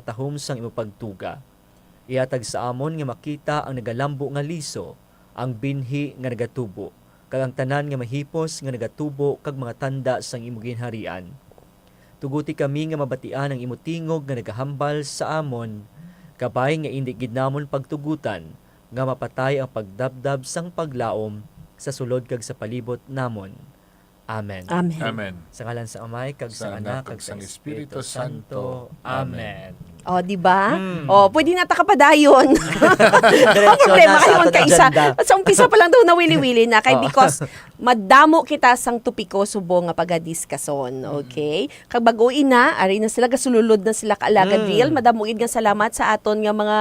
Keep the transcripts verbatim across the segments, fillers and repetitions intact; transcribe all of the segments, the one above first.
tahom sang imo pagtuga. Ihatag sa amon nga makita ang nagalambo nga liso, ang binhi nga nagatubo, kag ang tanan nga mahipos nga nagatubo kag mga tanda sang imo ginharian. Tuguti kami nga mabatian ang imo tingog nga nagahambal sa amon, kabay nga indi gid namon pagtugutan nga mapatay ang pagdabdab sang paglaom sa sulod kag sa palibot namon. Amen. Amen. Amen. Sa ngalan sa Amay, kag sa Sa Anak, Anak, kag kag sa sang Espiritu Espiritu Santo. Santo. Amen. Amen. O, di ba? Hmm. O, pwede na ta kapadayon. Ang Diretso problema na sa kayo, aton kaisa, agenda. Sa umpisa pa lang daw nawili-wili na kay Oo. because madamo kita sang topiko subong nga pagadiskason, Mm. okay? Kag bag-o ina, ari na sila, gasululod na sila, kaalagad Mm. Real. Madamo gid nga salamat sa aton nga mga,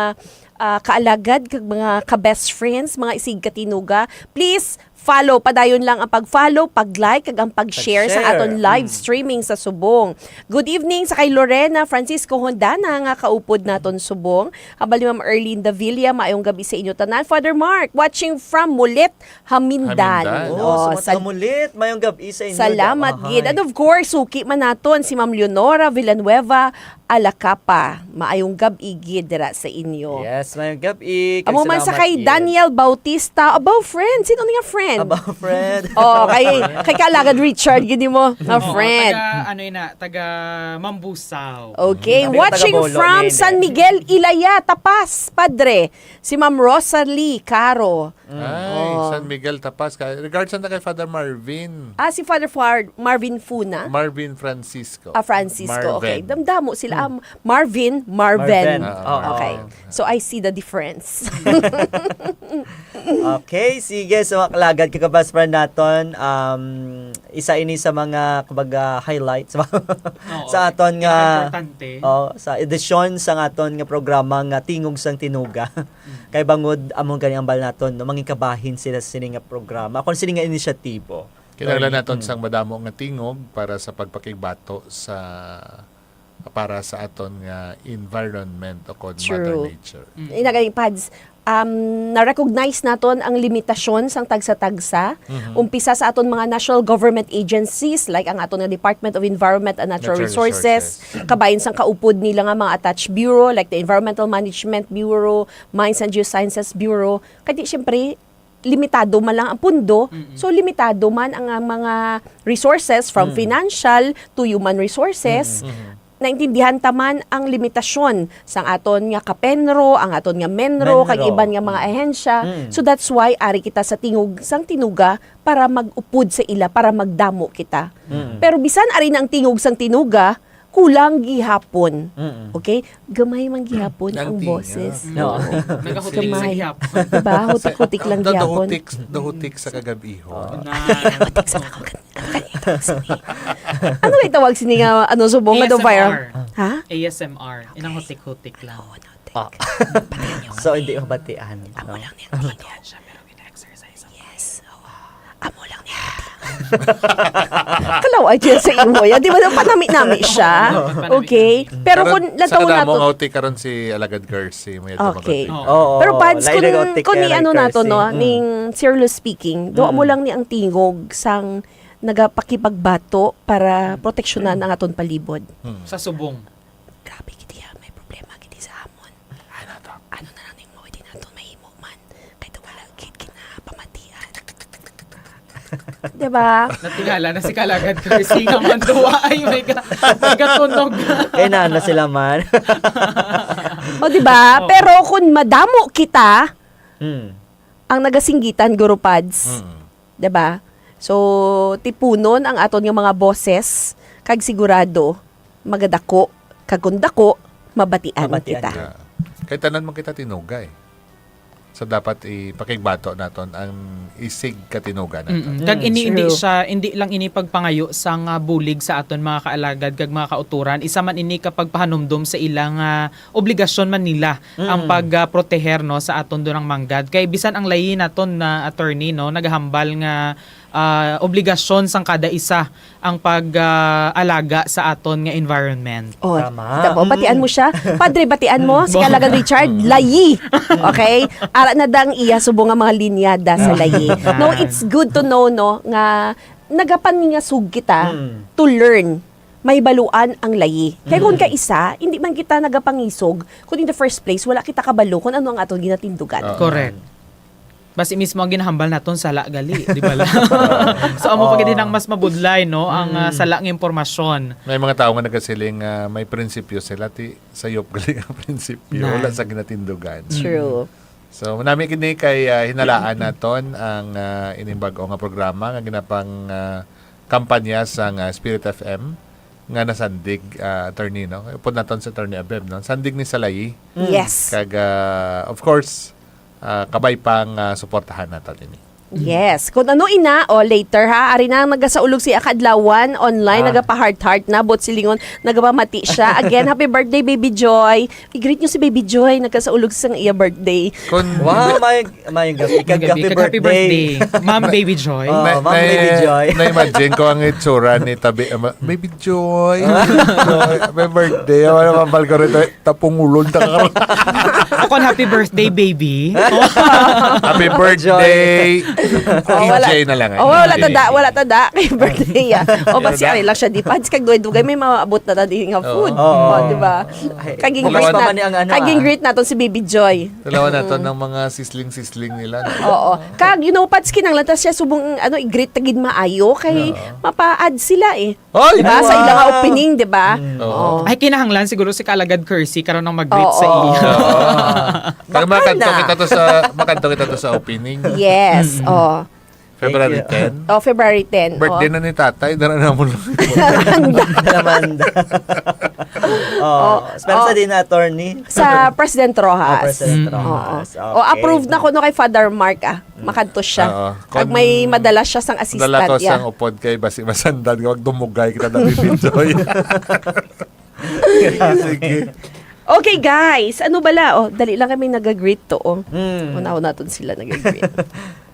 ah, kaalagad kag mga ka-best friends, mga isig katinuga. Please follow, padayon lang ang pag-follow, pag-like, kag ang pag-share sa Pag-share. aton live Mm. streaming sa subong. Good evening sa kay Lorena Francisco Hondana nga kaupod naton subong. Hambal ni Ma'am Erlene Davilla, maayong gabi sa inyo tanan. Father Mark, watching from Mulit, Hamindan. Hamindan. Oh, Oh, sa mga sa taga Mulit, mayong gab-i sa inyo. Salamat Aha. gid. And of course, suki man naton si Ma'am Leonora Villanueva Alacapa. Maayong gab-i gid dira sa inyo. Yes, mayong gab-i. Kag Amo man sa salamat kay gid. Daniel Bautista. Abo, friend. Sino nga friend? Abo, friend. Oh, kay, kay Kalagad Richard, gid mo. A Oo, friend. taga, ano yun na, taga Mambusaw. Okay, Kami watching taga Bolo, from Nene. San Miguel, Ilaya, Tapas, Padre. Si Ma'am Rosalie Caro. Mm. Ay, Oh. San Miguel Tapas. Ka-, regards na kay Father Marvin. Ah, si Father Far-, Marvin Funa? Marvin Francisco. Ah, Francisco. Okay. Marvin. Damdamo sila. Hmm. Ah, Marvin, Marvin. Marvin. Ah, Oo. Okay. Marvin. So, I see the difference. Okay, sige. So, mga kalagad, kag ka-best friend naton, um, isa ini sa mga, kumbaga, highlights Oo. sa aton nga, Pinaka-importante. oh, sa edisyon sa aton nga programa nga Tingog sang Tinuga. Mm. Kay bangod among gani ambal naton, no, mangikabahin sila sa sini nga programa, kung sini nga inisyatibo. Kinahanglan Right. naton Mm. sang madamo nga tingog para sa pagpakigbato sa, para sa aton nga environment o kon True. Mother Nature. Mm. Ina gani, Pads, um, na-recognize naton ang limitasyon sang tagsa-tagsa. Mhm. Umpisa sa aton mga national government agencies, like ang aton nga Department of Environment and Natural Natural Resources, Resources. kabahin sang kaupod nila nga mga attached bureau, like the Environmental Management Bureau, Mines and Geosciences Bureau. Kay di, syempre, limitado man lang ang pundo. Mm-mm. So, limitado man ang, ang mga resources, from Mm. financial to human resources. Mm-mm. Naintindihan ta man ang limitasyon sang aton nga kapenro, ang aton nga menro, kag Menro. iban nga mga Mm. ahensya. Mm. So, that's why ari kita sa tingog sang tinuga para mag-upod sa ila, para magdamo kita. Mm. Pero bisan ari na ang tingog sang tinuga, kulang gihapon. Mm-mm. Okay? Gamay man gihapon Ang ang tingog. boses. No. Oo. Nagahutik sa Gamay. gihapon. Diba? Hutik-hutik lang The, the gihapon. hutik, the hutik sa kagab-ihon. Oo. Na. Hutik sa kagab-, ano nga itawag sini nga, ano, subong nga daw viral? A S M R. Ha? A S M R. Inang hutik-hutik lang. Oo, no, Ah. Patayan niyo So, kami. hindi mabatian, Amo no? lang niya. Patayan siya, pero gina-exercise ang Yes. Oo. Amo lang niya. Kalaw, ay, diyan sa imo. Yan, di ba, panami-nami siya? Oo, panami-nami. Okay. Pero Pero kung sa lantaw kadamo nato nga utik karon si Alagad Garci, may Okay. tumabati. Oo. Oo, Pero, Pads, lain kung, ang utik kung kay ni ano Alagad nato, Garci. no, Mm. ning seriously speaking, do Mm. mo lang ni ang tingog sang nagapakipagbato para proteksyonan ang aton palibot. Mm. Sa subong. Grabe gid iya, may problema gid sa amon. Ano to? Ano na lang ning mao, di nato mahimo man. Kay daw wala gid ginapamatian. Diba? Natingala na si Kalagad Chrissy nga man duwa. Ay, may ga-, may gatunog. Kay nana sila man. O, diba? Oh. Pero kung madamo kita, Hmm. ang nagasinggitan, Guro Pads, Mm. diba? So, tipunon ang aton nga mga boses, kag sigurado, magadako, kag kung dako, mabatian Mabatian kita. kita. Ah, kay tanan man kita tinugay. So, dapat ipakigbato naton ang isig katinugan naton. Mm-mm. Kag Mm, ini, hindi true. siya, hindi lang ini pagpangayo sa nga bulig sa aton mga kaalagad kag mga kauturan. Isa man ini ka pagpahanumdom sa ilang, ah, obligasyon man nila ang Mm. pag, ah, proteher, no, sa aton dunang manggad. Kay bisan ang layi naton na attorney, no, nagahambal nga, ah, obligasyon sang kada isa ang pag, ah, alaga sa aton nga environment. Oh, Tama. tama. Batian mo Mm. siya. Padre, batian mo si Kalagan Richard, Mm. layi. Okay? Ara na dang iya subong nga mga linyada sa layi. Mm. No, it's good to know, no, nga nagapaningasug kita Mm. to learn. mahibaluan ang layi. Kay kung Mm. kaisa, hindi man kita nagapangisog, kung in the first place, wala kita kabalo kung ano ang aton ginatindugan. Oo. Correct. Basi mismo ang ginahambal naton sala gali, di ba la? So, amo pa gid Oo. ang mas mabudlay, no, ang, ah, Mm. sala nga impormasyon. May mga tawo nga nagasiling nga may prinsipyo sila, ti sayop gali ang prinsipyo, Nan. wala sa ginatindugan. True. So, nami kini kay, ah, hinalaan naton ang, ah, ining bag-o nga programa nga ginapang, ah, kampanya sang, ah, Spirit F M nga nasandig, ah, attorney, no? Upod naton si Attorney Abeb, no? Sandig ni sa layi. Mm. Yes. Kag, ah, of course, ah, kabay pang, ah, suportahan naton ini. Yes. Kung ano ina, o later ha, ari na ang nagasaulog si Akadlawan online, Ah. nagapa-heart-heart na, but silingon, nagapamati siya. Again, happy birthday, Baby Joy. I-greet nyo si Baby Joy, nagkasaulog sa iya birthday. Kun Wow, may, may gabi. Kag Gabi, happy kag happy birthday. birthday, Ma'am Baby Joy. Oh, Na- Ma'am na- Baby Joy. Na-imagine ko ang itsura ni Tabi, ah, ma- Baby Joy. Joy, happy birthday. Wala mabal ko rin. Tapungulon ta ka. O kon happy birthday, baby. Happy birthday, Oh, wala. P J na lang, eh. Oh, wala P J. tada, wala tada kay birthday, ah. O, Wala basi, tada. Ari lang siya, di pa. Kag dugay-dugay, may maabot na ta diri nga Oo. food. Oo. Oh, di ba? Ay, Kaging bukas greet pa na, man ni ang ano, kaging ah. greet naton si Baby Joy. Dalawa naton Mm. ng mga sisling-sisling nila, no? Oo. Kag, you know, Pats, kinahanglan ta siya subong, ano, i-greet ta gid maayo kay Oo. mapaad sila, eh. Ay! Di ba? Sa Wow! ilang opening, di ba? Mm. Oo. Oo. Ay, kinahanglan siguro si Kalagad Kersey karon ang mag-greet Oo. sa iya. Oo. Kaya Baka makanto na. kita to sa, makanto kita to sa opening. Yes, Mm. oh. February Thank you. ten. Oh, February ten, Birthday oh. na ni tatay, dara na mo lang. Naman. Oh, Oh, pero sa oh. din na, attorney. Sa President Rojas. Ah, President Mm. Rojas. Oo. Oh, Okay. approved na kuno kay Father Mark, ah. Mm. Makadto siya. Oo. Pag Kon may madala siya sang madala assistant, ko yeah. sang upod kay basi masandan, wag dumugay kita na bibidyoy. Sige. Okay, guys. Ano bala? Oh, dali lang kami nag-greet to, oh. Mm. Una-una naton sila nag-greet.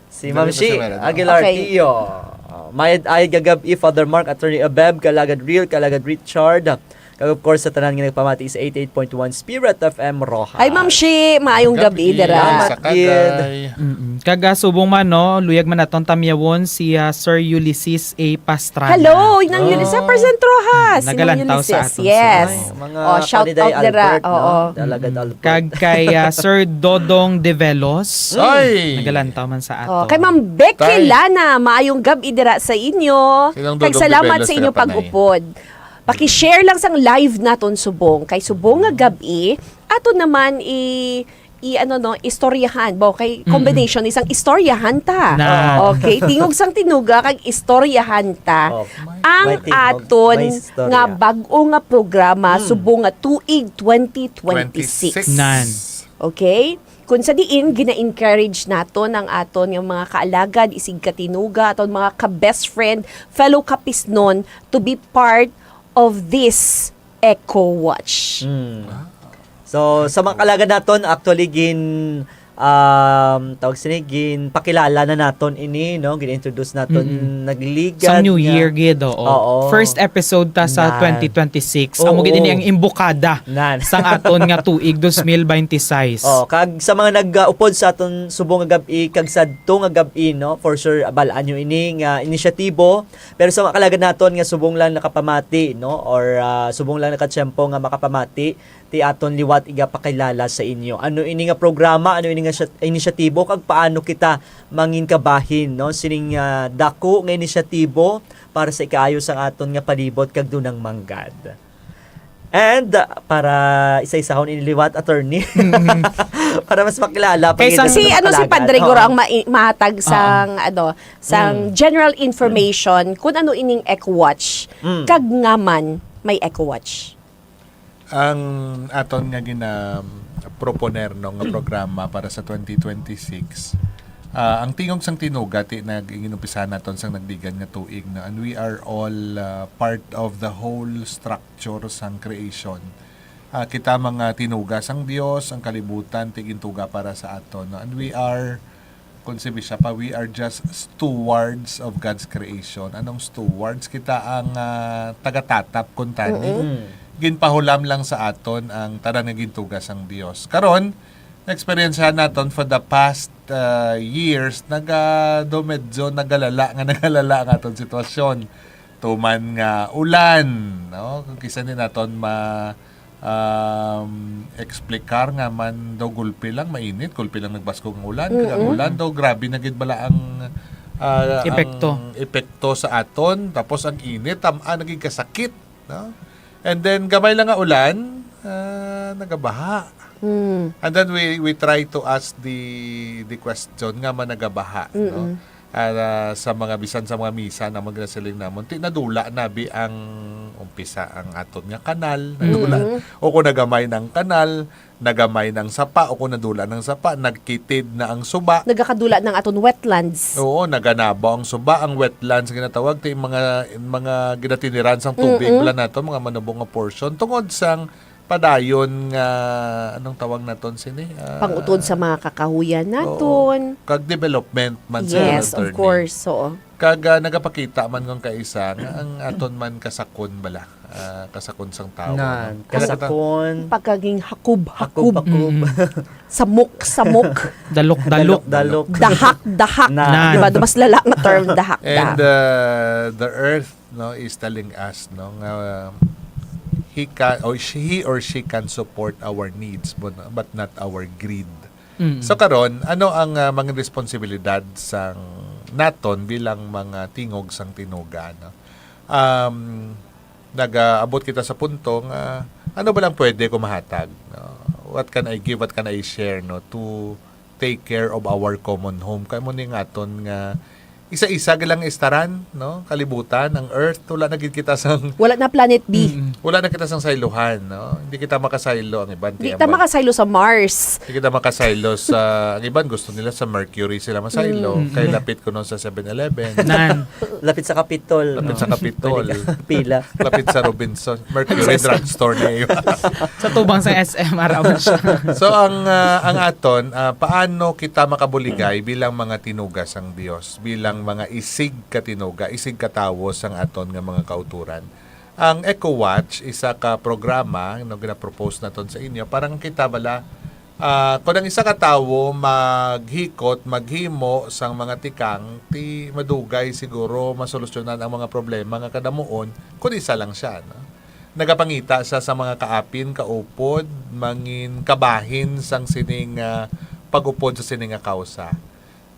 Si Dali Ma'am pa Shi si Mel, ano? Aguilar Okay. Tio. Oh, mayad ay gagab-i, Father Mark, Attorney Abeb, Kalagad Real, Kalagad Richard. Kag of course, sa tanan nga nagpamati sa eighty-eight point one Spirit F M Rojas. Hi, Ma'am Shi. Maayong gabi, Gabi. dira. Salamat, Sa Kagay. Mm-mm. Kag, ah, subong man, no, luyag man naton tamyawon si, ah, Sir Ulysses A. Pastrana. Hello, Inang Oh. Ulysses. Present Rojas. Inang Nagalantaw sa Ulysses, aton yes. sa Ay, mga Oh, shout Paniday out dira. Albert, no? Oo. Alagad Mm. Albert. Kag kay, ah, Sir Dodong Develos. Ay! Nagalantaw man sa Oh, aton. kay Ma'am Becky Tay. Lana, maayong gab-i dira sa inyo. Sinong Kag Dodong salamat Develos sa inyo nga panay? pag-upod. Paki-share lang sang live naton subong. Kay subong nga gab-i, ato naman i, i ano no, istoryahan. Bo, kay Mm. combination, isang istoryahan ta. Na. Okay, tingog sang tinuga kag istoryahan ta. Oh, Ang may tingog, aton may istorya. nga bag-o nga programa Mm. subong nga tuig twenty twenty-six. Twenty-six. Nan. Okay? Kung sa diin, gina-encourage naton ang aton nga mga kaalagad, isig katinuga, aton mga ka-best friend, fellow kapisnon, to be part of this Eco Watch. Mm. So, sa mga kaalagad naton, actually, gin, um, tawag sini, ginpakilala na naton ini, no? Gin-introduce naton, Mm-mm. nagligad Sa New nga Year gid, oo. Oo. First episode ta sa Nan. twenty twenty-six. Amo gid Oo. ini ang imbokada Nan. sang aton nga tuig, dos mil baynte sais. Oh, kag sa mga nag-upod sa aton subong nga gab-i, kag sadto nga gab-i, no? For sure, abal-an nyo ini nga inisyatibo. Pero sa mga kaalagad naton nga subong lang nakapamati, no? Or, ah, subong lang nakatiyempo nga makapamati, ti aton liwat igapakilala sa inyo. Ano ini nga programa, ano ini nga sya-, inisyatibo, kag paano kita mangin kabahin, no? Sining, ah, dako nga inisyatibo para sa ikaayo sang aton nga palibot kag dunang manggad. And, ah, para isa-isahon ini liwat, attorney. Mm. Para mas makilala pa Kay kita sang sa Si, mga ano, si kaalagad. Padre Guro Oo. ang mai-, mahatag Oo. sang, ano, sang Mm. general information kung ano ining Eco Watch. Mm. Kag nga man may Eco Watch. Ang aton nga gina-proponer, no, nga programa para sa twenty twenty-six, ah, ang tingog sang tinuga ti nag-, ginumpisahan naton sang nagligad nga tuig, no? And we are all, ah, part of the whole structure sang creation. Ah, kita mga tinuga sang Dios, ang kalibutan ti gintuga para sa aton, no? And we are Kung si Bishop, ah, we are just stewards of God's creation. Anong stewards? Kita ang, ah, tagatatap, kuntani. Mm-mm. Mm. Ginpahulam lang sa aton ang tanan nga gintuga sang Dios. Karon, na-experiencehan naton for the past, ah, years, naga-, do medyo nagalala nga nagalala ang aton sitwasyon. tuman nga ulan, no? Kung kisa ni naton ma, um, explicar nga man daw gulpi lang mainit, gulpi lang nagbaskog ang ulan, kag ang Mm-mm. ulan daw grabe na gid bala ang, ah, Epekto. ang epekto sa aton, tapos ang init tam-, ah, naging kasakit, no? And then gamay lang nga ulan, ah, nagabaha. Hmm. And then we we try to ask the the question nga man nagabaha, no? Mm-mm. Ah, sa mga, bisan sa mga misa namon, ginasiling namon, ti nadula na bi ang umpisa ang aton nga kanal, nadula. Mm. O kung nagamay ng kanal, nagamay ng sapa, o kung nadula ng sapa, nagkitid na ang suba. Nagakadula ng aton wetlands. Oo, naganabaw ang suba, ang wetlands ginatawag, ti mga, mga ginatiniran sang tubig, Mm-mm. bala nato, mga manubong nga portion, tungod sang padayon nga, anong tawag naton sini? Ah, Pangutod sa mga kakahuyan oo. naton. Kag development man sa Yes, of attorney. course, oo. Kag, ah, nagapakita man ngon kaisa nga ang aton man kasakon bala, ah, kasakon sang tawo, Nan, no? Kaya nakita- kasakon. Pagkaging hakub-hakub. Hakub-hakub. Mm. Samok-samok. Dalok-dalok. Dalok-dalok. Dahak-dahak. Nan. Nan. Diba? Mas lala nga term, dahak-dahak. And, uh, the earth, no, is telling us, no, nga he can, or she, he or she can support our needs, but, but not our greed. Mm. So karon, ano ang, ah, mga responsibilidad sang naton bilang mga tingog sang tinuga, no? Um, nagaabot kita sa punto nga, ano ba lang pwede ko mahatag, no? What can I give? What can I share, no? To take care of our common home. Kay mo ni nga aton nga isa-isa lang istaran, no? Kalibutan, ang earth, wala na gid kita sang Wala na planet B. Mm. Wala na kita sang saylohan, no? Hindi kita makasaylo, ang iban Di tiambal. ta makasaylo sa Mars. Hindi kita makasaylo sa, ang iban gusto nila sa Mercury sila masaylo. Mm. Kay lapit ko nun sa Seven Eleven. Nan. Lapit sa Capitol, Lapit no? sa Capitol. Pwede ka. Pila. Lapit sa Robinson. Mercury Drugstore na yun. Sa tubang sa S M, ara man siya. So, ang, ah, ang aton, ah, paano kita makabuligay bilang mga tinuga sang Dios, bilang mga isig ka tinuga, isig ka tawo sang aton nga mga kauturan? Ang Eco Watch, isa ka programa, no, gina-propose naton sa inyo, para nga kita bala, ah, kung ang isa ka tawo maghikot, maghimo sang mga tikang, ti madugay siguro masolusyonan ang mga problema nga kadamuon kung isa lang siya, no? Nagapangita siya sa mga kaapin, kaupod, mangin kabahin sang sining, ah, pag-upod sa sining nga kawsa.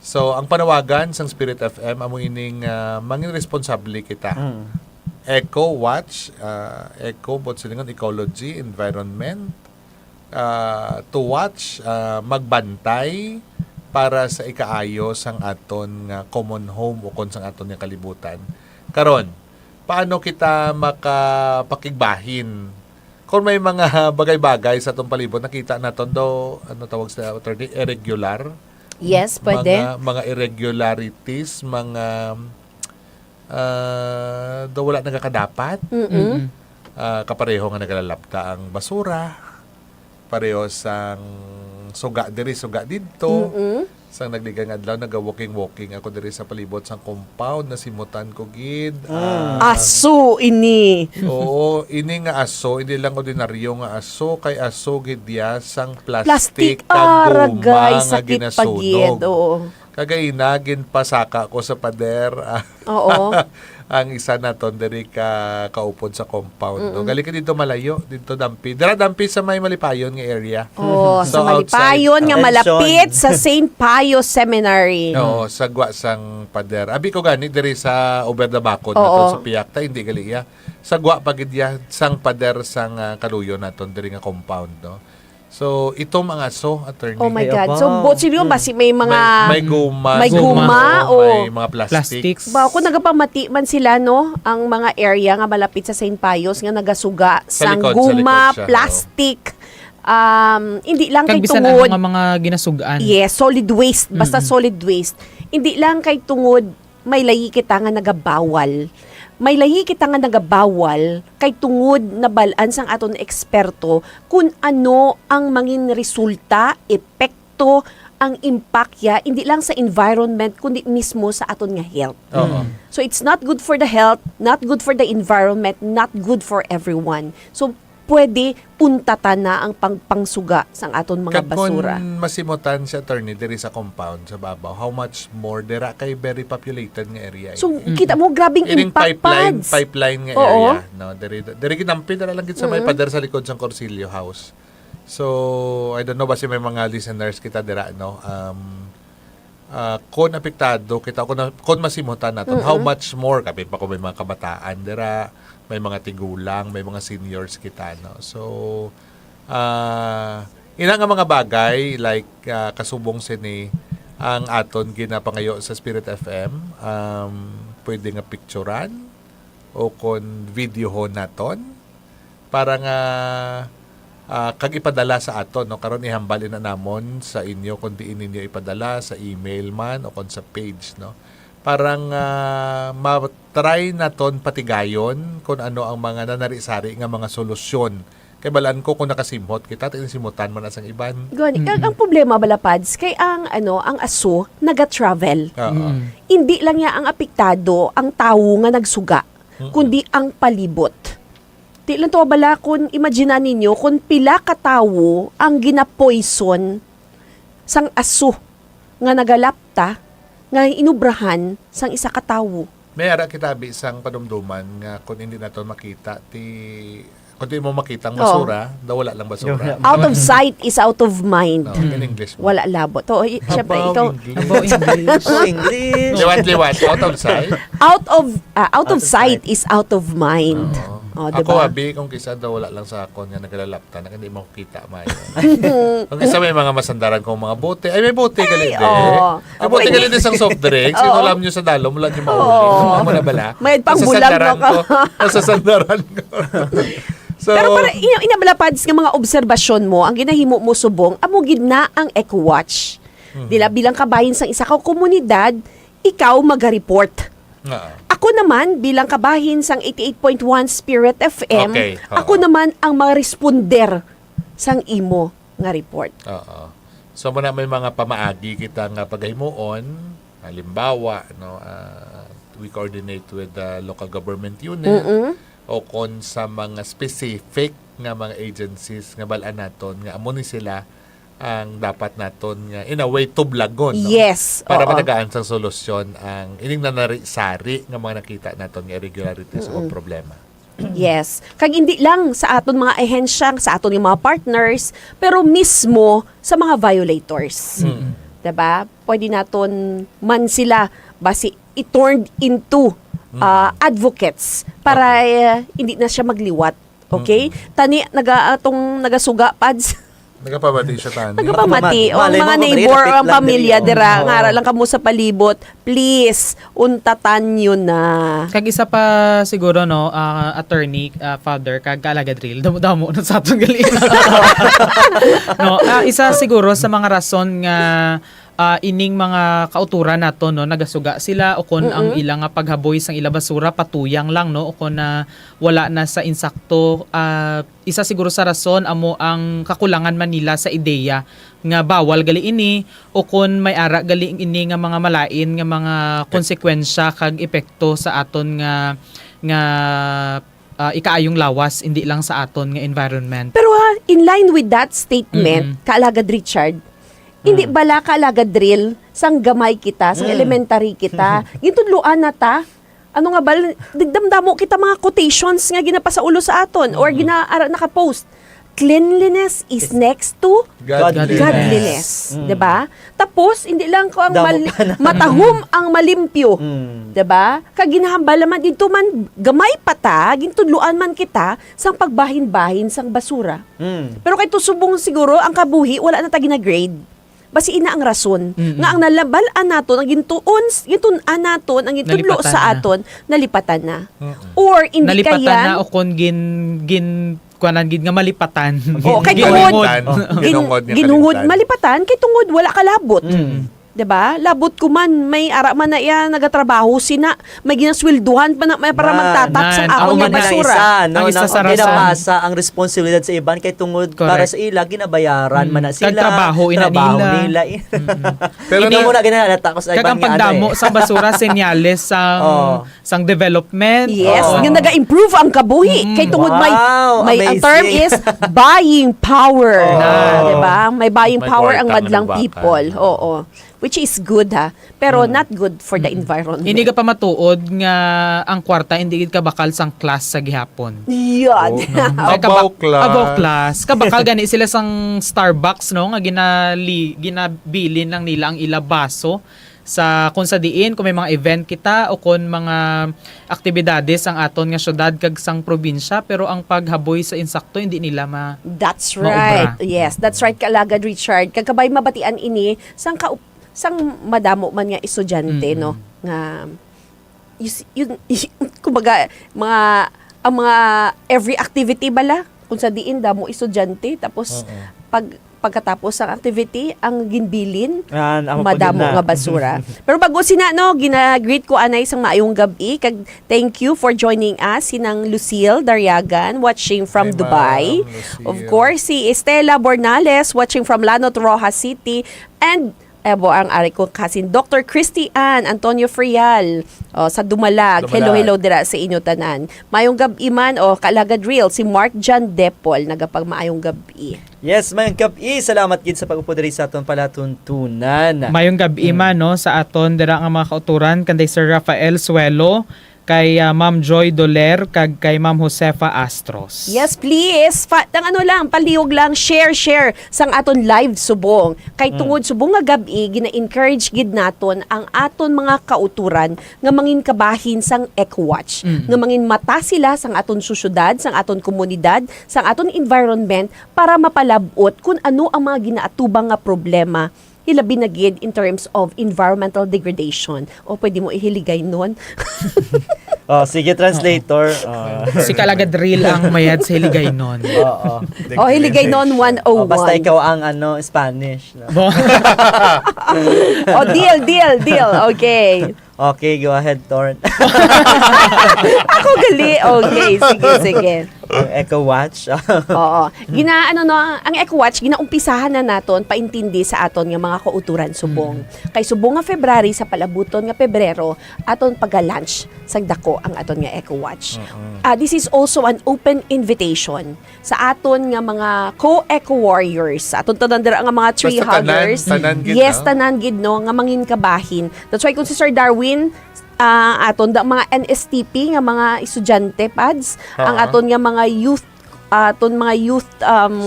So, ang panawagan sang Spirit F M amo ining, ah, mangin responsable kita. Mm. Eco Watch, ah, eco, buot silingon, ecology, environment, ah, to watch, ah, magbantay para sa ikaayo sang aton nga common home ukon sang aton nga kalibutan. Karon, paano kita makapakigbahin? Kung may mga bagay-bagay sa atong palibot, nakita naton daw, ano tawag sa attorney, irregular. Yes, pwede. Mga, mga irregularities, mga, ah, daw wala nagakadapat. Mm-mm. Mm-mm. Ah, kapareho nga nagalalapta ang basura. Pareho sang suga diri, suga didto. Mm-mm. Sang nagligad nga adlaw, naga-walking-walking ako diri sa palibot sang compound, nasimutan ko gid. Mm. Ah. Aso ini. Oo, ini nga aso, hindi lang ordinaryo nga aso, kay aso gid iya sang plastic Plastic, kag guma aragay, nga sakit pa gid, ginasunog. Oo. Kagaina, ginpasaka ko sa pader, ah, Oo. ang isa naton diri ka kaupod sa compound, no? Mm-mm. Gali ka dito malayo, dito Dampi. Dira Dampi sa may Malipayon nga area. Oh, So, sa outside, Malipayon nga uh, malapit Attention. sa Saint Pius Seminary. Oo, sa gwa sang pader. Abi ko gani diri sa Uber Dabacon, Oo. nato sa Piakta, hindi gali iya. Sa gwa pa gid iya sang pader sang, ah, kaluyo naton diri nga compound, no? So, itom ang aso, attorney. Oh my Ay, God. So, abaw. both sila yun, Hmm. basi may mga, May, may guma, may guma, guma, o oh. may mga plastics. Plastics. Ba, kung nagapamati man sila, no, ang mga area nga malapit sa Saint Pius nga nagasuga Sa sang likod, sa guma, likod siya, plastic, um, hindi lang Kag kay bisan tungod. ano nga mga ginasugaan. Yes, solid waste. Basta Mm-mm. solid waste. Hindi lang kay tungod may layi kita nga nagabawal. May layi kita nga nagabawal kay tungod nabal-an sang aton eksperto kun ano ang mangin resulta, epekto, ang impact ya, hindi lang sa environment, kundi mismo sa aton nga health. Oo. Mm. So, it's not good for the health, not good for the environment, not good for everyone. So, pwede untatan na ang pang-, pangsuga sang aton mga Kag kun basura. Masimutan si attorney diri sa compound sa babaw, how much more dira kay very populated nga area. So, mm-mm, kita mo, grabing impact, pipeline, pads. Pipeline nga area, no? Diri, diri ginampin na lang gid sa may, mm-mm, pader sa likod sang Corsilio House. So, I don't know, basi may mga listeners kita dira, no? Um, ah, kon apektado kita, kon, kon masimutan naton, how much more, kapin pa kung may mga kabataan dira, may mga tigulang, may mga seniors kita, no? So, ah, ina nga mga bagay, like, ah, kasubong sini ang aton ginapangayo sa Spirit F M, um, pwede nga picturan o kon videohon naton para nga, ah, kag ipadala sa aton, no? Karon ihambal ina namon sa inyo kung diin ninyo ipadala, sa email man o kon sa page, no? Para nga ma-try naton patigayon kung ano ang mga nanari-sari nga mga solusyon. Kay balaan ko kung nakasimhot kita, tinisimutan man na sang iban. Gani, ang, ang problema bala, Pads, kay ang, ano, ang aso naga-travel. Oo. Mm. Hindi lang niya ang apektado ang tawo nga nagsuga, mm-mm, kundi ang palibot. Di lang to bala kung imagine ninyo kung pila ka tawo ang ginapoison sang aso nga nagalapta nga inubrahan sang isa ka tawo. May ara kita abi sang padumduman nga kung hindi nato makita ti, kung di mo makita ang, oo, basura, daw wala lang basura. Wala. Out of sight is out of mind. No, in English mo. Wala labot. To, i-, syempre, ikaw. English. Abaw, English. Abaw, English. Liwat-liwat. Out of sight. Out of, ah, out of sight is out of mind. Oo. Oh, diba? Ako, abi, kung kisa daw wala lang sa akon nga nagalalapta, na hindi mo kita, may. Ang isa may mga masandaran kong mga bote. Ay, may bote gali, oo. Ay, bote gali din sang soft drinks. Oo. Kung alam nyo sa dalom, wala nyo mauli. Oo. Ano mo na bala? May pangbulag mo ka. Nasasandaran ko. Nasasandaran ko. So, pero para ina, ina bala, Pads, nga mga obserbasyon mo, ang ginahimo mo subong, amo gid na ang Eco Watch. Mhm. Dila bilang kabahin sang isa ka komunidad, ikaw maga-report. Oo. Ako naman, bilang kabahin sang eighty-eight point one Spirit F M, okay, oo, ako naman ang maresponder sang imo nga report. Oo. So, muna may mga pamaagi kita nga pagahimuon. Halimbawa, no, ah, we coordinate with the local government unit, mm-mm, o kon sa mga specific nga mga agencies nga bal-an naton nga amo ni sila ang dapat naton nga, in a way, tublagon, no? Yes, para, oo, matagaan sang solusyon ang ining nanari-sari nga mga nakita naton nga irregularities o, mm-mm, problema. Yes. Kag hindi lang sa aton mga ahensya, sa aton nga mga partners, pero mismo sa mga violators. Mm. Diba? Pwede naton man sila basi i-turned into, mm, ah, advocates para, okay, eh, hindi na siya magliwat. Okay? Mm-mm. Tani, naga, atong nagasuga, Pads. Nagapamati siya, tani. Nagapamati. Nagapamati. O, ang mga neighbor, o ang pamilya dira, nga ara lang kamo sa palibot, please, untatan nyo na. Kag isa pa siguro, no, ah, attorney, ah, father, kag kaalagad Ril, damo-damo na sa atong gali. No, ah, isa siguro sa mga rason nga ah, ining mga kauturan nato, no, nagasuga sila o kon ang, mm-mm, ila nga paghaboy sang ila basura patuyang lang, no, o kon na wala na sa insakto, ah, isa siguro sa rason amo ang kakulangan man nila sa ideya nga bawal gali ini o kon may ara gali ini nga mga malain nga mga, epek-, konsekwensya kag epekto sa aton nga, nga ah, ikaayong lawas, hindi lang sa aton nga environment. Pero ha, in line with that statement, mm-mm, Kaalagad Richard, hindi, mm, bala, Kaalagad Ril, sang gamay kita, sang, mm, elementary kita, gintudloan na ta, ano nga bal, digdamdamo kita mga quotations nga ginapasaulo sa aton or, mm-mm, ginaara nakapost. Cleanliness is next to godliness. Godliness. Godliness, mm, diba? Tapos, hindi lang ko ang mal-, matahom ang malimpyo. Mm. Diba? Kag ginahambal naman dito man, gamay pa ta, gintudloan man kita sang pagbahin-bahin sang basura. Mm. Pero kay to subong siguro, ang kabuhi, wala na ta gina-grade. Basi ina ang rason. Mm-mm. Nga ang nalabal-an naton, ang gintuon, gintun-an naton, ang gintudlo sa aton, nalipatan na. Mm-mm. Or, hindi nalipatan kaya na o kon gin-, gin-, kuanan gid nga malipatan. Oo, kay tungod, ginungod. Gin-, ginungod nga ginungod, malipatan, kay tungod wala kalabot. Mm. 'Di ba? Labot ko man, may ara man na iya nagatrabaho sina, may ginaswelduhan pa na, may para Na, magtatap sa Nan, akon ako nga man lang basura. Isa, no, Ang isa na sa kung rason. Pinapasa ang responsibilidad sa iban kay tungod Correct. Para sa ila, ginabayaran Mm. man na Kag sila, trabaho ina trabaho nila. Nila. Mm-mm. Pero Hindi na mo na ginahalata ko sa Kag iban ang nga ano pagdamo eh. Sa basura, senyales sang, Oh. Sang development. Yes, Oo. Nga naga-improve ang kabuhi. Mm. Kay tungod may, Wow, may, ang term amazing. Is buying power. Oo. Ah, 'di ba? May buying May power ang kwarta nga madlang nagbakal. People. Oo. Which is good, ha. Pero Mm. not good for the Mm. Environment. Hindi ka pa matuod nga ang kwarta hindi gid kabakal sang class sa gihapon. Yan. Oh. Kay kaba-, Abaw class. Abaw class. Kabakal gani sila sang Starbucks, no, nga ginali-, ginabilin lang nila ang ila baso. Sa kung sa diin, kung may mga event kita o kung mga aktibidades ang aton nga syudad kag sang probinsya, pero ang paghaboy sa insakto hindi nila ma-, That's maobra. Right. Yes, that's right, Kalagad Richard. Kag kabay mabatian ini sang ka-, sang madamo man nga estudyante, Mm-mm. No, nga you see, yun, kumbaga, mga, ang mga every activity bala, kung sa diin damo estudyante, tapos Oo. Pag, pagkatapos ang activity, ang ginbilin, Ah, amo po madamo din na. Nga basura. Pero bago sina, no, gina-greet ko anay sang maayong gab-i, kag thank you for joining us, sinang Lucille Dariagan, watching from Hi, Dubai. Ma'am Lucille. Of course, si Estela Bornales, watching from Lanot, Roxas City, and Ebo ang ari ko kasin, Doctor Christy Ann Antonio Frial, oh, sa Dumalag. Dumalag. Hello, hello dira sa inyo tanan. Mayong gab-i man, oh, Kalagad Real, si Mark John Depol, nagapagmaayong gab-i. Yes, mayong gab-i. Salamat gid sa pag-upod diri sa aton palatuntunan. Mayong gab-i Mm. Man, no, sa aton dira nga mga kauturan, kanday Sir Rafael Suelo, kay, ah, Ma'am Joy Doler, kag kay Ma'am Josefa Astros. Yes, please. Fa-, tang ano lang, palihog lang, share, share sang aton live subong. Kay Mm. Tungod subong nga gab-i, gina-encourage gid naton ang aton mga kauturan nga mangin kabahin sang Eco Watch, Mm. Nga mangin mata sila sang aton sosyedad, sang aton komunidad, sang aton environment para mapalab-ot kun ano ang mga ginaatubang nga problema. Hilabi na gid in terms of environmental degradation. O pwede mo ihiligay nun. Oh, sige, translator. Oh. Si Kalagad Real ang mayad sa hiligay nun. Oo. O, hiligay nun one oh one. Oh, basta ikaw ang, ano, Spanish, no? Bo- Oh, deal, deal, deal. Okay. Okay, go ahead, Torn. Ako gali. Okay, sige, sige. Ang Eco Watch. Oo. Gina-, ano, no, ang Eco Watch, ginaumpisahan na naton paintindi sa aton nga mga kauturan subong. Mm. Kay subong nga February, sa palabuton nga Pebrero, aton pag-launch sang dako ang aton nga Eco Watch. Mm-mm. Ah, this is also an open invitation sa aton nga mga co-eco warriors, sa aton tanan dira nga mga tree huggers. Basta tanan, tanan gid, yes, ah, tanan gid, no, nga mangin kabahin. That's why kung si Sir Darwin, ah, aton da mga N S T P nga mga estudyante, Pads, ang, ah, aton nga mga youth, aton mga youth, um,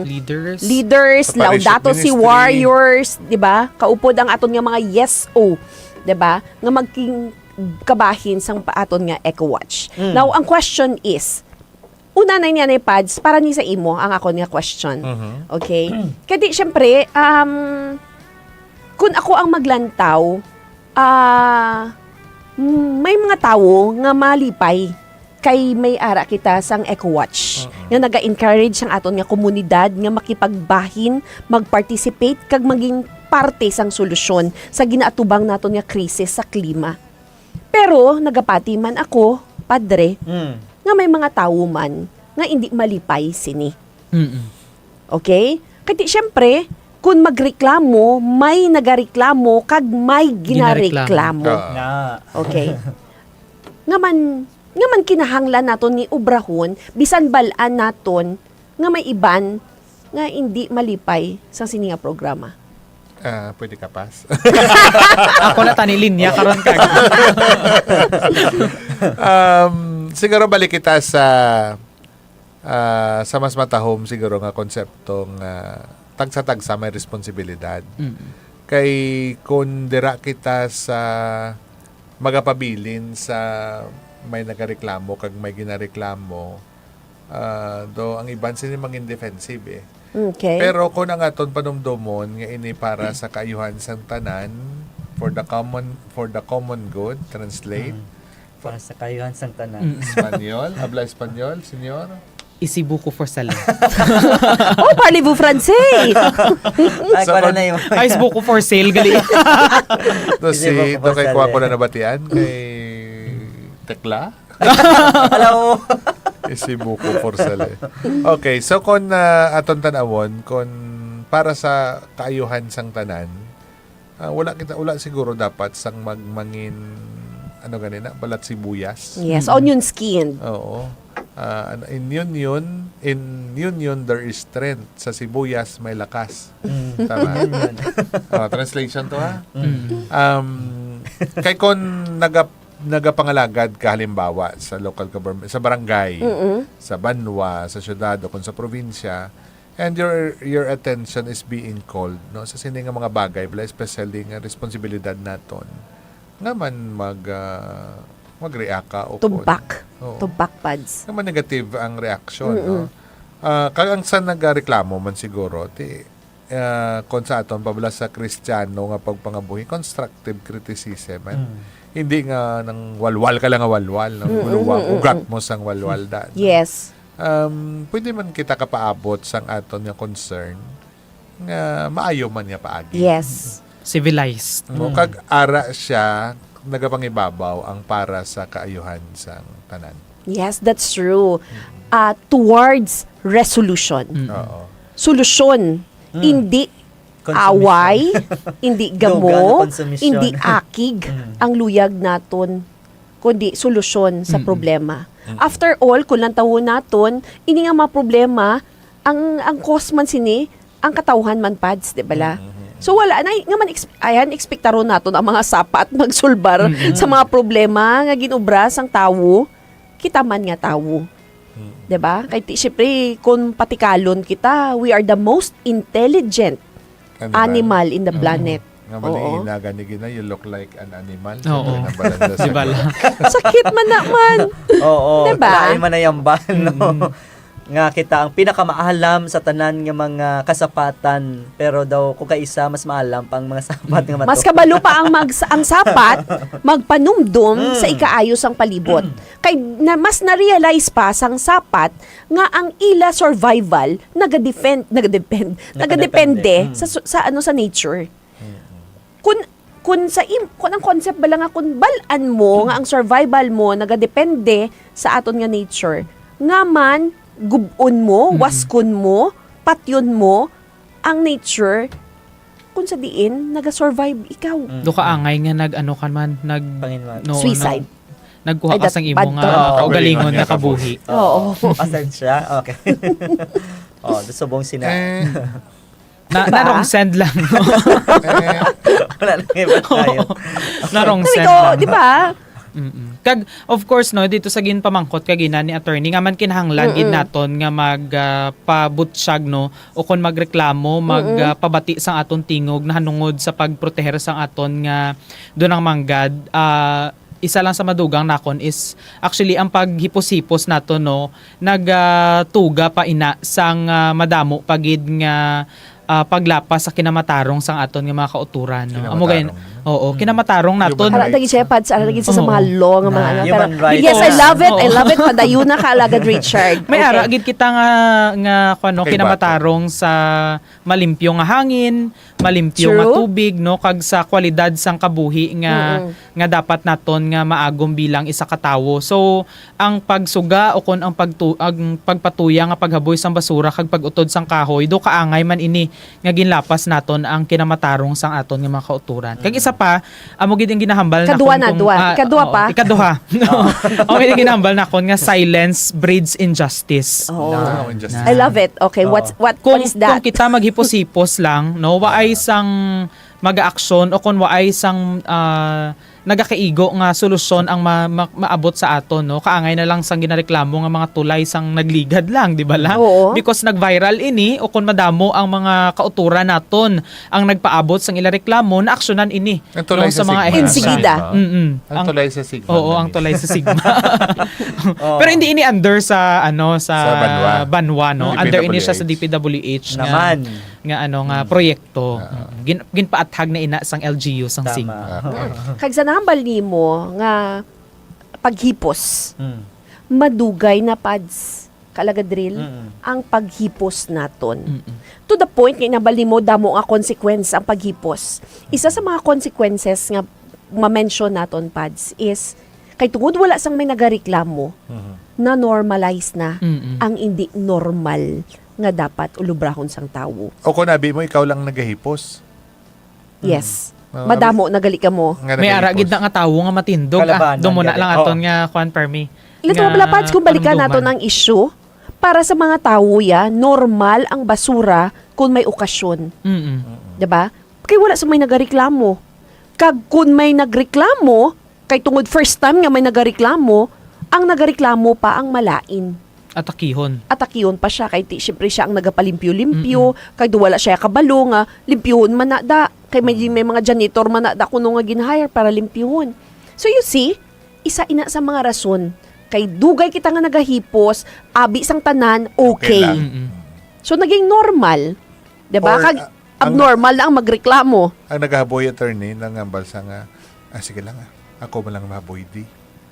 leaders, leaders, sa parish Laudato Si' ministry. Warriors, di ba? Kaupod ang aton nga mga yes o, di ba? Nga magking kabahin sang pa-, aton nga Eco Watch. Mm. Now, ang question is, una na niya ni Pads, para ni sa imo ang akon nga question. Mhm. Okay? Kadi, syempre, um, kung ako ang maglantaw, ah, mm, may mga tawo nga malipay kay may ara kita sang Eco Watch, mm, nga naga-encourage sang aton nga komunidad nga makipagbahin, mag-participate, kag maging parte sang solusyon sa ginaatubang naton nga krisis sa klima. Pero nagapati man ako, Padre, mm, nga may mga tawo man nga indi malipay sini. Mm-mm. Okay? Kay ti, siyempre, kung magreklamo, may nagareklamo kag may ginareklamo. Ginareklamo. Ah. Na. Okay? Nga man, nga man kinahanglan naton ni obrahon, bisan bal-an naton nga may iban nga indi malipay sa sini nga programa. Ah, pwede ka pass. Ako na tani linya karon kag. Um, siguro balik kita sa, ah, sa mas matahom siguro nga konsepto nga tagsa-tagsa may responsibilidad. Mm. Kay kung dira kita sa magapabilin sa may nagareklamo kag may ginareklamo, ah, do ang iban sini mangin defensive eh. Okay. Pero kung ang aton panumdomon nga ini para sa kaayuhan sang tanan, for the common, for the common good, translate. Mm. Para sa kaayuhan sang tanan. Mm. Espanyol, habla Espanyol, senyor? Isibuko for sale. Oh, parlez-vous français? Ay, So, para na yung Ay, isibuko for sale, gali. To Isibuko si, for to kay sale. Kuya ko na nabatian, kay Tekla? Alam mo. Isibuko for sale. Okay, so kung, ah, aton tan-awon, kung para sa kaayuhan sang tanan, ah, wala kita, wala siguro dapat sang mag-, mangin, ano gani na, balat sibuyas. Yes, onion skin. Oo. Ah, ano, in union, in union there is strength. Sa sibuyas may lakas. Mm. Tama. Union. Oh, translation to, ha? Mm. Um, kay kon naga-, nagapangalagad ka, halimbawa, sa local government, sa barangay, Mm-mm. sa banwa, sa syudad, o kung sa probinsya, and your, your attention is being called, no, sa sini nga mga bagay, bala, especially nga responsibilidad naton, nga man mag, ah, mag-react ka o Tubak. Kun, oo. Tubak, Pads. Nga man negative ang reaksyon, Mm-mm. no? Ah, kag ang sa nagareklamo man siguro, ti, ah, kon sa aton pa bala sa Kristiyano nga pagpangabuhi, constructive criticism, eh. Mm. Hindi nga nang walwal ka lang nga walwal, no? Mm, Guluwang mm, mm, ugat mm. mo sang walwal da, no? Yes. Um, pwede man kita kapaabot sang aton nga concern nga maayo man nga paagi. Yes. Civilized. Mo Mm. kag ara siya nagapangibabaw ang para sa kaayuhan sang tanan. Yes, that's true. Mm. Ah, towards resolution. Mm. Oo. Solusyon, Mm. hindi Konsumisyon. away, hindi Dugang gamo, konsumisyon. hindi akig Mm. ang luyag naton, kundi solusyon sa Mm-mm. problema. Mm-mm. After all, kung lantawon naton, ini nga mga problema, ang, ang cause man sini, ang katawhan man, Pads, di ba la? Mm-mm. So, wala na, nga man, ex-, ayan, ekspektaron naton ang mga sapat magsulbar Mm-mm. sa mga problema nga ginobra sang tawo, kita man nga tawo. Mm. Di ba? Kay ti-, syempre, kung patikalon kita, we are the most intelligent Animal. animal in the Mm. planet. Nga mali Oo. ina gani gina, "You look like an animal." Oo. Siyempre, nang balanda sa Di ba la? Sakit man naman. Oo, Di ba? lain man na yambal, no? Mm. Nga kita ang pinakamaalam sa tanan nga mga kasapatan, pero daw kung kaisa, mas maalam pa ang mga sapat nga mato. Mas kabalo pa ang mag-, ang sapat, magpanumdom Mm. sa ikaayo sang palibot. Kay na, mas na-realize pa sang sapat nga ang ila survival nagadefend, nagadepend, Nakadepende. nagadepende Mm. sa su-, sa ano, sa nature. Mm. Kun, kun sa im-, kun ang concept bala nga kun bal-an mo nga ang survival mo nagadepende sa aton nga nature, nga man gub-on mo, Mm. waskon mo, patyon mo ang nature, kun sa diin nagasurvive ikaw. Mm. Do ka angay nga nag-ano ka man, nag-, Panginwat. no, Suicide. nag-, nagkuha Ay, ka dat-, sang imo bad nga to. Oo. kaugalingon nga Kaugalingon nga kabuhi. kabuhi. Oo. Oo. Pasensya. Okay. Oh, do subong sina. Eh. Na, Diba? na wrong send lang. Eh. Wala lang iba tayo. Oo. Na wrong Sabi send ko, lang. di ba? Mm-mm. Kag, of course, no, dito sa ginpamangkot kagina ni attorney, nga man kinahanglan gid Mm-mm. naton nga mag, ah, pabutyag, no, o kon magreklamo, mag, Mm-mm. ah, pabati sang aton tingog nahanungod sa pagproteher sang aton nga dunang manggad. Ah, isa lang sa madugang nakon is actually ang paghipos-hipos nato, no, nag, ah, tuga pa ina sang, ah, madamo pa gid nga, ah, paglapas sa kinamatarong sang aton nga mga kauturan, no? Amo gani, Kinamatarong, no? oo, Mm. kinamatarong Human naton. Ara lagi siya, rights. Pads, ara lagi siya sa Oo. mga law nga mga Na ano, human pero, rights. yes, I love it. I Oo. love it. Padayon na ka, Alagad Richard. May Okay. ara gid kita nga, nga, kuwan, no, Kay kinamatarong sa malimpyo nga hangin, malimpyo nga True. tubig, no, kag sa kwalidad sang kabuhi nga, Mm-mm. nga dapat naton nga maagom bilang isa ka tawo. So, ang pagsuga o kon ang pagtu-, ang pagpatuya nga paghaboy sang basura kag pag-utod sang kahoy, do kaangay man ini nga ginlapas naton ang kinamatarong sang aton nga mga kauturan. Kag Mm. isa pa, amo gid ang ginahambal Kadua nakon na, kung, dua. ah, Ikaduha oo, pa? ikaduha. No. Oo. Amo gid ang ginahambal nakon nga silence breeds injustice. Oo. No, injustice. Na. I love it. Okay, Oo. what's, what, Kung, what is that? kung kita maghipos-hipos lang, no, waay Ah. sang mag-aaksyon o kung waay sang, ah, nagakaigo nga solusyon ang ma-, ma-, maabot sa aton, no? Kaangay na lang sang ginareklamo nga mga tulay sang nagligad lang, di ba la? Oo. Because nag-viral ini o kung madamo ang mga kauturan naton ang nagpaabot sang ila reklamo, naaksyonan ini. Ang tulay No, sa sa mga Sigma. ahensya. Insigida. Mm-mm. Ang Ang tulay sa Sigma Oo, ang namin. tulay sa Sigma. Oo. Pero hindi ini under sa, ano, sa Sa banwa. banwa, no? Under ini siya sa D P W H. D P W H nga, Naman. nga, ano, nga Mm. proyekto. Ah. Mm. Gin-, ginpaathag na ina sang L G U sang Tama. Sigma. Ah. Kag sa nahambal nimo nga paghipos, Mm. madugay na, Pads. Kalagadril, Mm. ang paghipos naton. Mm-mm. To the point nga inabal nimo damo nga consequence ang paghipos. Isa sa mga consequences nga ma-mention naton, Pads, is kay tungod wala sang may nagareklamo, Mhm. na-normalize na Mm-mm. ang hindi normal nga dapat ulubrahon sang tawo. O kung abi mo, ikaw lang nagahipos. Yes. Mm. Mga Madamo na gali kamo. Nga May ara nagahipos. gid na nga tawo nga matindog. Ah, Kalabanan doon mo na gani. lang Oo. aton nga kuan, permi. Ito, Nga Mabla Pads, kung balikan panumduman. naton ang issue, para sa mga tawo ya, normal ang basura kung may okasyon. Mm-mm. Diba? Kay wala sa may nagareklamo. Kag kung may nagreklamo, kay tungod first time nga may nagareklamo, ang nagareklamo pa ang malain. Atakihon. Atakihon pa siya, kay ti, siyempre siya ang nagapalimpyo-limpyo, Mm-mm. kay do wala siya kabalo nga, limpyuhon man na da. Kay may, may mga janitor man na da kuno nga gin-hire para limpyuhon. So you see, isa ina sa mga rason, kay dugay kita nga nagahipos, abi sang tanan, Okay okay. lang. Mm-mm. So naging normal, 'di ba? Or, Kag ah, ang abnormal na ang magreklamo. Ang nagahaboy, attorney, nangambal sa nga, "Ah, sige lang, ah. Ako man lang mahaboy di."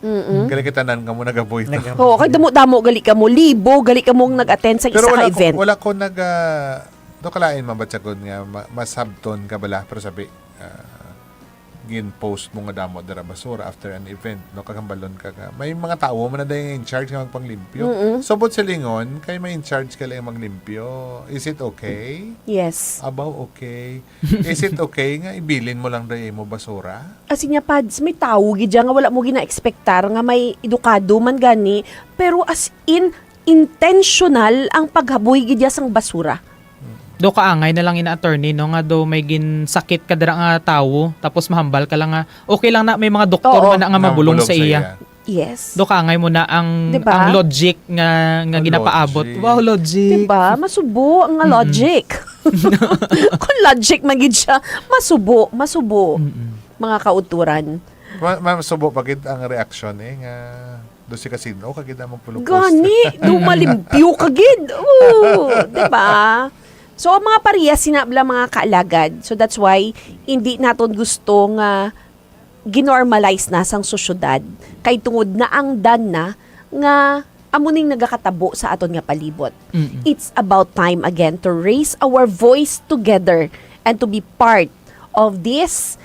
Mm-mm. Kaya kita nan kamo nagahaboy to. Nag- Oo, kay damo-damo gali kamo, libo gali kamo ang nag-attend sa Pero isa ka wala ko, event. wala ko nag, ah, do kalain mabatyagon nga ma-, masabton ka bala, pero sabi, ah, gin-post mo nga damo dira basura after an event, no? Kagambalon ka nga may mga tawo man na dayon in charge nga magpanglimpyo. Mm-mm. Subot silingon, kay may in charge ka lang maglimpyo. Is it okay? Yes. Abaw, okay. Is it okay nga ibilin mo lang dayon imo basura? As in, Pads, may tawo gid dyan nga wala mo gina-expectar nga may edukado man gani, pero as in, intentional ang paghaboy gid dyan sang basura. Do kaangay na lang ina, attorney, no, nga do may ginsakit ka dira nga tawo, tapos mahambal ka lang nga, okay lang na, may mga doktor Oo. man na nga Nga mabulong mabulong sa sa iya. iya. Yes. Do kaangay mo na ang, Di ba? ang logic nga, nga Ang ginapaabot. logic. Wow, logic. Di ba? Masubo ang Mm-mm. logic. Kung logic man gid siya, masubo, masubo. Mm-mm. Mga kauturan. Ma-, masubo pa gid ang reaksyon eh, nga dosi ka sin-o, ka gid ang magpulupos. Gani, do malimpyo ka gid. Oo, di ba? So, ang mga parehas sina bala, mga kaalagad. So, that's why hindi naton gusto nga ginormalize na sang sosyedad. Kay tungod naangdan na nga amo ning nagakatabo sa aton nga palibot. Mm-mm. It's about time again to raise our voice together and to be part of this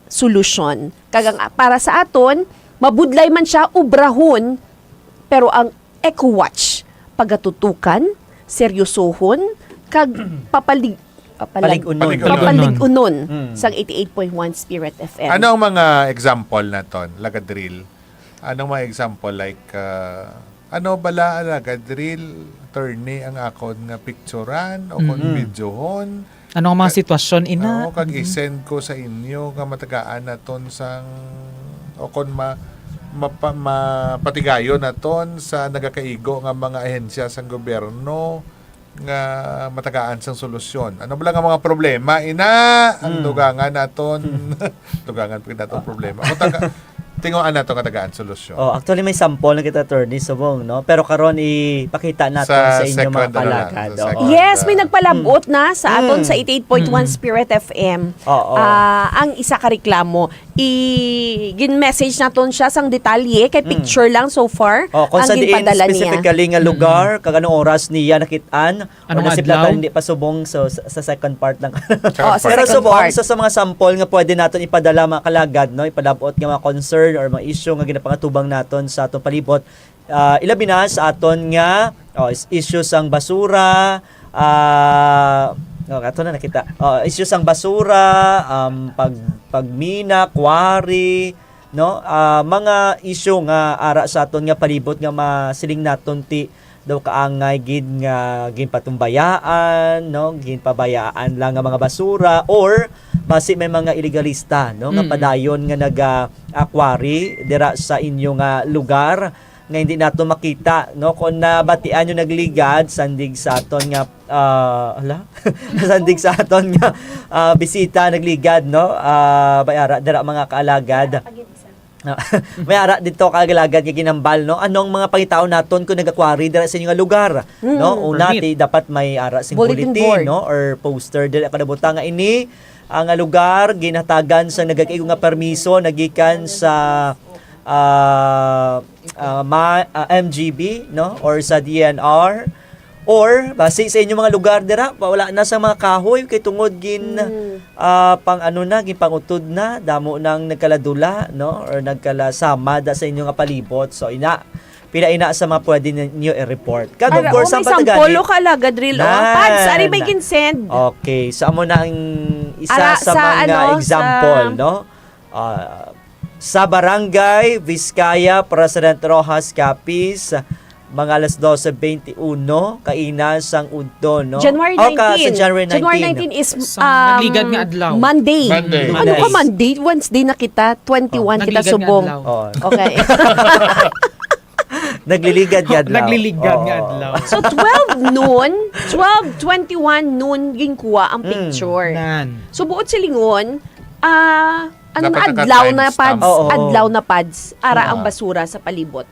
solution. Kag ang, para sa aton, mabudlay man siya obrahon, pero ang EcoWatch, pagatutukan, seryosohon, kag papalig-, papalag-, Palig-unon. papalig-unon Mm. sang eighty-eight point one Spirit F M. Ano ang mga example naton, Lagadril? Anong mga example, like, ah, ano bala, Lagadril, attorney, ang akon nga picturan o kung Mm. videohon? Ano ang mga Ka-, sitwasyon, ina? Oo, kag Mm. i-send ko sa inyo nga matagaan naton sang, o kon ma-, mapa-, mapatigayon naton sa nagakaigo nga mga ahensya sang gobyerno nga matagaan sang solusyon. Ano bala nga mga problema, ina? Ang Mm. dugangan naton, dugangan pa naton problema. Kung taga-, tinguan naton nga tagaan solusyon. Oh, actually, may sample na kita, Attorney Subong, no? Pero karon, ipakita naton Sa sa inyo, mga second, ano na, kalagad. sa Oo. second, Yes, may ah, nagpalabot na sa aton Mm. sa eighty-eight point one Mm. Spirit F M. Oo. Ah, ang isa ka reklamo, i-, gin-message naton siya sang detalye, kay Mm. picture lang so far Oh, kung ang sa diin ginpadala niya. specifically nga Mm. lugar, kag anong oras niya nakit-an, Anong o nasiplatan, adlaw? hindi pa subong, so, sa, sa second part lang. Second Oh, sa part. Pero second subong, part. sa, sa mga sample nga pwede naton ipadala, mga kalagad, no? Ipalabot nga mga concern or mga issue nga ginapangatubang naton sa atong palibot, ah, ilabi na sa aton nga, oh, is-, issue sang basura, ah, oh, ato na nakita. Oh, issue sang basura, um, pag, pagmina, quarry, no? Ah, mga issue nga ara sa aton nga palibot nga masiling naton ti daw kaangay gid nga ginpatumbayaan, no? Ginpabayaan lang nga mga basura or basi may mga ilegalista, no, nga Mm. padayon nga naga, ah, quarry dira sa inyo nga lugar nga hindi nato makita, no? Kung nabatian nyo nagligad, sandig sa aton nga, ah, hala? Sandig sa aton nga, ah, bisita nagligad, no? Ah, bayara, dira mga kaalagad. Ah, may ara dito kaalagad nga ginambal, no? Anong mga pangitaon naton kung nagakwari dira sa inyo nga lugar, Mm. no? Una, Permit. ti, dapat may ara sing Bulletin bulletin, board. no? Or poster dira kada butang nga ini, ang, ah, lugar ginhatagan sa nagakaigo nga permiso nagikan sa ah, ah, ma-, ah, M G B, no? Or sa D N R, or basi sa inyong mga lugar dira, wala na sa mga kahoy kay tungod gin, Mm. ah, pang ano na, ginpangutod na, damo nang nagkaladula, no? Or nagkalasamad sa inyo nga palibot. So, ina, pila ina sa mga pwede ninyo i-report. Kag of Ara, course, oh, ang may patagahi, sample, oh, ka, Alagad Ril, oh. Pads, ari may ginsend. Okay, so amo na ang isa Ara, sa sa mga ano, example, sa no? Ah, sa Barangay Vizcaya, President Rojas Capiz, mga alas dose bente uno, kaina sang udto, no? January Oh, ka, sa nineteen. January January nineteen. nineteen is, Sa um, nagligad nga adlaw. Monday. Monday. Ano ka, Monday. Monday? Wednesday na kita, twenty-one Oh, kita nagligad nga subong. adlaw. Oh. Okay. Nagliligad nga adlaw. Nagliligad nga Oo. adlaw. So, twelve noon, twelve twenty-one noon, ginkuha ang Mm. picture. Nan. So, buot silingon, ah, ano Dapat na, adlaw na, naka-timestamp. Pads, Oo. adlaw na, Pads, ara ang Ah. basura sa palibot.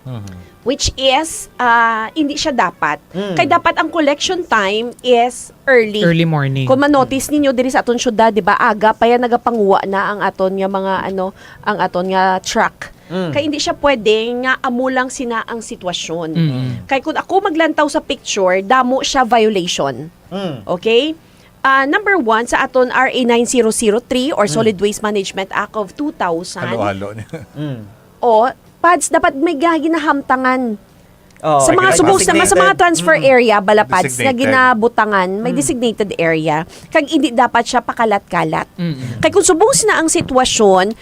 Mhm. Which is, ah, hindi siya dapat. Mm. Kay dapat ang collection time is early. Early morning. Kung ma-notice ninyo diri sa aton syudad, di ba, aga pa yan nagapanguha na ang aton nga mga, ano, ang aton nga truck. Mm. Kay hindi siya pwede nga amo lang sina ang sitwasyon. Mm. Kay kung ako maglantaw sa picture, damo siya violation. Mm. Okay? Ah, number one, sa aton R A nine zero zero three or Mm. Solid Waste Management Act of two thousand, Halo-halo niya. Mm. o, Pads, dapat may ga-, ginahamtangan. Oo, Sa mga okay. subong sa, sa mga Designated. transfer Mm. area, bala, Pads, na Designated. ginabutangan, may Mm. designated area. Kag hindi dapat siya pakalat-kalat. Mm. Kay kung subong sina ang sitwasyon,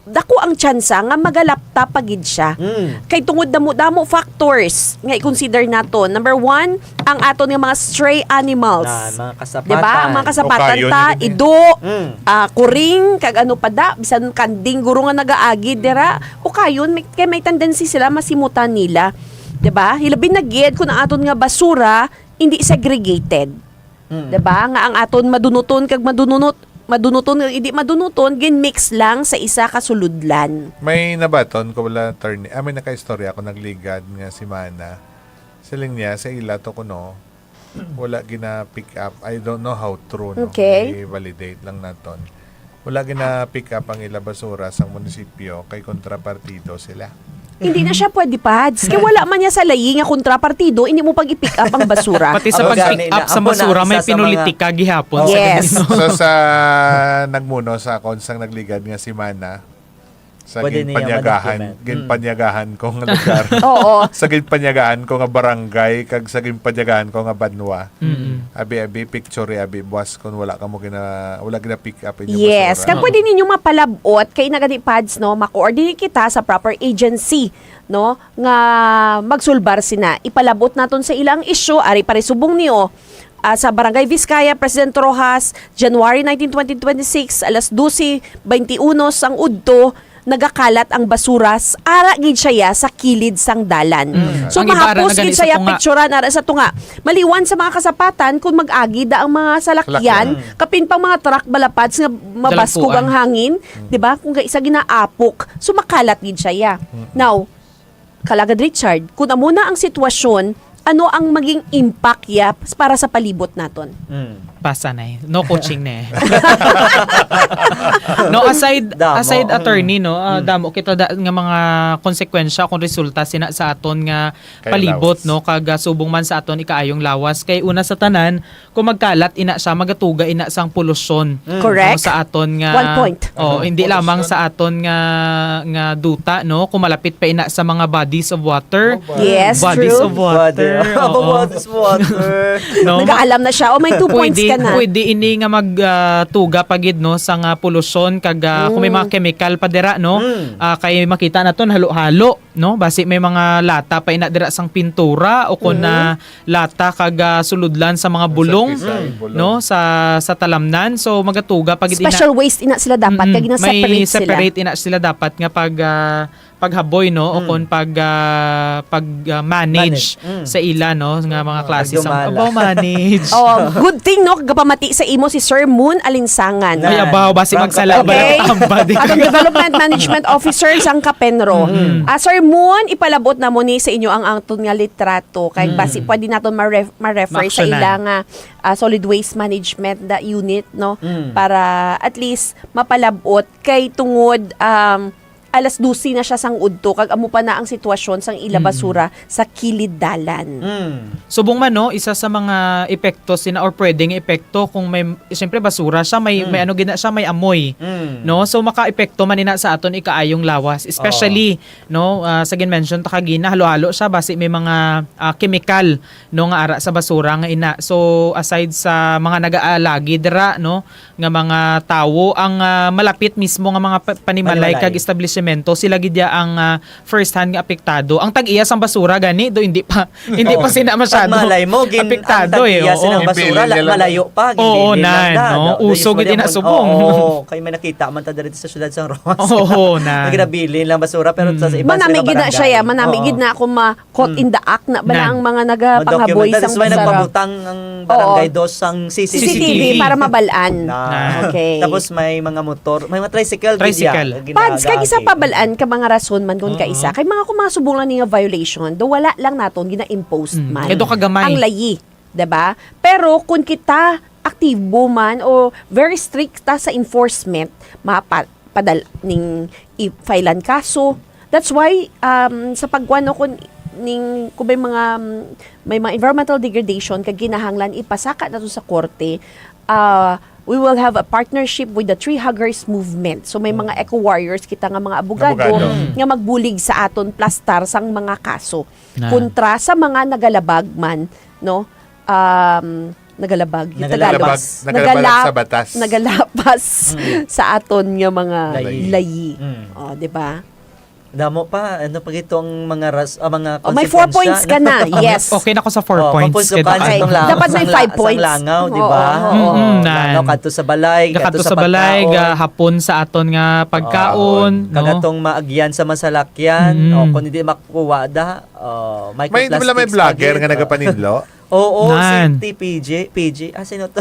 dako ang tsansa nga magalapta pa gid siya. Mm. Kay tungod damo-damo factors nga i-consider naton. Number one, ang aton nga mga stray animals. Na, mga kasapatan. Di ba? Ang mga kasapatan O kayo ta, na gid eh. ido, Mm. ah, kuring, kag ano pa da, bisan kanding guro nga nagaagi dira. O kayon, may, kay may tendency sila masimutan nila. Di ba? Hilabi na gid kung ang aton nga basura hindi segregated. Mm. Di ba? Nga ang aton madunuton kag madununot, madunuton kag hindi madunuton, gin-mix lang sa isa ka suludlan. May nabaton ko wala, attorney. Ah, may nakaistorya ako, nagligad nga semana. Siling niya, sa ila to kuno, wala gina-pick up. I don't know how true, no? Okay. I-validate lang naton. Wala gina-pick up ang ila basura sang munisipyo kay kontrapartido sila. Hindi na siya pwede, Pads. Kay wala man niya sa layi nga kontrapartido, hindi mo pag i-pick up ang basura. Pati sa Ako pag-pick gani up na, sa ako na basura, may isa sa mga pinulitika gihapon sa Yes. ganito. So, sa nagmuno sa akon sang nagligad nga semana, sa Pwede niya ginpanyagahan, ma-document. Mm. ginpanyagahan ko nga lugar. Oo. Sa ginpanyagahan ko nga barangay, kag sa ginpanyagahan ko nga banwa. Mm. Abi, abi, picture, abi, buwas kung wala ka mo gina-, wala gina-pick up inyo Yes. basura. Kag Oo. pwede ninyo mapalabot kay nagani, Pads, no, ma-coordinate kita sa proper agency, no, nga magsulbar sina. Ipalabot naton sa ilang issue, ari pa rin subong niyo, ah, sa Barangay Vizcaya, President Rojas, January nineteen, twenty twenty-six, alas dose bente uno sang udto, nagakalat ang basura s-, ara gid siya ya sa kilid sang dalan. Mm. So, Ang iba ara mahapos na gid gani siya sa ya tunga. picturan ara sa tunga. Maliwan sa mga kasapatan kung mag-agi da ang mga salakyan, Salakyan. Mm. kapin pang mga truck bala, Pads nga mabaskog Dalagpuan. ang hangin, Mm. di ba? Kung kaisa ginaapok, so makalat gid siya ya. Mm. Now, Kalagad Richard, kung amo na ang sitwasyon, ano ang maging impact ya para sa palibot naton? Mm. Pasa na eh. No coaching na eh. No, aside, Damo. aside, Mm. attorney, no, ah, Mm. damo kita da, nga mga konsekwensya kung resulta sina sa aton nga Kay palibot, lawas. no, kag, ah, subong man sa aton ikaayong lawas. Kay una sa tanan, kung magkalat ina siya, magatuga ina sang polusyon, Mm. Correct. no, sa aton nga, One point. oh, Ano? hindi lamang Polusyon? sa aton nga, nga duta, no, kung malapit pa ina sa mga bodies of water. Oh, bodies. Yes, Bodies true. of water, Water. oo. Bodies of water. No, ma- Nag-aalam na siya. Oh, may two points Pwede, ka na. pwede ini nga mag, ah, tuga pa gid, no, sa nga polusyon kag, ah, kung may Mm. mga chemical pa dira, no, Mm. ah, kay makita naton halo-halo, no, basi may mga lata pa ina dira sang pintura o kon, Mhm. ah, lata kag, ah, suludlan sa mga Sa bulong, kisa, Mm. bulong. no, sa, sa talamnan. So, magatuga pa gid ina. Special waste ina sila dapat, Mm-mm. kag gina-separate May sila. separate ina sila dapat nga pag, ah, paghaboy, no, o Mm. kon pag, ah, pag, ah, manage Manage. Mm. sa ila, no, nga mga Ah, klase medyo sang mala. abaw manage. Oh, good thing, no, gapamati sa imo si Sir Moon Alinsangan. Ay, Nan. abaw, basi Bangka magsala pa. ba Okay. ang tambad? Atong Development Management Officer sang Kapenro. Mm. Ah, Sir Moon, ipalabot na mo ni sa inyo ang aton nga litrato. Kay Mm. basi pwede naton ma-ref-, ma-refer sa Maaksyonan. ila nga, ah, solid waste management na unit, no? Mm. Para at least mapalabot kay tungod, um, alas dose na siya sang udto, kag amo pa na ang sitwasyon sang ila Mm. basura sa kilid dalan. Mm. Subong man, no, isa sa mga epekto sina, or pwedeng epekto kung may, siyempre, basura siya, may, Mm. may ano gina siya, may amoy, Mm. no? So, maka-epekto man ina sa aton ikaayong lawas, especially, Oh. no, ah, sa gin-mention ta kagina, halo-halo siya, basi may mga, ah, kemikal, no, nga ara sa basura nga ina. So, aside sa mga nagaalagi dira, no, nga mga tawo, ang, ah, malapit mismo nga mga pa-, panimalay Panimalay. kag establisemento, sila gid ya ang, ah, first hand nga apektado. Ang tag-iya sang basura gani do hindi pa, hindi pa Oo. sina masyado Pag malay mo, gin-, ang apektado, eh, tag-iya oo. silang basura, Ipilin la-, nila. malayo pa, Oo, ginbilin lang nan, da, no? da, Uso gid usually ina ang, subong. oo, kay may nakita man ta diri sa siyudad sang Roxas. Oo, nan. Nga ginabilin lang basura, pero sa Mm. iba Manami sila gid na barangay. siya, ya. Manami Oo. gid na ako ma-, caught Mm. in the act na bala Nan. ang mga nagapanghaboy Ma-document. That sang is why basura. nagpabutang ang Oo. barangay dos sang C C T V. C C T V para mabal-an. Na. Nan. Okay. Tapos may mga motor, may mga tricycle, gid ya, Tricycle. nga Pads, kag isa ginaagi. pa bal-an ka mga rason man kung Mm-mm. kaisa. Kay mga kung mga subong lang ni nga violation, do wala lang naton gina-impose Mm. man. Kay do kagamay. Ang layi, di ba? Pero kung kita aktibo man o very strict ta sa enforcement, mapa-, padal-, ning i-filean kaso. That's why, um, sa pagkuan, no, kung ning, kung may mga, um, may mga environmental degradation kag kinahanglan ipasaka nato sa korte, ah, we will have a partnership with the Tree Huggers Movement. So, may mga Mm. eco warriors kita nga mga abogado Abogado. Mm. nga magbulig sa aton plastar sang mga kaso Nan. kontra sa mga nagalabag man, no? Um, nagalabag, yung Nagalabag. Tagalog. Nagalabag, nagalabag Nagala-, sa batas. nagalapas Mm. sa aton nga mga Layi. layi. Mm. Oh, di ba? Damo pa, ano pa gito ang mga ras-, ah, mga Oh, may four konsepwensya points ka na. Yes. Okay na ko sa four Oh, points. Kaya kung sa dapat, lang, dapat may sa five la-, sa points. langaw, di ba? Oo, oo. Mm-mm, Langaw, nan. kadto sa balay, kadto Kakadto sa sa balay, pagkaon. ga-, hapon sa aton nga pagkaon, Oo. no? Kagatong maagyan sa masalakyan, Mm. o kung hindi makuha, da, oh, may May, di ba lang may microplastics pa vlogger gid. nga nagapaninlo? Oo, Nan. si T P J, P J, ah, sino to?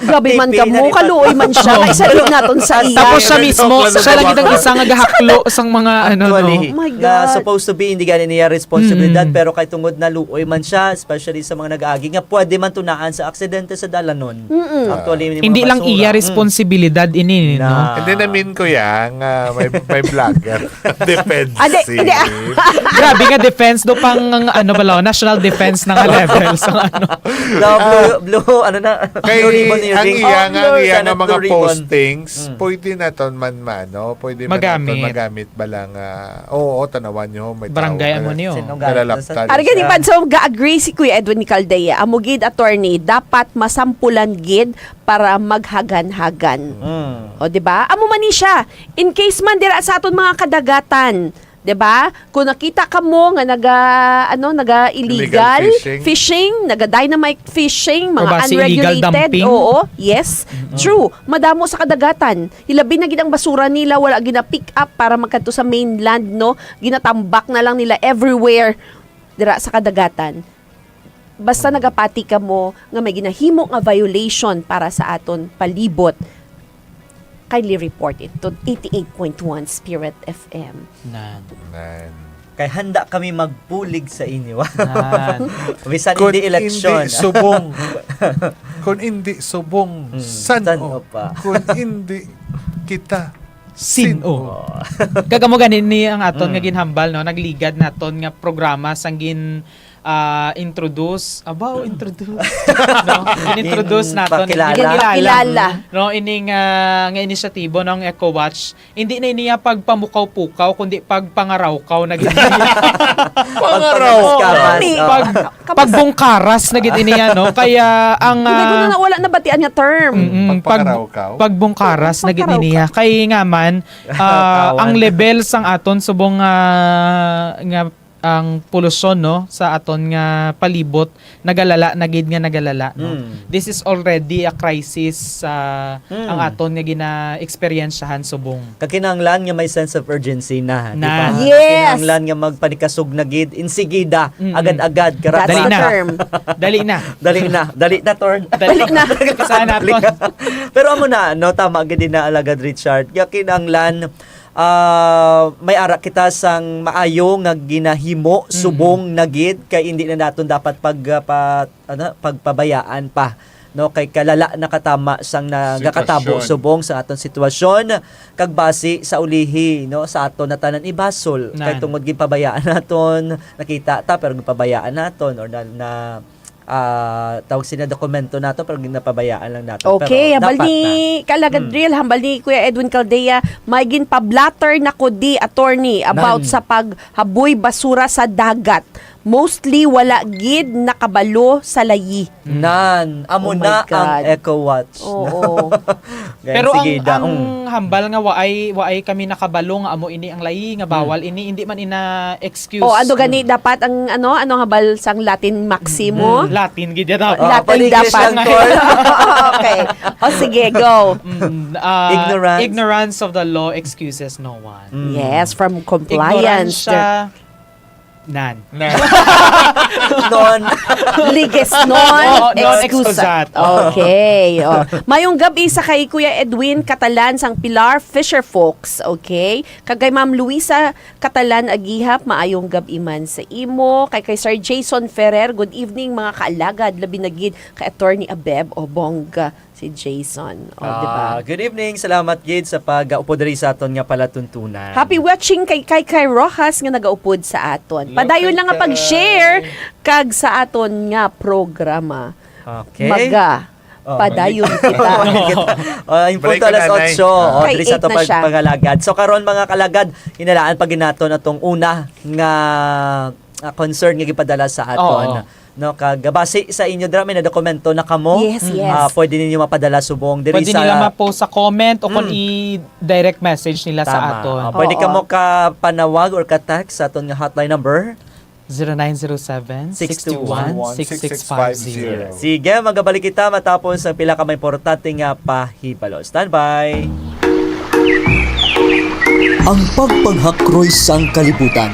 Grabe man T P, kamo, nalipat. kaluoy man siya, Oo. kay salig naton sa iya. Tapos siya mismo, Joke lang siya lang naman. itang isa nga gahaklo sang mga ano, no? Actually, Oh my na God. supposed to be, hindi gani niya responsibilidad, Mm. pero kay tungod na luoy man siya, especially sa mga nag-agi, nga pwede man tunaan sa aksidente sa dalanon. Mm-mm. Actually, may mga Hindi lang basura. iya Mm. responsibilidad ini, no? Na. Hindi namin ko yan, nga may, may vlogger. Defensive. Ah, di, hindi, ah. Grabe nga defense do pang, ano ba, lo, national defense na nga level sa ano. The blue, blue, ano na, Kay blue ribbon ang hearing. iya nga, ang Oh, iya sana nga mga blue ribbon. postings, Mm. pwede naton man maano, pwede man Magamit. naton magamit ba lang, ah, oo, tanawan nyo, may Barangay tao amo na niyo. Sino galit nalalaptan sa Ari gani siya? man, so, ga-agree si Kuya Edwin Caldea. Amo gid, attorney, dapat masampulan gid para maghagan-hagan. Mm. O, di ba? Amo man ni siya. In case man dira sa aton mga kadagatan, di ba? Kung nakita kamo nga naga, ano, naga illegal Illegal fishing. fishing, naga dynamite fishing, O mga basi illegal unregulated, dumping. oo, yes, Mm-mm. true. Madamo sa kadagatan. Hilabi na gid ang basura nila, wala gina-pick up para magkadto sa mainland, no? Ginatambak na lang nila everywhere dira sa kadagatan. Basta nagapati kamo nga may ginahimo nga violation para sa aton palibot, kindly report it to eighty-eight point one Spirit F M. Nan. Nan. Kay handa kami magbulig sa inyo. Nan. Bisan Kung hindi eleksyon. hindi subong, kung hindi subong, Mm, san-o san-o pa? Kung hindi kita, Sin-o? sin-o? Oh. Kag amo gani ni ang aton Mm. nga ginhambal, no? Nagligad naton nga programa sang gin ah, introduce, abaw, introduce, no? In-introduce In naton, pakilala. in-, pakilala, Pakilala. no? Ining, ah, nga inisyatibo, no, ang Eco Watch. Hindi na iniya pagpamukaw-pukaw, kundi pagpangarawkaw na gid. Pangaraw. Pagpangawas-kawas, Gani. oh. Pag-, Kapas- pagbungkaras na gid iniya, no? Kaya ang, Hindi ko ah, na, wala na batian nga term. mm-mm, pag-, Pagpangarawkaw? pagbungkaras na gid Pagpangarawkaw. iniya. Kay nga man, ah, Kawan. ang level sang aton subong, ah, nga ang polusyon, no, sa aton nga palibot, nagalala na gid nga nagalala, no? Mm. This is already a crisis, ah, Mm. ang aton nga gina-eksperyensyahan subong. Kakinahanglan nga may sense of urgency na, di Na. ba? Yes. Kakinahanglan nga magpanikasog na gid, insigida, Mm-mm. agad-agad, karabas. That's Dali the na. term. Dali na. Dali na. Dali na, Torn. Dali Dali na. na. Umpisahan naton. Dali na. Pero amo na, no, tama gid na, Alagad Richard. Kakinahanglan, ah, may ara kita sang maayo nga ginahimo, Mm. subong na gid, kay hindi na naton dapat pag, ah, pa-, ano, pagpabayaan pa no, kay kalala na katama sang nagakatabo Sitwasyon. Subong sa aton sitwasyon, kag basi sa ulihi, no, sa aton na tanan ibasol, kay Nan. Tungod ginpabayaan naton, nakita ta, pero ginpabayaan naton, or na, na, ah, tawag sila, dokumento nato, pero ginapabayaan lang nato. Okay, pero hambal dapat ni na. Kaalagad Mm. Real, hambal ni Kuya Edwin Caldea, may ginpablatter na ko di, attorney, about Nan. Sa paghaboy basura sa dagat. Mostly wala gid nakabalo sa layi. Nan, amo Oh my na ang God. Eco Watch. Oo. Kaya Pero sige, ang, daong. Ang hambal nga waay, waay kami nakabalo nga amo ini ang layi, nga Hmm. bawal ini, hindi man ina excuse. O, ano gani Hmm. dapat ang, ano, ano hambal sang Latin maximo? Hmm, Latin gid yan, ah. Ah, Latin pag-English dapat. Lang, Tol. Okay. O, sige, go. Mm, ah, Ignorance. Ignorance of the law excuses no one. Mm. Yes, from compliance. Ignoransya, nan. Nan. Non. Liges non, Oo, non excusat. Excusat. Okay. Oh. Mayong gab-i sa kay Kuya Edwin Catalan sang Pilar Fisher Folks. Okay. Kag kay Ma'am Luisa Catalan Agihap, maayong gab-i man sa imo. Kay, kay Sir Jason Ferrer, good evening, mga kaalagad, labi na gid kay Attorney Abeb Obong. Si Jason. O, di ba? Ah, good evening. Salamat gid sa pag-upod diri sa aton nga palatuntunan. Happy watching kay Kai Kai Rojas nga nagaupod sa aton. Hello, Padayon lang nga Kai Kai. Pag-share kag sa aton nga programa. Okay. Maga. Oh, Padayon kita. Oh, ang punto Balik ka, alas Nanay. Otso. Oh, Kay diri sa eight ato na pag-, siya. Pangalagad. So, karon, mga kalagad, hinalaan pa gid naton atong una nga, ah, concern nga gipadala sa aton. Oo. No, kag base sa inyo dira, may nadokumento na kamo. Yes, Mm. yes. Ah, pwede ninyo mapadala subong diri Pwede sa nila ma-post sa comment o kung Mm. i-direct message nila sa Tama. aton. Ah, pwede Oo. kamo ka panawag or ka-text sa aton nga hotline number. Zero nine zero seven, six two one, six six five zero. Sige, magabalik kita matapos ang pila ka mga importante nga pahibalo. Standby! Ang pagpanghakroy sang kalibutan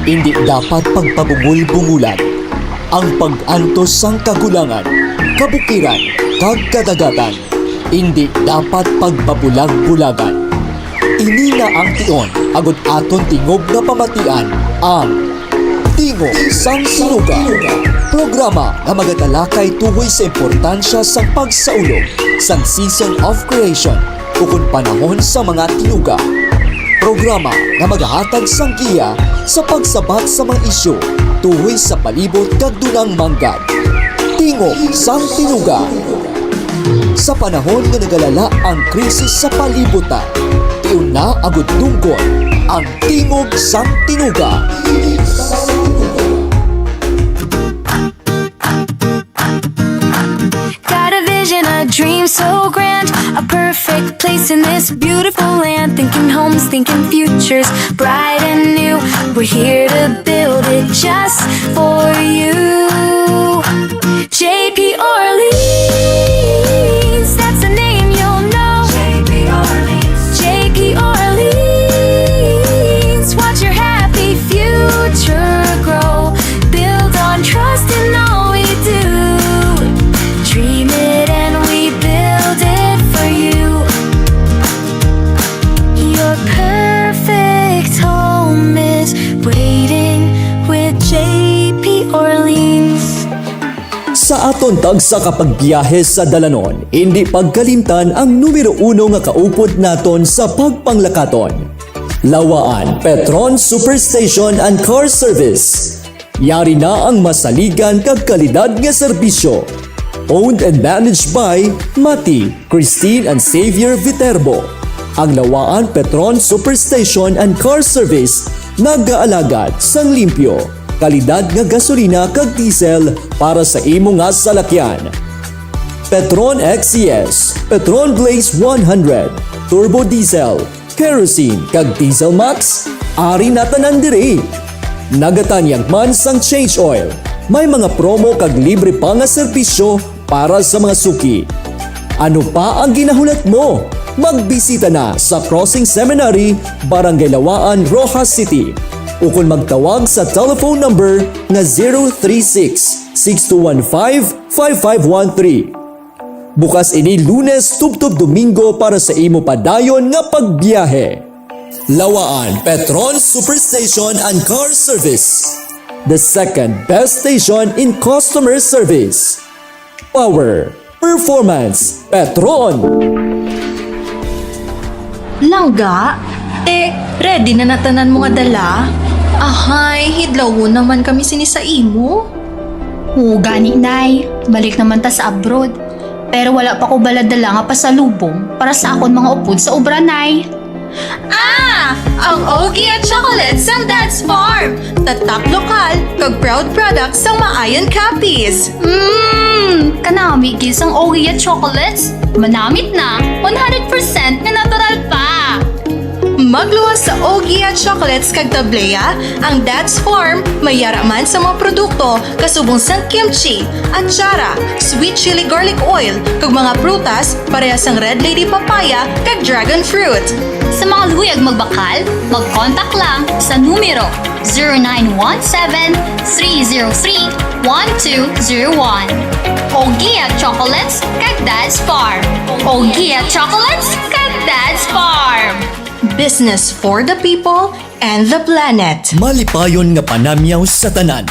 indi dapat pagbabungol-bungolan. Ang pag-antos sang kagulangan, kabukiran, kag kadagatan indi dapat pagbabulag-bulagan. Ini na ang tion, agud aton tingog nga pamatian ang Tingog sang Tinuga, programa nga magatalakay tuhoy sa importansya sang pagsaulog sang season of creation ukon panahon sa mga tinuga. Programa nga magahatag sang giya sa pagsabat sa mga isyu tuhoy sa palibot kag dunang manggad. Tingog sang Tinuga. Sa panahon nga nagalala ang krisis sa palibot ta, tion na agud dunggon ang Tingog sang Tinuga. Got a vision, a dream so grand, a perfect place in this beautiful land. Thinking homes, thinking futures, bright and new. We're here to build it just for you. J P Orleans, that's a name you'll know. J P Orleans. J P Orleans, watch your happy future grow. Build on trust in all we do. Dream it and we build it for you. Your perfect home is waiting with J P Orleans. Sa aton tagsa ka pagbiyahe sa dalanon, indi pagkalimtan ang numero uno nga kaupod naton sa pagpanglakaton. Lawaan, Petron Superstation and Car Service. Yari na ang masaligan kag kalidad nga serbisyo. Owned and managed by Mati, Christine and Xavier Viterbo. Ang Lawaan Petron Superstation and Car Service nagaalagad sang limpyo, kalidad nga gasolina kag diesel para sa imo nga salakyan. Petron X C S, Petron Blaze one hundred, Turbo Diesel, Kerosene, kag Diesel Max, ari na tanan diri. Nagatanyag man sang change oil. May mga promo kag libre pa nga serbisyo para sa mga suki. Ano pa ang ginahulat mo? Magbisita na sa Crossing Seminary, Barangay Lawaan, Roxas City. Ukon magtawag sa telephone number nga zero three six, six two one five, five five one three. Bukas ini Lunes tubtob Domingo para sa imo padayon nga pagbiyahe. Lawaan Petron Superstation and Car Service. The second best station in customer service. Power Performance Petron. Langga, te, ready na na tanan mo nga dala? Ahay, hidlawon naman kami sini sa imo. Oo gani, Nay. Balik naman ta sa abroad. Pero wala pa ko bala dala nga pasalubong para sa akon mga upod sa obra, Nay. Ah! Ang Ogie at Chocolate sang Dad's Farm! Tatak lokal, kag proud product sang Maayan Capiz. Mmm! Kanami gid sang Ogie at Chocolates. Manamit na, one hundred percent nga natural pa. Magluwas sa Ogie at Chocolates kag Tablea, ang Dad's Farm may yara man sa mga produkto kasubong sang kimchi, achara, sweet chili garlic oil, kag mga prutas pareha sang Red Lady papaya kag dragon fruit. Sa mga luyag magbakal, mag-contact lang sa numero zero nine one seven, three zero three, one two zero one. Ogie at Chocolates kag Dad's Farm. Ogie at Chocolates kag Dad's Farm. Business for the people and the planet. Malipayon nga panamyaw sa tanan.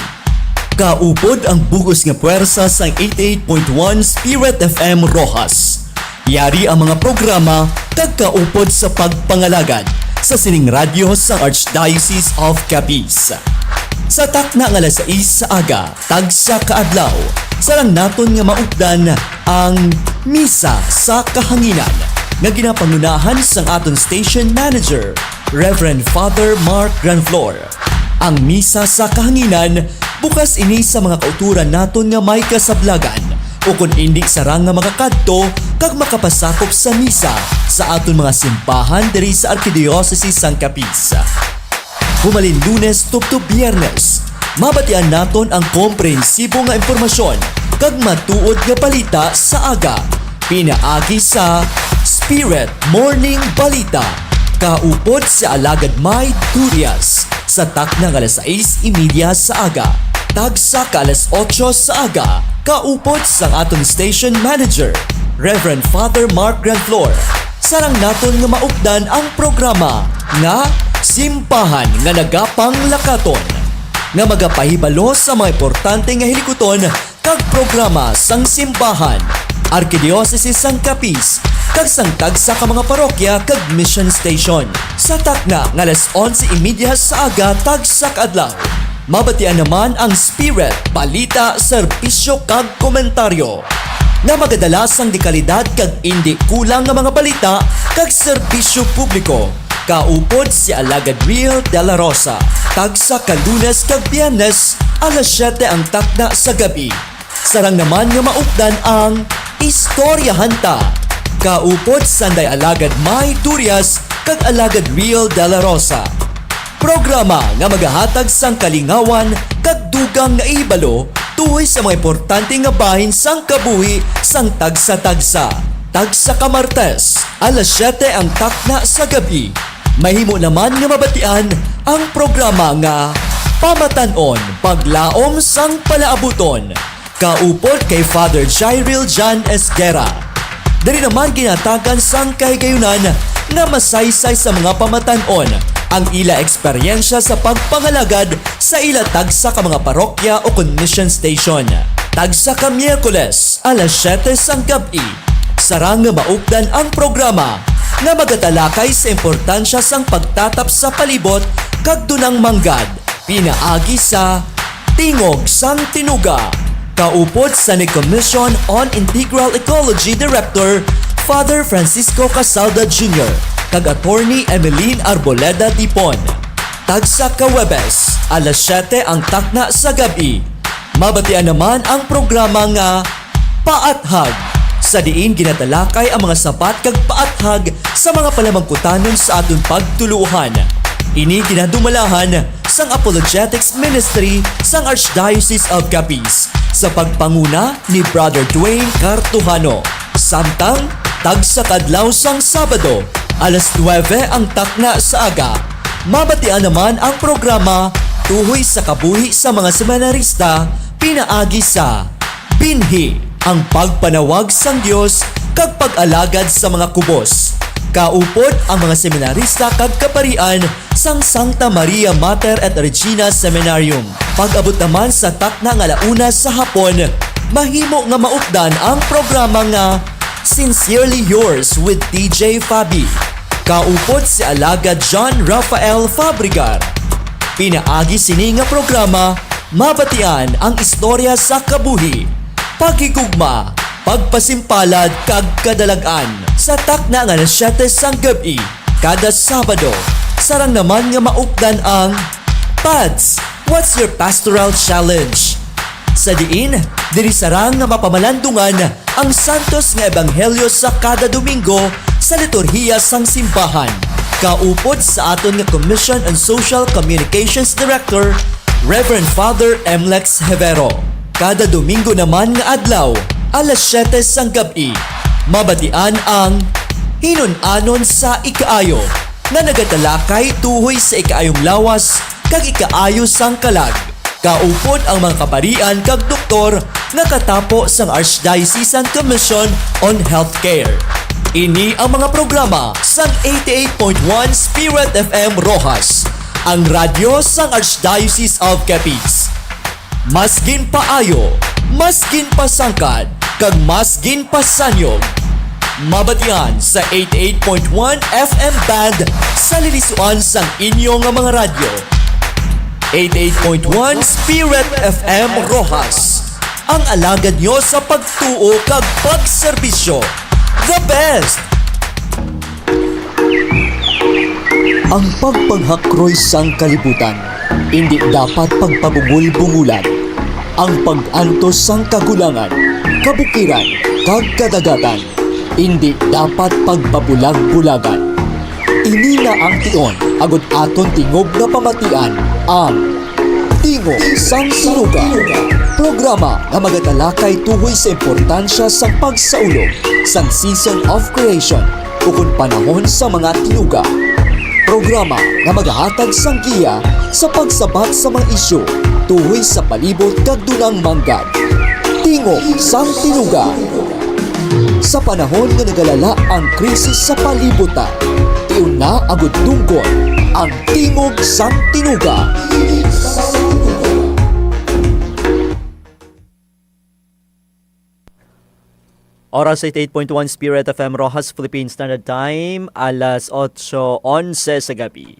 Kaupod ang bug-os nga puwersa sang eighty-eight point one Spirit F M Roxas. Yari ang mga programa kag kaupod sa pagpangalagad sa sining radyo sa Archdiocese of Capiz. Sa takna nga alas sais sa aga, tagsa ka adlaw, sarang naton nga maupdan ang Misa sa Kahanginan nga ginapangunahan sang aton station manager, Reverend Father Mark Granflor. Ang Misa sa Kahanginan, bukas ini sa mga kauturan naton nga may kasablagan, ukon indi sarang nga makakadto kag makapasakop sa Misa sa aton mga simbahan diri sa Arkidiocese sang Capiz. Humalin Lunes tubtob Biyernes, mabatian naton ang komprehensibo nga impormasyon kag matuod nga balita sa aga, pinaagi sa Spirit Morning Balita, kaupod si Alagad May Durias, sa takna nga alas sais y media sa aga. Tagsa ka alas otso sa aga, kaupod sang aton station manager, Reverend Father Mark Granflor, sarang naton nga maupdan ang programa nga Simbahan nga Nagapanglakaton, nga magapahibalo sa mga importante nga hilikuton kag programa sang simbahan, Arkidiocese sang Capiz, kag sang tagsa ka mga parokya kag mission station. Sa takna nga alas onse y media sa aga tagsa ka adlaw, mabatian naman ang Spirit, Balita, Serbisyo, kag Komentaryo, nga magadala sang dekalidad kag indi kulang nga mga balita kag serbisyo publiko. Kaupod si Alagad Riel de la Rosa. Tagsa ka Lunes kag Biyernes, alas siyete ang takna sa gab-i. Sarang naman nga maupdan ang Istoryahan Ta, kaupod sanday Alagad May Durias kag Alagad Riel de la Rosa. Programa nga magahatag sang kalingawan kag dugang nga ihibalo tuhoy sa mga importante nga bahin sang kabuhi sang tagsa-tagsa. Tagsa ka Martes, alas siyete ang takna sa gab-i. Mahimo naman nga mabatian ang programa nga Pamatan-on, Paglaom sang Palaabuton, kaupod kay Father Jairil Jan Esguerra. Diri naman ginatagan sang kahigayunan nga masaysay sa mga pamatan-on ang ila eksperyensya sa pagpangalagad sa ila tagsa ka mga parokya o kon mission station. Tagsa ka Miyerkules, alas siyete sang gab-i, sarang nga maupdan ang programa nga magatalakay sa importansya sang pagtatap sa palibot kag dunang manggad, pinaagi sa Tingog sang Tinuga, kaupod sa ni Commission on Integral Ecology Director Father Francisco Casalda Junior kag Attorney Emeline Arboleda Dipon. Tagsa ka Huwebes, alas siyete ang takna sa gab-i. Mabatian naman ang programa nga Paathag, sa diin ginatalakay ang mga sabat kag paathag sa mga palamangkutanon sa aton pagtuluohan. Ini ginadumalahan sang Apologetics Ministry sang Archdiocese of Capiz sa pagpanguna ni Brother Dwayne Cartuhano. Samtang, tagsa ka adlaw sang Sabado, alas nuwebe ang takna sa aga, mabatian naman ang programa tuhoy sa kabuhi sa mga seminarista pinaagi sa Binhi, ang pagpanawag sang Dios kag pag-alagad sa mga kubos. Kaupod ang mga seminarista kag kaparian sang Santa Maria Mater et Regina Seminarium. Pag-abot naman sa takna nga ala una sa hapon, Mahimo nga maupdan ang programa nga Sincerely Yours with D J Fabi. Kaupod si Alagad John Rafael Fabregar. Pinaagi sini nga programa, mabatian ang istorya sa kabuhi, paghigugma, pagpasimpalad kag kadalag-an sa takna nga alas siyete sang gab-i kada Sabado. Sarang naman nga maupdan ang Pads, What's Your Pastoral Challenge? Sa diin, diri sarang nga mapamalandungan ang santos nga ebanghelyo sa kada Domingo sa liturhiya sang simbahan, kaupod sa aton nga Commission on Social Communications Director, Reverend Father Emlex Hevero. Kada Domingo naman nga adlaw, alas siyete sang gab-i, mabatian ang Hinun-anon sa Ikaayo, nga nagatalakay tuhoy sa ikaayong lawas kag ikaayo sang kalag. Kaupod ang mga kaparian kag doktor nga katapo sang Archdiocesan Commission on Healthcare. Ini ang mga programa sang eighty-eight point one Spirit F M Roxas, ang radyo sang Archdiocese of Capiz. Mas ginpaayo, mas ginpasangkad, kag mas ginpasanyog. Mabatian sa eighty-eight point one F M band sa lilisuan sang inyo nga mga radyo. Eighty-eight point one Spirit F M Roxas, ang alagad nyo sa pagtuo kag pagserbisyo. The best! Ang pagpanghakroy sang kalibutan indi dapat pagpabungol-bungolan. Ang pag-antos sang kagulangan, kabukiran, kag kadagatan indi dapat pagpabulag-bulagan. Ini na ang tion agud aton tingog nga pamatian ang Tingog sang Tinuga, programa nga magatalakay tuhoy sa importansya sang pagsaulog sang season of creation ukon panahon sa mga tinuga. Programa nga magahatag sang giya sa pagsabat sa mga isyu tuhoy sa palibot kag dunang manggad. Tingog sang Tinuga. Sa panahon nga nagalala ang krisis sa palibot ta, tion na agud dunggon ang Tingog sang Tinuga. Oras eighty-eight point one Spirit F M Roxas, Philippine Standard Time, alas otso onse sa gabi.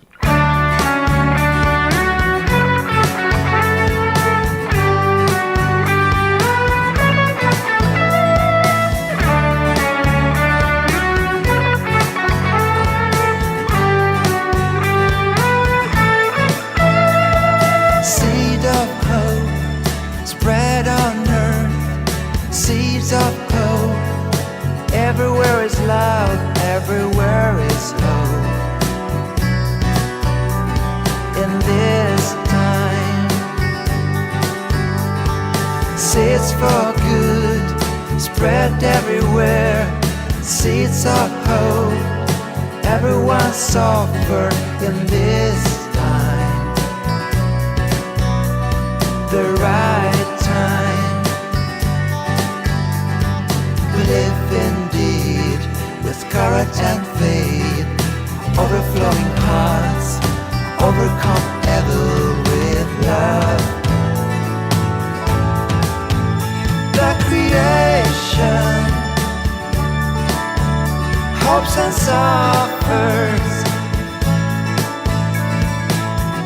Seed of hope, spread on earth, seeds of hope. Everywhere is love, everywhere is hope. In this time, seeds for good, spread everywhere. Seeds of hope, everyone suffer in this time. The right time. Live indeed with courage and faith, overflowing hearts, overcome evil with love. The creation hopes and suffers,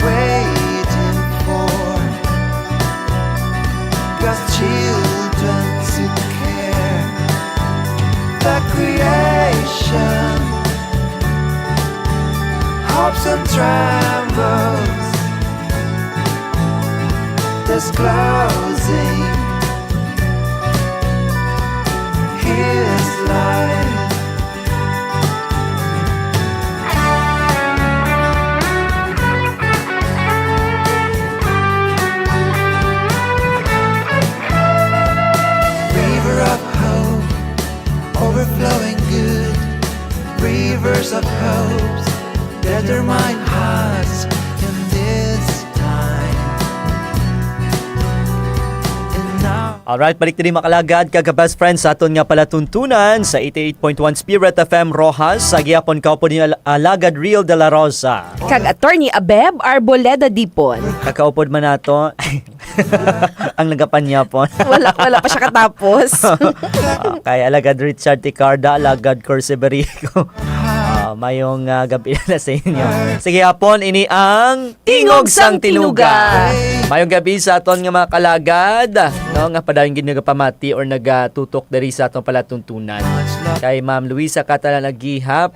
waiting for God's children to care. The creation hopes and trembles, disclosing His light. River of hope, overflowing good, rivers of hopes, determine hearts in this time. And now Alright, balik diri, mga kalagad, kag best friends, sa aton nga palatuntunan sa eighty-eight point one Spirit F M Roxas, sa gihapon kaupod ni Al-, Alagad Real de la Rosa. Kag Attorney Abeb Arboleda Dipon. Kakaupod man nato. Ang nagapanyapon. Wala, wala pa siya katapos. Okay, Alagad Richard Ticarda, Alagad Corsi Berico. Ah, mayong ah, gabi na sa inyo. Sige, hapon, ini ang Tingog sang Tinuga. Mayong gabi sa aton nga mga kalagad, no, nga padayon gid nagapamati or nagatutok diri sa aton palatuntunan. Kay Ma'am Luisa Catalan Agihap.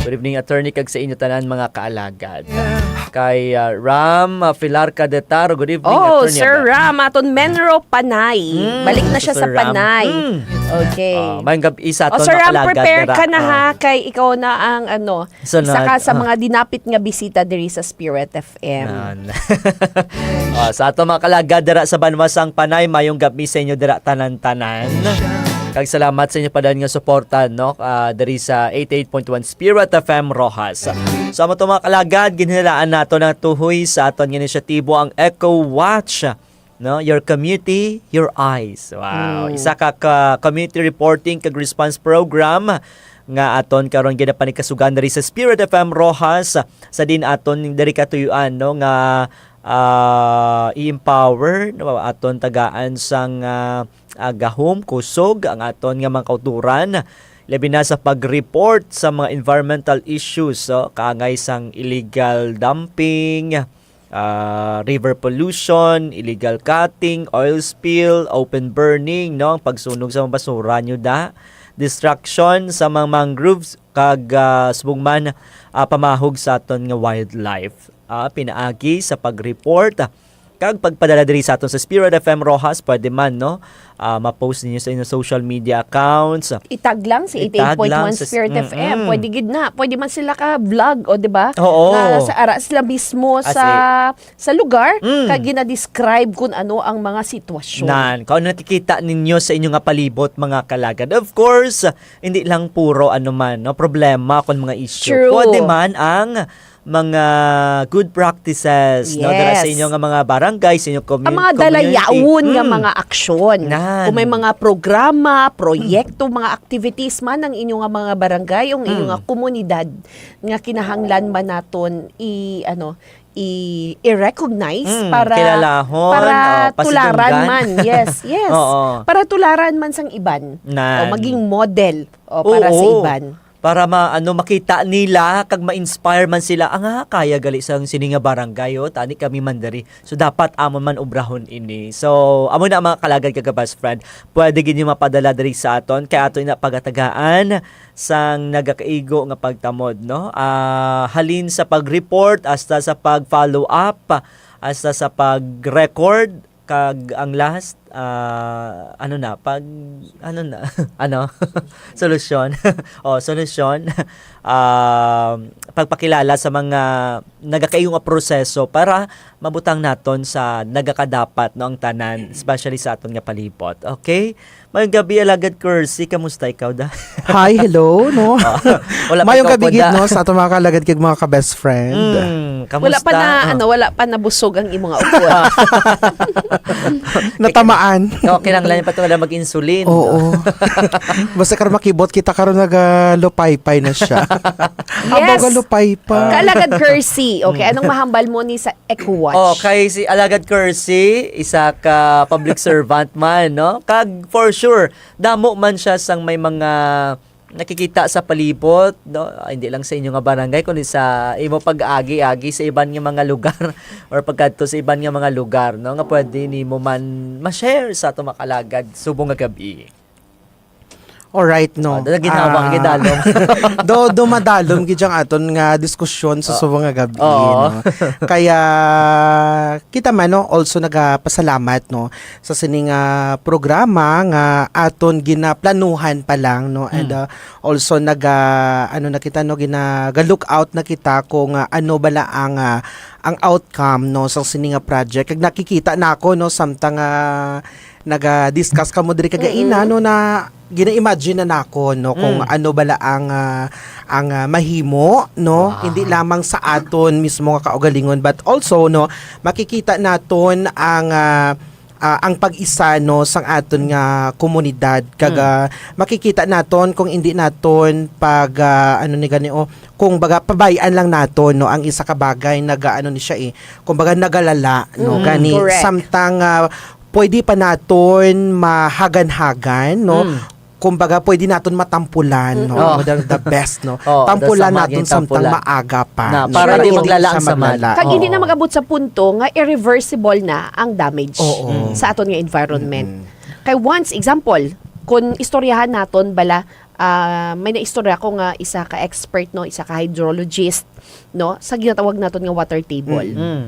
Good evening, attorney, kag sa inyo tanan mga kaalagad. Kay ah, Ram ah, Filarca de Taro. Good evening, Oh, attorney. Sir Ram, aton Menro Panay. Mm, Balik na siya Sir sa Ram. Panay. Mm. Okay. Ah, mayong gabi sa O, aton Sir mga Ram, kalagad prepare dira. ka na, Ah. Ha, kay ikaw na ang ano, Sunod, isa ka sa ah. mga dinapit nga bisita diri sa Spirit F M. Nan. Ah, sa ato mga kalagad dira sa banwa sang Panay, mayong gabi sa inyo dira tanan-tanan. Kag salamat sa inyo padayon nga suporta, no, ah, diri sa eighty-eight point one Spirit F M Roxas. So, amo to mga kalagad, ginhilaan nato ng tuhoy sa aton nga inisyatibo ang Echo Watch, no? Your community, your eyes. Wow. Mm. Isa ka, ka community reporting kag response program nga aton karon ginapanikasugan diri sa Spirit F M Roxas, sa din aton diri katuyuan, no, nga ah, i-empower, no, aton tagaan sang ah, ah, gahom, kusog ang aton nga mga kauturan, labi na sa pag-report sa mga environmental issues, so, kaangay sang illegal dumping, ah, river pollution, illegal cutting, oil spill, open burning, no, ang pagsunog sa mga basura nyo da, destruction sa mga mangroves, kag ah, subong man ah, pamahog sa aton nga wildlife. Ah, pinaagi sa pag-report, ah, kag pagpadala diri sa aton sa Spirit F M Roxas, pwede man, no? Ah, ma-post ninyo sa inyong social media accounts. Itag lang si Itag eighty-eight point one lang sa- Spirit F M. Mm-mm. Pwede gid na. Pwede man sila ka-vlog, o, di ba? Oo. Na sa ara sila mismo As sa sa lugar, Mm. kag gina-describe kung ano ang mga sitwasyon. Nan, kung ano nakikita ninyo sa inyo nga palibot, mga kalagad. Of course, hindi lang puro ano man, no, problema kung mga issue. True. Pwede man ang mga good practices, no, dala sa Yes. inyo nga mga barangay, sa inyong community. Ang mga dalayawon nga Mm. mga aksyon. Nan. Kung may mga programa, proyekto, mga activities man ang inyo nga mga barangay, ang inyo Mm. nga komunidad nga kinahanglan man naton i ano i i-recognize Mm, para kilalahon, para o, pasidunggan. Tularan man. Yes, yes. Oo. Para tularan man sang iban. Nan. O maging model o para sa Oo. iban. Para ma-, ano, makita nila kag ma-inspire man sila, "Ah, nga, kaya gali sang sini nga barangay, oh, tani kami man diri." So, dapat amon man obrahon ini. So, amo na, mga kalagad kag best friend, pwede gid niyo mapadala diri sa aton, kay ato ina pagatagaan sang nagakaigo nga pagtamod, no? Ah, halin sa pag-report hasta sa pag-follow up, hasta sa pag-record, kag ang last, ah, ano na, pag, ano na, ano? Solusyon. O, solusyon. Um, pagpakilala sa mga nagakaigo nga proseso para mabutang naton sa nagakadapat, no, ang tanan, especially sa aton nga palibot. Okay? Mayong gabi, Alagad Cursi. Kamusta ikaw, da? Hi, hello, no? Wala pa Mayong ikaw gabi po, gid, da. No, sa atong mga kalagad kag mga ka-best friend. Mm, kamusta? Wala pa na Ah. ano, wala pa nabusog ang imong ugot. Natamaan. Oh, kinahanglan pa ito na mag-insulin. Oo. Basta karon makibot kita karon nagalupaypay na siya. Ang Yes. baga lupaypay. Kaalagad Cursi, okay, anong mahambal mo ni sa Echo Watch? Oh, kay si Alagad Cursi, isa ka public servant man, no? Kag for sure, damo man siya sang may mga nakikita sa palibot, no? Ah, hindi lang sa inyo nga barangay, kundi sa imo pag-agi-agi sa iban nga mga lugar or pagkadto sa iban nga mga lugar, no? Nga pwede nimo man ma-share sa ato mga kalagad subong nga gabi. Alright, no. Ah, dala ginawa, Ah, gidalom. do dumadalom gid ang aton nga diskusyon sa Ah, subong nga gabi, oo. No? Kaya kita man, no, also nagapasalamat, no, sa sini nga programa nga aton ginaplanuhan pa lang, no, and Mm. uh, also naga ano na kita, no, ginaga-look out na kita kung uh, ano bala ang uh, ang outcome, no, sa sini nga project. Kag nakikita nako, no, samtang uh, naga-discuss kamo diri kagaina, Mm-mm. No, na gina-imagine na nako, no, kung Mm. ano bala ang ah, ang ah, mahimo, no, Wow. hindi lamang sa aton mismo nga kaugalingon, but also, no, makikita naton ang ah, ah, ang pag-isa, no, sang aton nga komunidad. Kag, Mm. ah, makikita naton kung hindi naton pag, ah, ano ni gani, oh, kung baga, pabay-an lang naton, no, ang isa ka bagay, naga-, ano ni siya, eh, kung baga, nagalala, no, Mm, gani, correct. Samtang, ah, pwede pa naton mahagan-hagan, no, Mm. kumbaga, pwede naton matampulan, no? Mm. Oh. Mo dang the best, no? Oh, Tampulan the sama naton gid, samtang tampulan. Maaga pa. Na, No, para para di hindi maglala siya ang samad. Maglala. Kag hindi Oo. na mag-abot sa punto nga irreversible na ang damage Oo. Mm. sa aton nga environment. Mm-mm. Kay once, example, kung istoryahan naton bala, ah, may naistorya ko nga isa ka expert, no, isa ka hydrologist, no, sa ginatawag naton nga water table. Mm. Mm.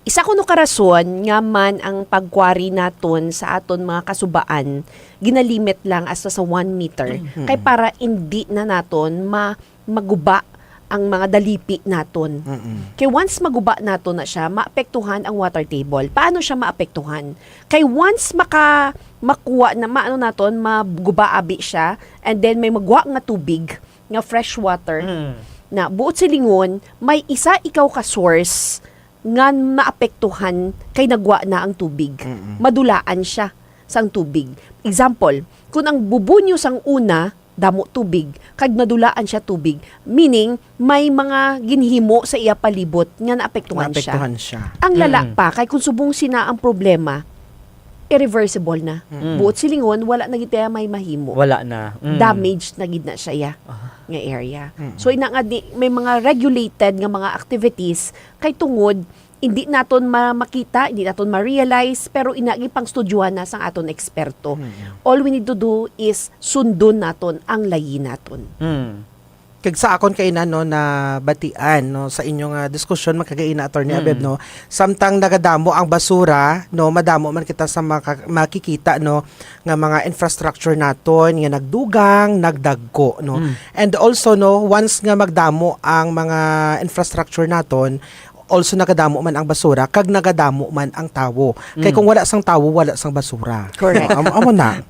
Isa kuno ka rason nga man ang pagkwari naton sa aton mga kasubaan ginalimit lang hasta sa one meter. Mm. Kay para indi na naton ma-, maguba ang mga dalipi naton. Mm-mm. Kay once maguba naton na siya, maapektuhan ang water table. Paano siya maapektuhan? Kay once maka-, makuha na, maano naton, maguba abi siya, and then may magwa nga tubig, nga fresh water, Mm. na buot silingon, may isa ikaw ka source nga naapektuhan kay nagwa na ang tubig. Mm-mm. Madulaan siya sang tubig. Example, kung ang bubunyo sang una, damo tubig, kag nadulaan siya tubig, meaning may mga ginhimo sa iya palibot nga naapektuhan siya. Naapektuhan siya. Ang lala Mm. pa, kay kung subong sina ang problema, irreversible na. Mm. Buot silingon, wala na gid kaya may mahimo. Wala na. Mm. Damage na gid na siya, ya, Ah. nga area. Mm. So, ina nga di, may mga regulated nga mga activities kay tungod hindi naton ma-, makita, hindi naton ma-realize, pero ina gipangstudyohan na sang aton eksperto. Mm. All we need to do is sundon naton ang layi naton. Mm. Kag sa akon kaina, no, nabatian, no, sa inyo nga diskusyon, magkagaina, Attorney Mm. Abeb, no, samtang nagadamo ang basura, no, madamo man kita sa maka-, makikita, no, nga mga infrastructure naton nga nagdugang, nagdagko, no. Mm. And also, no, once nga magdamo ang mga infrastructure naton, also nagadamo man ang basura, kag nagadamo man ang tawo. Kay Mm. kung wala sang tawo, wala sang basura. Correct. No, am-, amo na.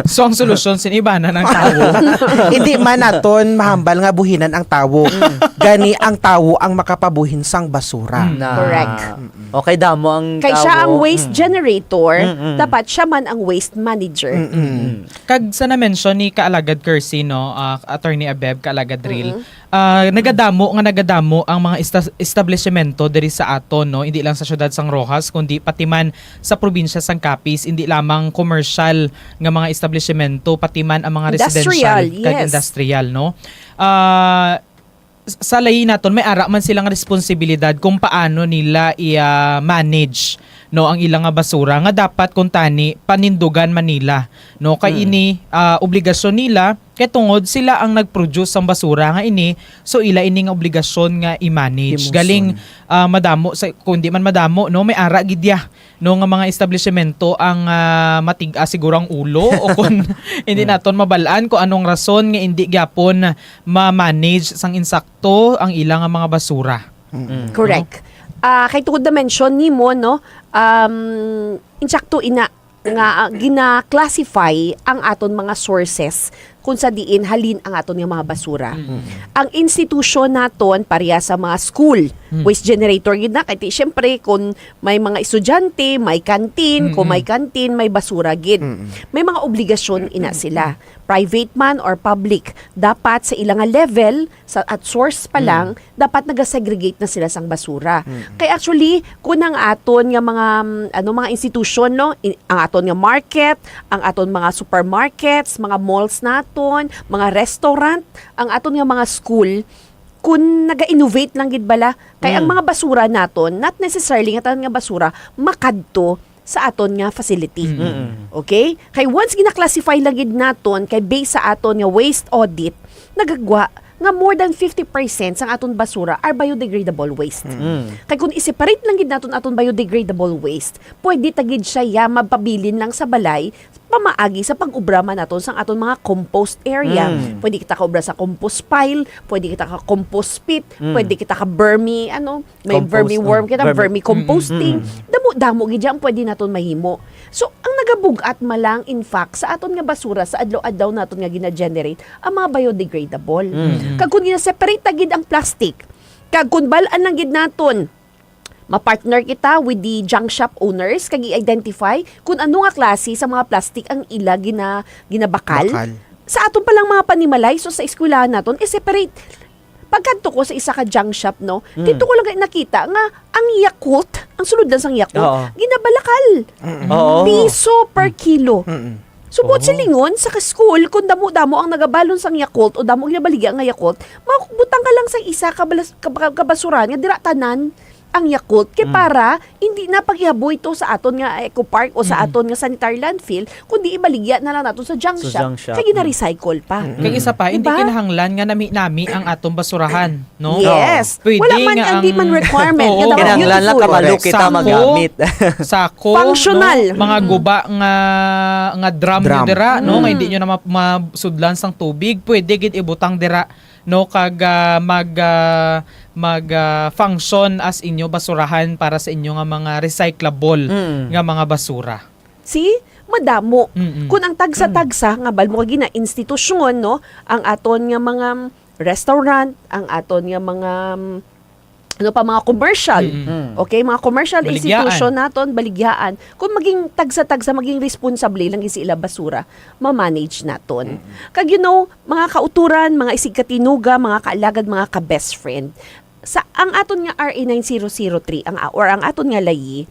So, ang solusyon, sin iba na ng tawo. Hindi man naton mahambal nga buhinan ang tawo. Mm. Gani ang tawo ang makapabuhin sang basura. Mm. Na. Correct. Mm-mm. Okay, damo ang Kay siya tawo. ang waste Mm. generator, Mm-mm. dapat siya man ang waste manager. Mm-mm. Mm. Kag sa na-mention ni Kaalagad Kersey, no, ah, Attorney Abeb, Kaalagad Real, Mm-mm. ah, nagadamo nga nagadamo ang mga esta-, establishmento diri sa aton, no? Hindi lang sa siyudad sang Roxas, kundi pati man sa probinsya sang Capiz, hindi lamang commercial nga mga establishmento, pati man ang mga residential Industrial, kag yes. industrial, no? Ah, s-, sa layi naton, may ara man silang responsibilidad kung paano nila i-, ah, manage, no, ang ilang nga basura nga dapat kung tani panindugan man nila, no? Kay Mm. ini, ah, obligasyon nila, kay tungod sila ang nag-produce sang basura nga ini, so ila ini nga obligasyon nga i-manage. Himuson. Galing, ah, madamo sa, kung di man madamo, no, may ara gid ya, no, nga mga establishmento ang, ah, matig-a siguro ang ulo o kung hindi Hmm. naton mabal-an kung anong rason nga hindi gyapon ma-manage sang insakto ang ila nga mga basura. Mm. Mm. Correct. Ah, kay tungod na mention nimo, no, um, insakto ina nga, ah, gina-classify ang aton mga sources kung sa diin halin ang aton nga mga basura. Mm. Ang institusyon naton, pareha sa mga school, Mm. waste generator gid na, kay ti-, siyempre, kung may mga estudyante, may canteen, kung Mm-mm. may canteen, may basura gid. Mm-mm. May mga obligasyon ina sila. Private man or public, dapat sa ila nga level, sa, at source pa Mm. lang, dapat naga-segregate na sila sang basura. Mm. Kay actually, kun ang aton nga mga, mm, ano, mga institusyon, no, in-, ang aton nga market, ang aton mga supermarkets, mga malls naton, mga restaurant, ang aton nga mga school, kun naga-innovate lang gid bala, kay ang Mm. mga basura naton, not necessarily nga tanan nga basura makadto sa aton nga facility. Mm. Mm. Okay? Kay once gina-classify lang gid naton kay based sa aton nga waste audit, nagagwa nga more than fifty percent sang aton basura are biodegradable waste. Mm. Kay kung i-separate lang gid naton aton biodegradable waste, pwede ta gid siya ya mapabilin lang sa balay pamaagi sa pag-obra man naton sang aton mga compost area. Mm. Pwede kita ka-obra sa compost pile, pwede kita ka-compost pit, Mm. pwede kita ka-vermi, ano, may Compost, vermi worm mm. kita, Vermi-, vermicomposting. Mm, mm, mm. Damo-damo gid ang pwede naton mahimo. So, ang nagabug-at man lang, in fact, sa aton nga basura, sa adlaw-adlaw naton nga gina-generate, ang mga biodegradable. Mm. Kag kung gina-separate ta gid ang plastic, kag kung bal-an lang gid naton, ma-partner kita with the junk shop owners kag i-identify kung ano nga klase sa mga plastic ang ila gina-, ginabakal. Bakal. Sa aton pa lang mga panimalay, so sa eskwelahan naton, i-separate. Pagkadto ko sa isa ka junk shop, no, Mm. dito ko lang nakita nga ang Yakult, ang sulod lang sang Yakult, Oo. ginabalakal. Mm-mm. Oo. Piso per kilo. Mm-mm. So, buot Oh. silingon, sa ka-school, kung damo-damo ang nagabalon sang Yakult o damo ginabaligya nga Yakult, mabutang ka lang sa isa ka balas-, ka, ka, ka basurahan nga dira tanan ang Yakult. Kay Mm. para hindi na pag-ihaboy to sa aton nga eco park o sa Mm. aton nga sanitary landfill, kundi ibaligya na lang nato sa junk Sa shop. junk shop. Kay Mm. gina-recycle pa. Mm. Kag isa pa, hindi Diba? kinahanglan nga nami-nami ang atong basurahan, no? Yes. Pwede Wala man, nga hindi ang man requirement Oo. nga dapat Kinahanglan lang beautiful. kabalo Correct. kita Sako. magamit. Sako, Functional. no? Mga Mm. guba nga, nga drum nyo Drum. dira, no? Nga Mm. hindi nyo na ma-, masudlan sang tubig. Pwede gid ibutang dira, no? Kag, ah, mag, ah, mag, ah, function as inyo basurahan para sa inyo nga mga recyclable Mm. nga mga basura. See? Madamo. Mm-mm. Kung ang tagsa-tagsa nga bal mo kag na institusyon, no? Ang aton nga mga restaurant, ang aton nga mga, um, ano pa, mga commercial. Mm-mm. Mm. Okay, mga commercial Baligyaan. institution naton, baligyaan. Kung maging tagsa-tagsa, maging responsable lang gid sa ila basura, ma-manage naton. Mm-mm. Kag, you know, mga kauturan, mga isigkatinuga, mga kaalagad, mga ka-best friend, sa, ang aton nga R A nine zero zero three, ang, or ang aton nga layi,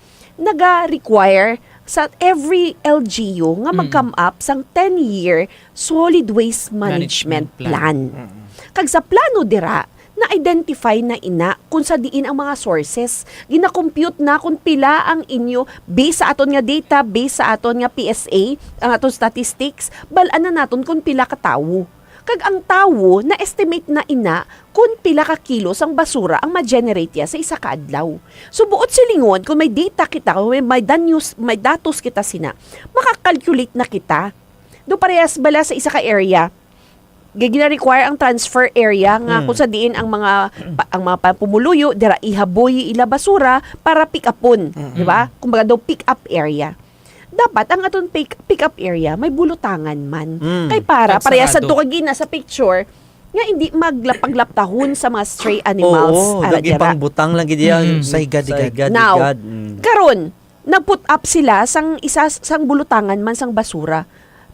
naga-require sa every L G U nga Mm. mag-come up sang ten-year solid waste management Management plan. plan. Mm. Kag sa plano dira, na-identify na ina kung sa diin ang mga sources. Gina-compute na kung pila ang inyo, based sa aton nga data, based sa aton nga P S A, ang aton statistics, bal-an na naton kung pila ka tawo. Kag ang tawo, na-estimate na ina kung pila ka kilo sang basura ang ma-generate niya sa isa ka adlaw. So, buot silingon, kung may data kita, kung may, may danyos, may datos kita sina, makakalculate na kita. Do parehas bala sa isa ka area, gi-, gina-require ang transfer area nga Hmm. kung sa diin ang mga pa-, ang mga pa-, pumuluyo dira ihaboy ila basura para pick-upon, Mm. di ba? Kumbaga daw pick-up area. Dapat ang aton pick, pick-up area may bulutangan man. Mm. Kay para Kag pareha sa sarado. to kag ina sa picture nga hindi maglapaglaptahon sa mga stray animals. Oo, Ara dira. Ipangbutang lang gid yan Mm. sa higad, Sa higad. higad, Now, higad. Mm. karon, nag-put up sila sang isa sang bulutangan man sang basura.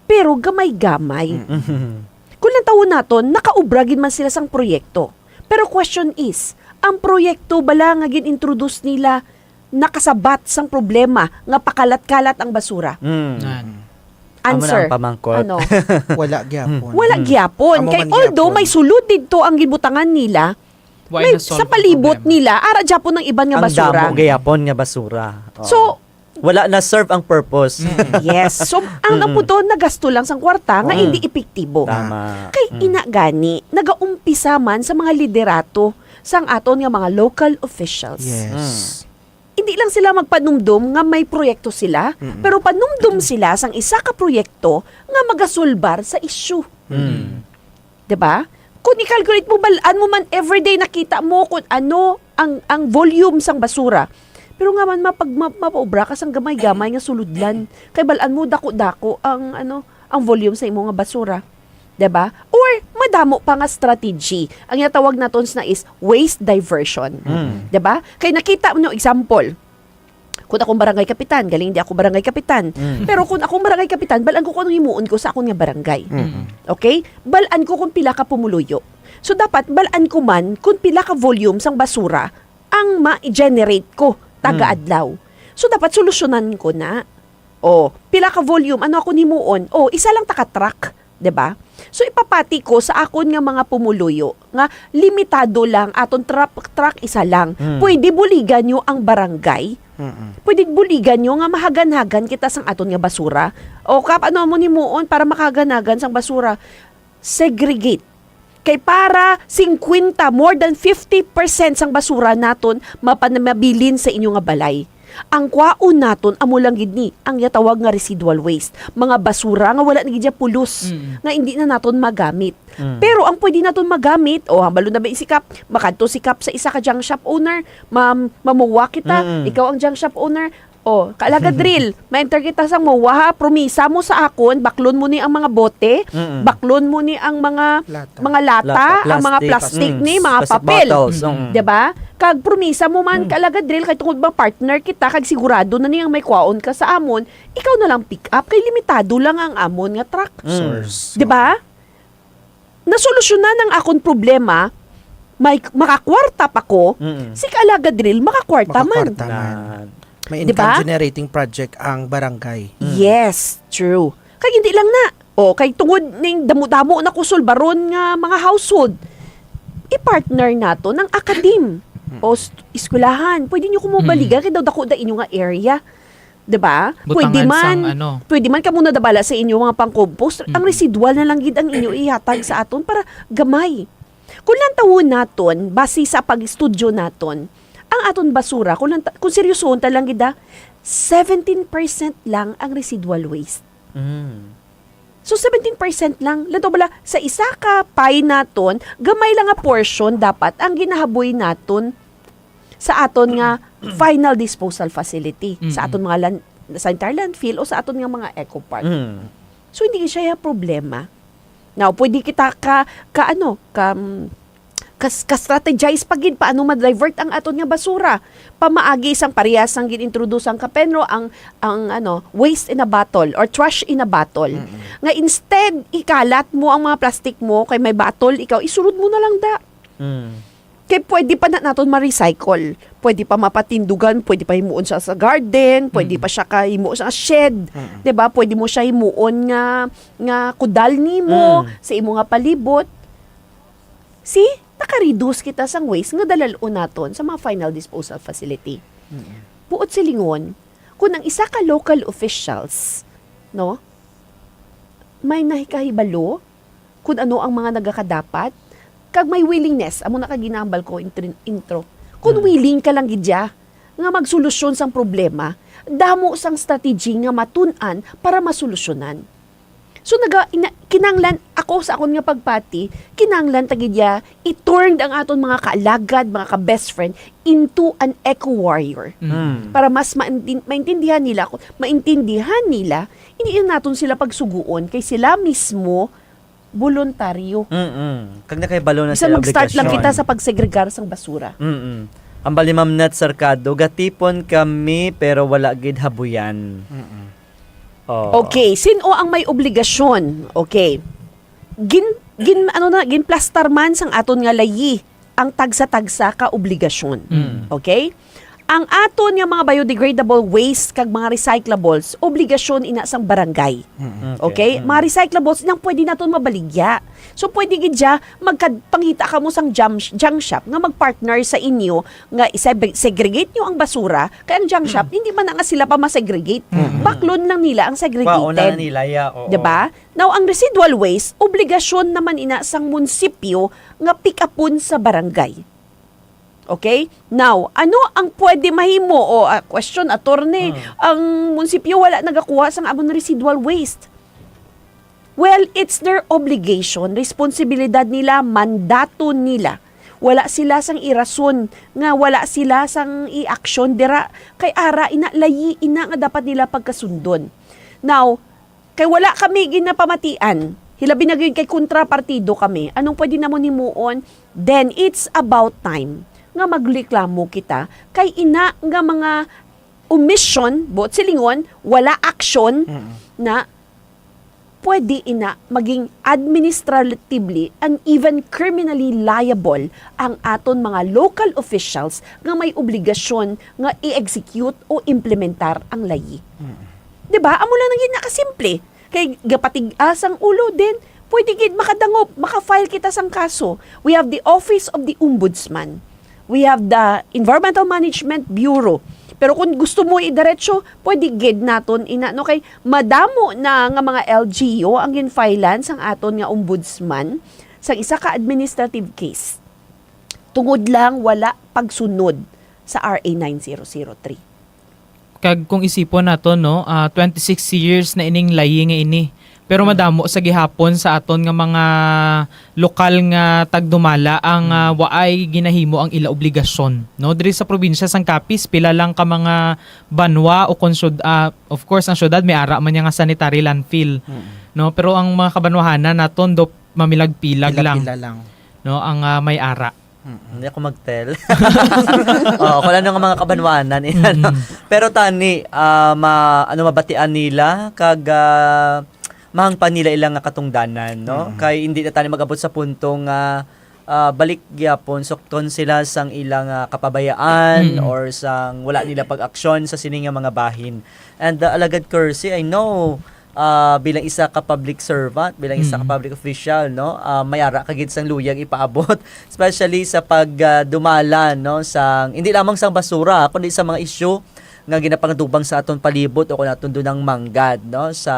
Pero gamay-gamay. Mm. Kung lantawon naton, nakaubra gid man sila sang proyekto. Pero question is, ang proyekto bala nga gin-introduce nila nakasabat sang problema nga pakalat-kalat ang basura? Mm. Nan. Amo na Answer. ang pamangkot. Ano? Wala gyapon. Wala Mm. gyapon. Amo Kay man although gyapon. may sulod didto ang gibutangan nila, Why may na-solve sa ang palibot problema? nila, ara gyapon ang iban nga Ang basura. damo gyapon nga basura. Oo. So, Wala na-serve ang purpose. Mm. Yes. So, ang, ang Mm-mm. punto, nagasto lang sang kwarta nga Oo. hindi epektibo. Tama. Kay Mm. ina gani, nagaumpisa man sa mga liderato sang aton nga mga local officials. Yes. Mm. Hindi lang sila magpanumdom nga may proyekto sila, Mm-mm. pero panumdom sila sang isa ka proyekto nga magasulbar sa issue. Mm. Di ba? Kung i-calculate mo, bal-an mo man everyday nakita mo kung ano ang, ang volume sang basura. Pero nga man, mapag-, ma-, mapaubra ka sang gamay-gamay nga sulodlan. Kay bal-an mo, dako-dako ang, ano, ang volume sa imo nga basura. Di ba? Or, madamo pa nga strategy. Ang ginatawag naton na is waste diversion. Mm. Di ba? Kay nakita mo, no, example, kung akong barangay kapitan, galing di ako barangay kapitan. Mm. Pero kung akong barangay kapitan, bal-an ko kung anong himuon ko sa akon nga barangay. Mm. Okay? Bal-an ko kung pila ka pumuluyo. So, dapat bal-an ko man kung pila ka volume sang basura ang ma-generate ko taga Mm. adlaw. So, dapat solusyonan ko na. O, pila ka volume, ano akong himuon? O, isa lang taka truck, di ba? So, ipapati ko sa akon nga mga pumuluyo nga limitado lang aton truck, truck isa lang. Mm. Pwede buligan nyo ang barangay. Mm-mm. Pwede buligan nyo nga mahagan-hagan kita sang aton nga basura. O, kap, ano mo himuon para makahagan-hagan sang basura? Segregate. Kay para singkwenta, more than fifty percent sang basura naton mapanamabilin sa inyo nga balay. Ang kwaon naton amo lang gid ni ang ginatawag nga residual waste, mga basura nga wala na gid siya pulos, Mm. nga hindi na naton magamit. Mm. Pero ang pwede naton magamit, o, hambalo na ba si Kap, makadto si Kap sa isa ka junk shop owner, ma'am, mamuwa kita, Mm. ikaw ang junk shop owner, o, kaalaga drill, ma-enter kita sang muwa, ha, promisa mo sa akon, baklon mo ni ang mga bote, Mm. baklon mo ni ang mga, Lata. mga lata, Lata, ang mga plastic. plastic Mm. ni, mga Plastic papel. bottles, Mm. mm. Di ba? Kag promisa mo man, Hmm. Kaalagad Ril, kay tungod ba partner kita, kag sigurado na niyang may kwaon ka sa amon, ikaw na lang pick up, kay limitado lang ang amon nga truck. Mm. Source. Di ba? Nasolusyonan ang akon problema, may makakwarta pa ko, Mm-mm. Si Kaalagad Ril, makakwarta man. Makakwarta man. Nan. May Di ba? Income generating project ang barangay. Mm. Yes, true. Kay hindi lang na. O, kay tungod ning damo-damo na ko sulbaron nga mga household, i-partner nato ng akadim Mm. o st-, eskwelahan. Pwede nyo kumubaligan Mm. kay daw dako da inyo nga area. Di ba? Butangan Pwede man, sang ano. Pwede man kamo nadabala sa inyo mga pang-compost. Ang Mm. Residual na lang gid ang inyo ihatag sa aton para gamay. Kung lantawon naton, base sa pag-estudyo naton, ang aton basura, kung, lanta- kung seryosohon ta lang gid, ah, seventeen percent lang ang residual waste. Mm. So, seventeen percent lang. Lantaw bala, sa isa ka pie naton, gamay lang nga portion dapat ang ginahaboy naton sa aton nga final disposal facility, sa Mm-mm. aton mga lan-, sa entire landfill o sa aton nga mga eco park. Mm. So, hindi siya problema. Now, pwede kita ka, ka ano, ka, mm, kas-, ka-strategize pa gid paano ma-divert ang aton nga basura. Pamaagi sang parehas sang gin-introduce ang Kapenro, ang, ang ano, waste in a bottle or trash in a bottle. Mm-mm. Nga instead, ikalat mo ang mga plastic mo, kay may bottle, ikaw, isulod mo na lang da. Mm. Kay pwede pa na naton ma-recycle. Pwede pa mapatindugan, pwede pa himuon siya sa garden, pwede Mm. pa siya ka himuon sa shed, Mm. 'di ba? Pwede mo siya himuon nga, nga kudal nimo Mm. sa imo nga palibot. See? Naka-reduce kita sang waste nga dalal-on naton sa mga final disposal facility. Mm. Buot silingon, kung ang isa ka local officials, no, may nahikahibalo kung ano ang mga nagakadapat, kag may willingness, amo na ka ginambal ko intrin-, intro. Kung Mm. willing ka lang gid ya nga magsolusyon sang problema, damo sang strategy nga matun-an para masolusyonan. So, naga-, ina-, kinanglan ako sa akon nga pagpati, kinanglan ta gid ya i-turn ang aton mga kaalagad, mga ka-best friend, into an eco warrior. Mm. Mm. Para mas maintin-, maintindihan nila, maintindihan nila, hindi na naton sila pagsuguon, kay sila mismo voluntaryo. Mm-mm. Kag nakahibalo na Bisan sila mag-start lang obligasyon. Kita sa pagsegregar sang basura. Mm-mm. Ang bali, Ma'am Nat Sarcado, gatipon kami pero wala gid habuyan. Mm-mm. Oh. Okay, sin-o ang may obligasyon? Okay. Gin, gin, ano na, ginplastar man sang aton nga layi ang tagsa-tagsa ka obligasyon. Mm. Okay? Ang aton nga mga biodegradable waste kag mga recyclables, obligasyon ina sang barangay. Mm. Okay? Okay? Mm. Mga recyclables, inang pwede naton mabaligya. So, pwede gid siya, magkad-, pangita kamo sang jam-, junk shop nga mag-partner sa inyo, nga i-seg-, segregate nyo ang basura, kay ang junk shop, hindi man na nga sila pa ma-segregate. Mm. Baklon lang nila ang segregated. Kwaon na nila, ya, oo. Diba? Now, ang residual waste, obligasyon naman ina sang munisipyo nga pick-upon sa barangay. Okay? Now, ano ang pwede mahimo? O, ah, question, attorney, Hmm. ang munisipyo wala nagakuha sang amon residual waste. Well, it's their obligation, responsibilidad nila, mandato nila. Wala sila sang irason nga wala sila sang i-action dira. Kay ara, ina, layi, ina nga dapat nila pagkasundon. Now, kay wala kami ginapamatian, hilabi na gyud kay kontrapartido kami. Anong pwede namon himuon? Then it's about time nga magreklamo kita kay ina nga mga omission, buot silingon, wala action Mm. na pwede ina maging administratively and even criminally liable ang aton mga local officials nga may obligasyon nga i-execute o implementar ang layi. Mm. Di ba? Amo lang na gid na kasimple. Kay gapatig-a sang ulo din, pwede gid makadangop, maka-file kita sang kaso. We have the Office of the Ombudsman. We have the Environmental Management Bureau. Pero kung gusto mo idiretso, pwede gid naton ina, no, kay madamo na nga mga L G U ang ginfilean sang aton nga ombudsman sang isa ka administrative case. Tungod lang wala pagsunod sa R A nine zero zero three. Kag kung isipon naton, no, ah, twenty-six years na ining layi nga ini. Pero Hmm. madamo sa gihapon sa aton nga mga lokal nga tagdumala ang, ah, Hmm. waay ginahimo ang ila obligasyon, no? Diri sa probinsya sang Capiz, pila lang ka mga banwa o kon syud-, ah, of course, ang syudad may ara man niya nga sanitary landfill, Hmm. no? Pero ang mga kabanwahanan naton do mamilag-pilag lang, Pila-pila lang. no, ang, ah, may ara. Hindi ako mag-tell. Oo, kung ano nga mga kabanwanan, eh, ano. Mm. Pero tani, ah, ma-, ano, mabatian nila, kag, ah, mahangpan nila ilang nga katungdanan, no? Mm. Kay hindi na tani mag-abot sa punto nga, ah, balik gyapon, sukton sila sang ilang, ah, kapabayaan Mm. or sang wala nila pag-aksyon sa sini nga mga bahin. And, ah, Alagad Kersey, I know, ah, bilang isa ka public servant, bilang isa ka Mm. public official, no? Ah, may ara ka gid sang luyag ipaabot, especially sa pag, ah, dumala, no, sang, hindi lamang sang basura, kundi sa mga isyu nga ginapangdubang sa aton palibot o kung aton dunang manggad, no, sa,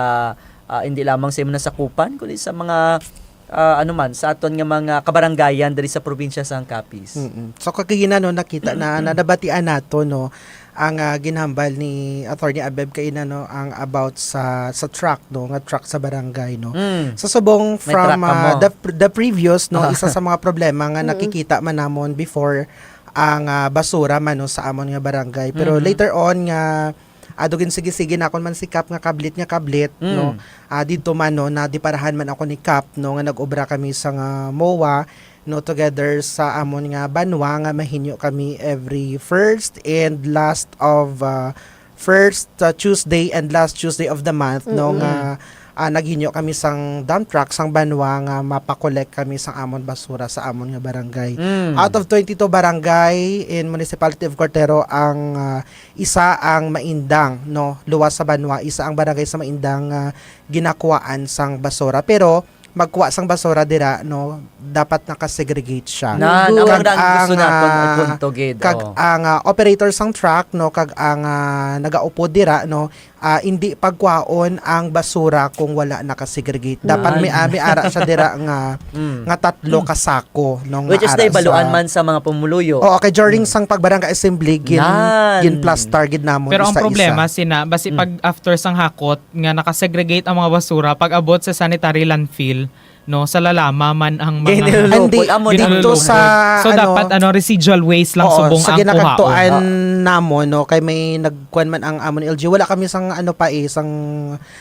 ah, hindi lamang sa imo nasakupan, kundi sa mga, ah, ano man, sa aton nga mga kabarangayan diri sa probinsya sang Capiz. Mm-mm. So, kagina, no, nakita na, na nabatian nato, no, ang, ah, ginhambal ni Attorney Abeb kaina, no, ang about sa, sa truck, no, nga truck sa barangay, no. Mm. Sa subong May from, truck ka ah, mo. the, the previous, no, Ah. isa sa mga problema nga Mm. nakikita man namon before ang, ah, basura man, no, sa amon nga barangay. Pero Mm. later on nga, ah, dugin sige-sige nakon man si Kap nga kablit nga kablit, Mm. no, ah, didto man, no, nadiparahan man ako ni Kap, no, nga nag-obra kami sa nga MOA, no, together sa amon nga banwa nga mahinyo kami every first and last of, ah, first, ah, Tuesday and last Tuesday of the month, no, Mm-mm. nga, ah, naghinyo kami sang dump truck sang banwa nga mapakolek kami sang amon basura sa amon nga barangay. Mm. Out of twenty-two barangay in Municipality of Cortero, ang, ah, isa ang Maindang, no, luwas sa banwa, isa ang barangay sa Maindang nga ginakuhaan sang basura. Pero magkuha sang basura dira, no, dapat naka-segregate siya. Nan, Good. amo Kag na ang gusto ang, naton ah, ipunto gid, kag oh. ang, ah, operator sang truck, no, kag ang, ah, nagaupod dira, no, ah, hindi pagkuhaon ang basura kung wala naka-segregate. Dapat Nan. may, ah, may ara siya dira nga, Mm. nga tatlo ka sako, no, nga Which is ara naibaluan sa man sa mga pumuluyo. Oo, kay during Mm. sang pag-barangay assembly, gin-, Nan. ginplastar gid namon Pero ang isa-isa. problema, sina, basi Mm. pag after sang hakot, nga naka-segregate ang mga basura pag-abot sa sanitary landfill, no, sa lalama man ang mga Ginilulupol. Hindi, Amo na. dito Ginilulupol. sa, So, ano, dapat, ano, residual waste lang oo, subong sa ang ginakagtuan kuhaon. namon, no, kay may nagkuan man ang amon L G U. Wala kami sang, ano pa eh, sang,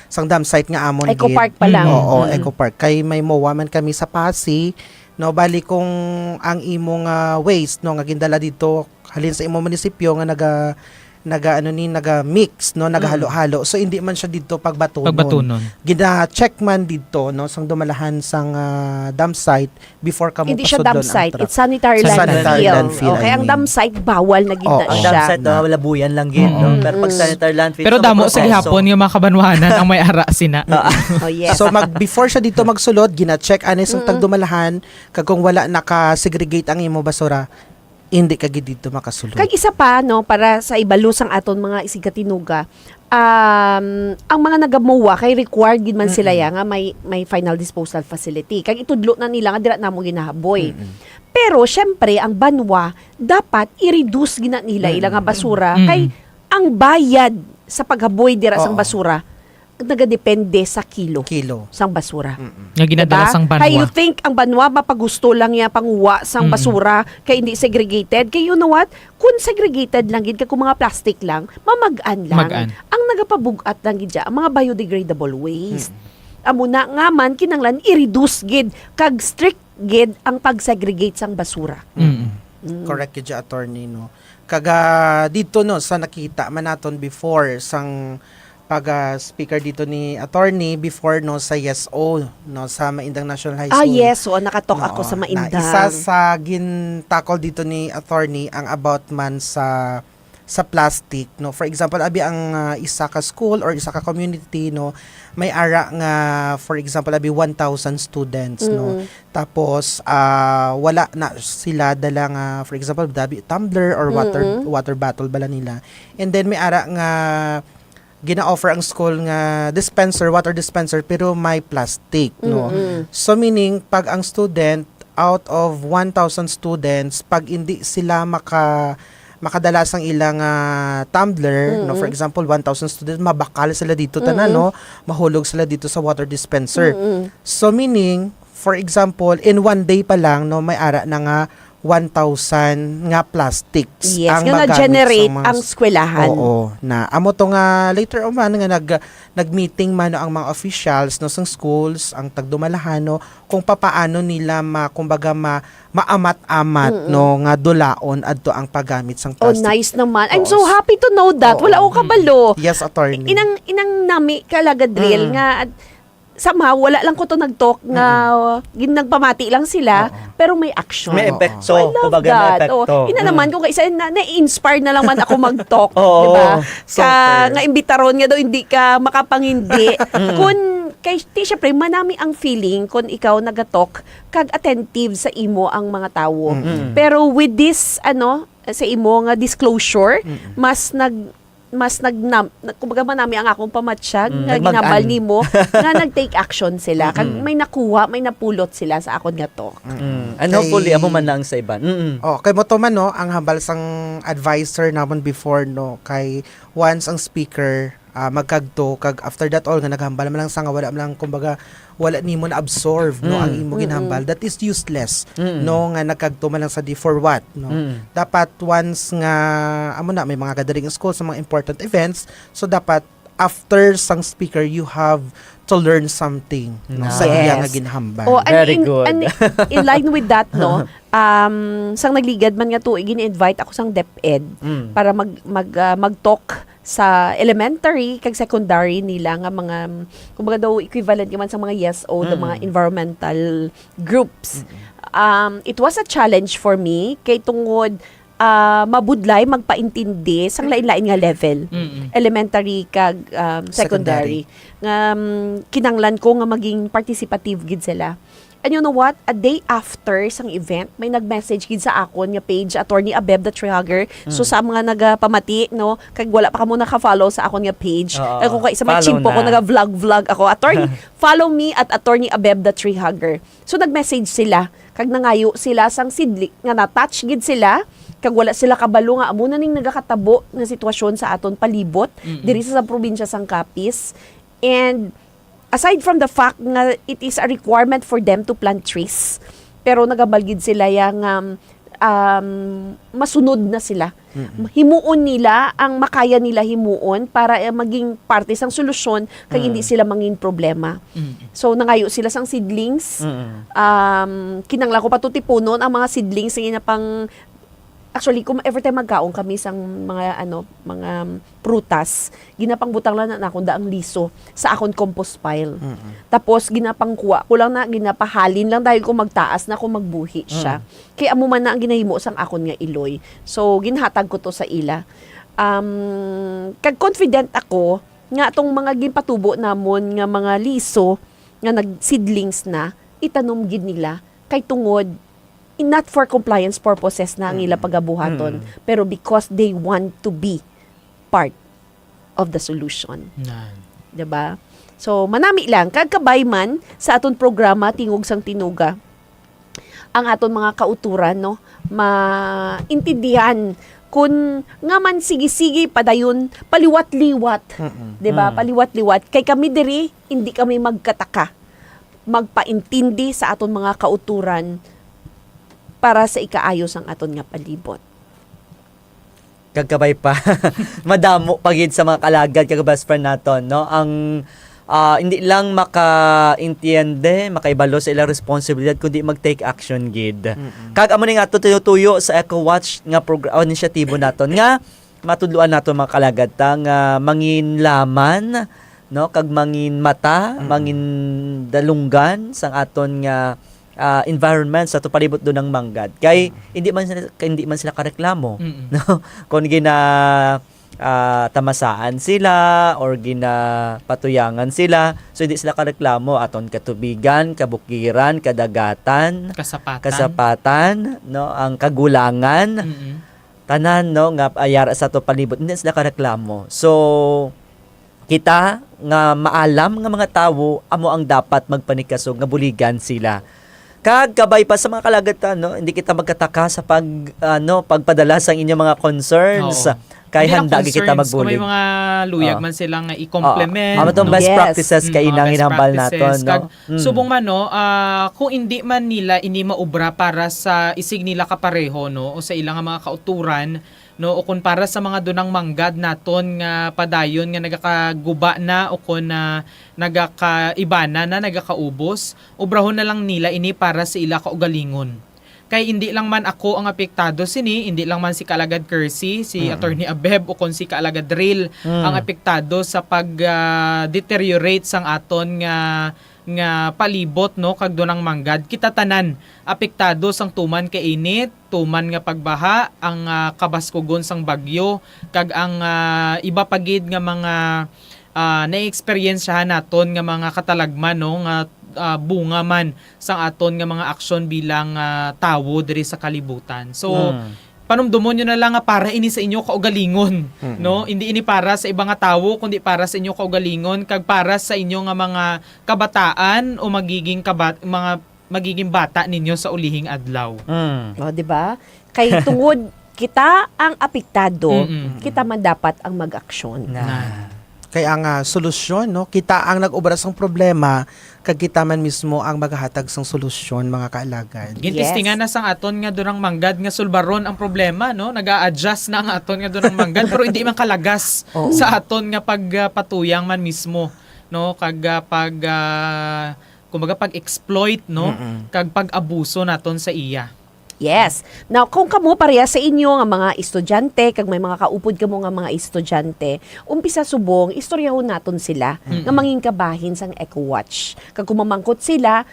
sang dump site nga amon Eco gid. Park pa lang. Oo, Mm. Eco Park. Kay may MOA man kami sa Pasi, no, bali kung ang imong, ah, waste, no, nga gindala dito, halin sa imong munisipyo nga naga-, naga, ano ni, naga-mix, no, Mm. nagahalo-halo. So, hindi man siya didto pagbatunon. Pagbatunon. Gina-check man didto, no, sang dumalahan sang, ah, dump site before kamo Hindi siya pasudlon dump ang site, truck. it's sanitary Sanitary landfill. landfill, Okay, I ang mean. dump site, bawal na gid na Oo. Ang siya. dump site, no, labuyan lang gid, no? Mm-mm. Pero pag Mm. sanitary landfill, Pero sa damo mga sa proseso. gihapon nga mga kabanwanan ang may ara sina. Ah. Oh, yes. So, mag-, before siya didto magsulod, gina-check ani sang Mm-mm. tagdumalahan, kag kung wala naka-segregate ang imo basura, hindi ka gid didto makasulod. Kag isa pa, no, para sa ibalo sang aton mga isigkatinuga, um, ang mga nagamuwa kay required gid man sila Mm-mm. ya nga may, may final disposal facility. Kag itudlo na nila nga dira namo ginahaboy. Mm-mm. Pero, syempre, ang banwa, dapat i-reduce gid na nila ila nga Mm-mm. basura. Mm-mm. Kay ang bayad sa paghaboy dira sang Oo. basura, nagadepende sa kilo Kilo. sang basura. Mm-mm. Nga ginadala Diba? sang banwa. Kay you think ang banwa mapagusto lang niya panguha sang Mm. basura kay hindi segregated? Kay you know what? Kung segregated lang gid, kay kung mga plastic lang, mamag-an lang. Mag-an. Ang nagapabug-at lang gid siya, ang mga biodegradable waste. Mm. Amo na nga man, kinanglan i-reduce gid kag strict gid ang pag-segregate sang basura. Mm. Mm. Correct gid siya, attorney, no? Kaga dito, no, sa nakita man naton before sang pag, ah, speaker dito ni attorney before, no, sa Yes O, no, sa Maindang National High Ah, School. yes, oo, nakatok ako Oo, sa na Maindang. isa sa gintakol dito ni attorney ang about man sa, sa plastic, no. For example, abi ang, ah, isa ka school or isa ka community, no, may ara nga, for example, abi one thousand students, no. Mm-mm. Tapos, ah, wala na sila dala nga, for example, dabi tumbler or water, Mm-mm. water bottle bala nila. And then may ara nga gina-offer ang school nga dispenser, water dispenser, pero may plastic, no? Mm-mm. So, meaning, pag ang student, out of one thousand students, pag hindi sila maka-, makadala sang ilang, ah, tumbler, no? For Mm-mm. example, one thousand students, mabakal sila dito tanan, Mm-mm. no? Mahulog sila dito sa water dispenser. Mm-mm. So, meaning, for example, in one day pa lang, no, may ara na nga one thousand nga plastics Yes, ang nga magamit na-generate sa mga ang eskwelahan. Oo, na amo to nga later on man nga nag nag-meeting man ang mga officials, no, sang schools, ang tagdumalahano, kung papaano nila ma kumbaga ma maamat-amat, Mm-mm. no, nga dulaon adto ang paggamit sang Oh, plastic. nice naman. I'm so Oo. Happy to know that. Oo. Wala ko kabalo. Yes, attorney. Inang inang nami ka, Lagadril, Mm. nga at somehow wala lang ko to nag-talk nga gin nagpamati lang sila, Oo. pero may action. May Oo. epekto. So, I love Kumbaga, may that. epekto. Oh, ina Mm. naman kung kaisa na na-inspire na lang man ako mag-talk, Oo. di ba? So Ka fair. nga imbitaron nga daw hindi ka makapangindi. Kun kay ti syempre manami ang feeling kun ikaw nagatalk kag attentive sa imo ang mga tawo. Mm. Pero with this ano sa imo nga disclosure, Mm. mas nag mas nag kumbaga manami ang akong pamatyag Mm, nga nagmag-an. Ginhambal nimo nga nag-take action sila kag Mm-mm. May nakuha, may napulot sila sa akon nga talk. Mm. And Kay- hopefully, amo man na ang sa iban. Mm. Oh, kay mo to man, no, ang hambal sang advisor namon before, no, kay once ang speaker ah, magkagto kag after that all nga naghambal man lang sa nga wala man lang kumbaga wala nimo na absorb, no, Mm. ang imo Mm-mm. ginhambal, that is useless, Mm. no, nga nagkagto man lang sa di for what, no. Mm. Dapat once nga amo na may mga gathering school sa mga important events, so dapat after sang speaker you have to learn something, no, sa Nice. iya Yes. nga ginhambal. Oh, and Very in, good. And in line with that, no, um, sang nagligad man nga tuig, gin-invite ako sang DepEd Mm. para mag, mag, ah, mag-talk sa elementary kag secondary nila nga mga, kumbaga daw equivalent naman sa mga Y S O, the mga Mm. environmental groups. Um, it was a challenge for me kay tungod ah, mabudlay magpaintindi sang lain-lain nga level, Mm-mm. elementary kag um, secondary. Secondary. Nga um, kinanglan ko nga maging participative gid sila. And you know what? A day after sang event, may nag-message gid sa akon nga page, Attorney Abeb the Tree Hugger. So Mm. sa mga nagapamati, no, kag wala pa kamo naka-follow sa akon nga page, Oo. kag kung kay sa may Follow chimpo ko na. naga-vlog-vlog ako, Attorney, follow me at Attorney Abeb the Tree Hugger. So nag-message sila, kag nangayo sila sang sidling nga na-touch gid sila, kag wala sila kabalo nga amo na ning nagakatabo nga sitwasyon sa aton palibot Mm-mm. diri sa, sa probinsya sang Capiz. And aside from the fact nga it is a requirement for them to plant trees, pero nagambal gid sila ya nga um, masunod na sila. Mm-mm. Himuon nila ang makaya nila himuon para eh, maging parte sang solusyon kag Mm. hindi sila mangin problema. Mm. So nangayo sila sang seedlings. Mm-mm. Um, kinanglan ko pa to tipunon ang mga seedlings nga ina pang actually kung every time magkaon kami sang mga ano, mga prutas, ginapangbutang lang na nakon da ang liso sa akon compost pile. Mm-mm. Tapos ginapangkuha ko lang na, ginapahalin lang dahil kung magtaas na kung magbuhi siya. Mm. Kay amo man na ang ginahimo sang akon nga iloy. So ginhatag ko to sa ila. Um, kag confident ako nga atong mga ginpatubo namon nga mga liso nga nag seedlings na, itanom gid nila kay tungod not for compliance purposes na ang ila Mm. pagabuhaton, Mm. pero because they want to be part of the solution. Nan. 'Di ba? So, manami lang, kag kabay man sa aton programa Tingog sang Tinuga, ang aton mga kauturan, no, maintindihan kun nga man sige-sige padayon paliwat-liwat, Mm-mm. 'di ba? Mm. Paliwat-liwat kay kami diri hindi kami magkataka magpaintindi sa aton mga kauturan para sa ikaayo sang aton nga palibot. Kagkabay pa. Madamo pa gid sa mga kalagad kag best friend naton, no? Ang ah, hindi lang makaintiende, makaibalo sa ilang responsibilidad, kundi mag-take action gid. Mm-mm. Kag amo ni nga ato tinutuyo sa Eco Watch nga progr- o inisyatibo naton nga matudloan nato mga kalagad ta nga mangin laman, no, kag mangin mata, Mm-mm. mangin dalunggan sang aton nga ah, environment sa ato palibot dunang manggad. Kay hindi man sila, kay hindi man sila kareklamo, Mm-mm. no? Kung gina ah, tamasaan sila or ginapatuyangan sila, so hindi sila kareklamo aton katubigan, kabukiran, kadagatan, Kasapatan. kasapatan, no, ang kagulangan, Mm-mm. tanan, no, nga ayara sa ato palibot, hindi sila kareklamo. So kita nga maalam nga mga tawo amo ang dapat magpanikasog nga buligan sila. Kag kabay pa sa mga kalagatan, no, hindi kita magkataka sa pag ano, pagpadala sang inyong mga concerns. Oo. Kay handa gid kita magbulig. Kung may mga luyag man sila nga i-complement, amo tong best practices kay inang hinambal naton, no? Kag subong man, no, ah, kung indi man nila ini maubra para sa isig nila kapareho, no, o sa ila nga mga kauturan, no, o kon para sa mga dunang manggad naton nga padayon nga nagakaguba na o kon, ah, nagakaibana na, nagakaubos, obrahon na lang nila ini para sa ila kaugalingon. Kay indi lang man ako ang apektado sini, indi lang man si Kaalagad Kersey, si Attorney Abeb, o kon si Kaalagad Ril ang apektado sa pag, ah, deteriorate sang aton nga, nga palibot, no, kag dunang manggad. Kita tanan apektado sang tuman ka init, tuman nga pagbaha, ang, ah, kabaskugon sang bagyo, kag ang, ah, iba pa gid nga mga, ah, na-experiensyahan naton nga mga katalagman, no, nga, ah, bunga man sang aton nga mga aksyon bilang, ah, tawo diri sa kalibutan. So, panumdomon nyo na lang nga para ini sa inyo kaugalingon, no? Hindi ini para sa iba nga tawo, kundi para sa inyo kaugalingon kag para sa inyo nga mga kabataan o magiging kabat-, mga magiging bata ninyo sa ulihing adlaw. Mm. O, di ba? Kay tungod kita ang apektado, mm-mm, kita man dapat ang mag-aksyon. Na. Kay ang, ah, solusyon, no? Kita ang nag-obra sang problema, kag kita man mismo ang maghatag sang solusyon, mga kaalagad. Yes. Gintistingan na sang aton nga dunang manggad nga sulbaron ang problema, no? Nag-a-adjust na ang aton nga dunang manggad, pero hindi man kalagas, oo, sa aton nga pagpatuyang man mismo, no? Kag, ah, pag, ah, kumbaga, pag-exploit, no? Mm-mm. Kag pag-abuso naton sa iya. Yes. Now, kung kamo pareha sa inyo nga mga estudyante, kag may mga kaupod kamo nga mga estudyante, umpisa subong, istoryahon naton sila, mm-mm, nga mangin kabahin sang EcoWatch. Kag kung mamangkot sila,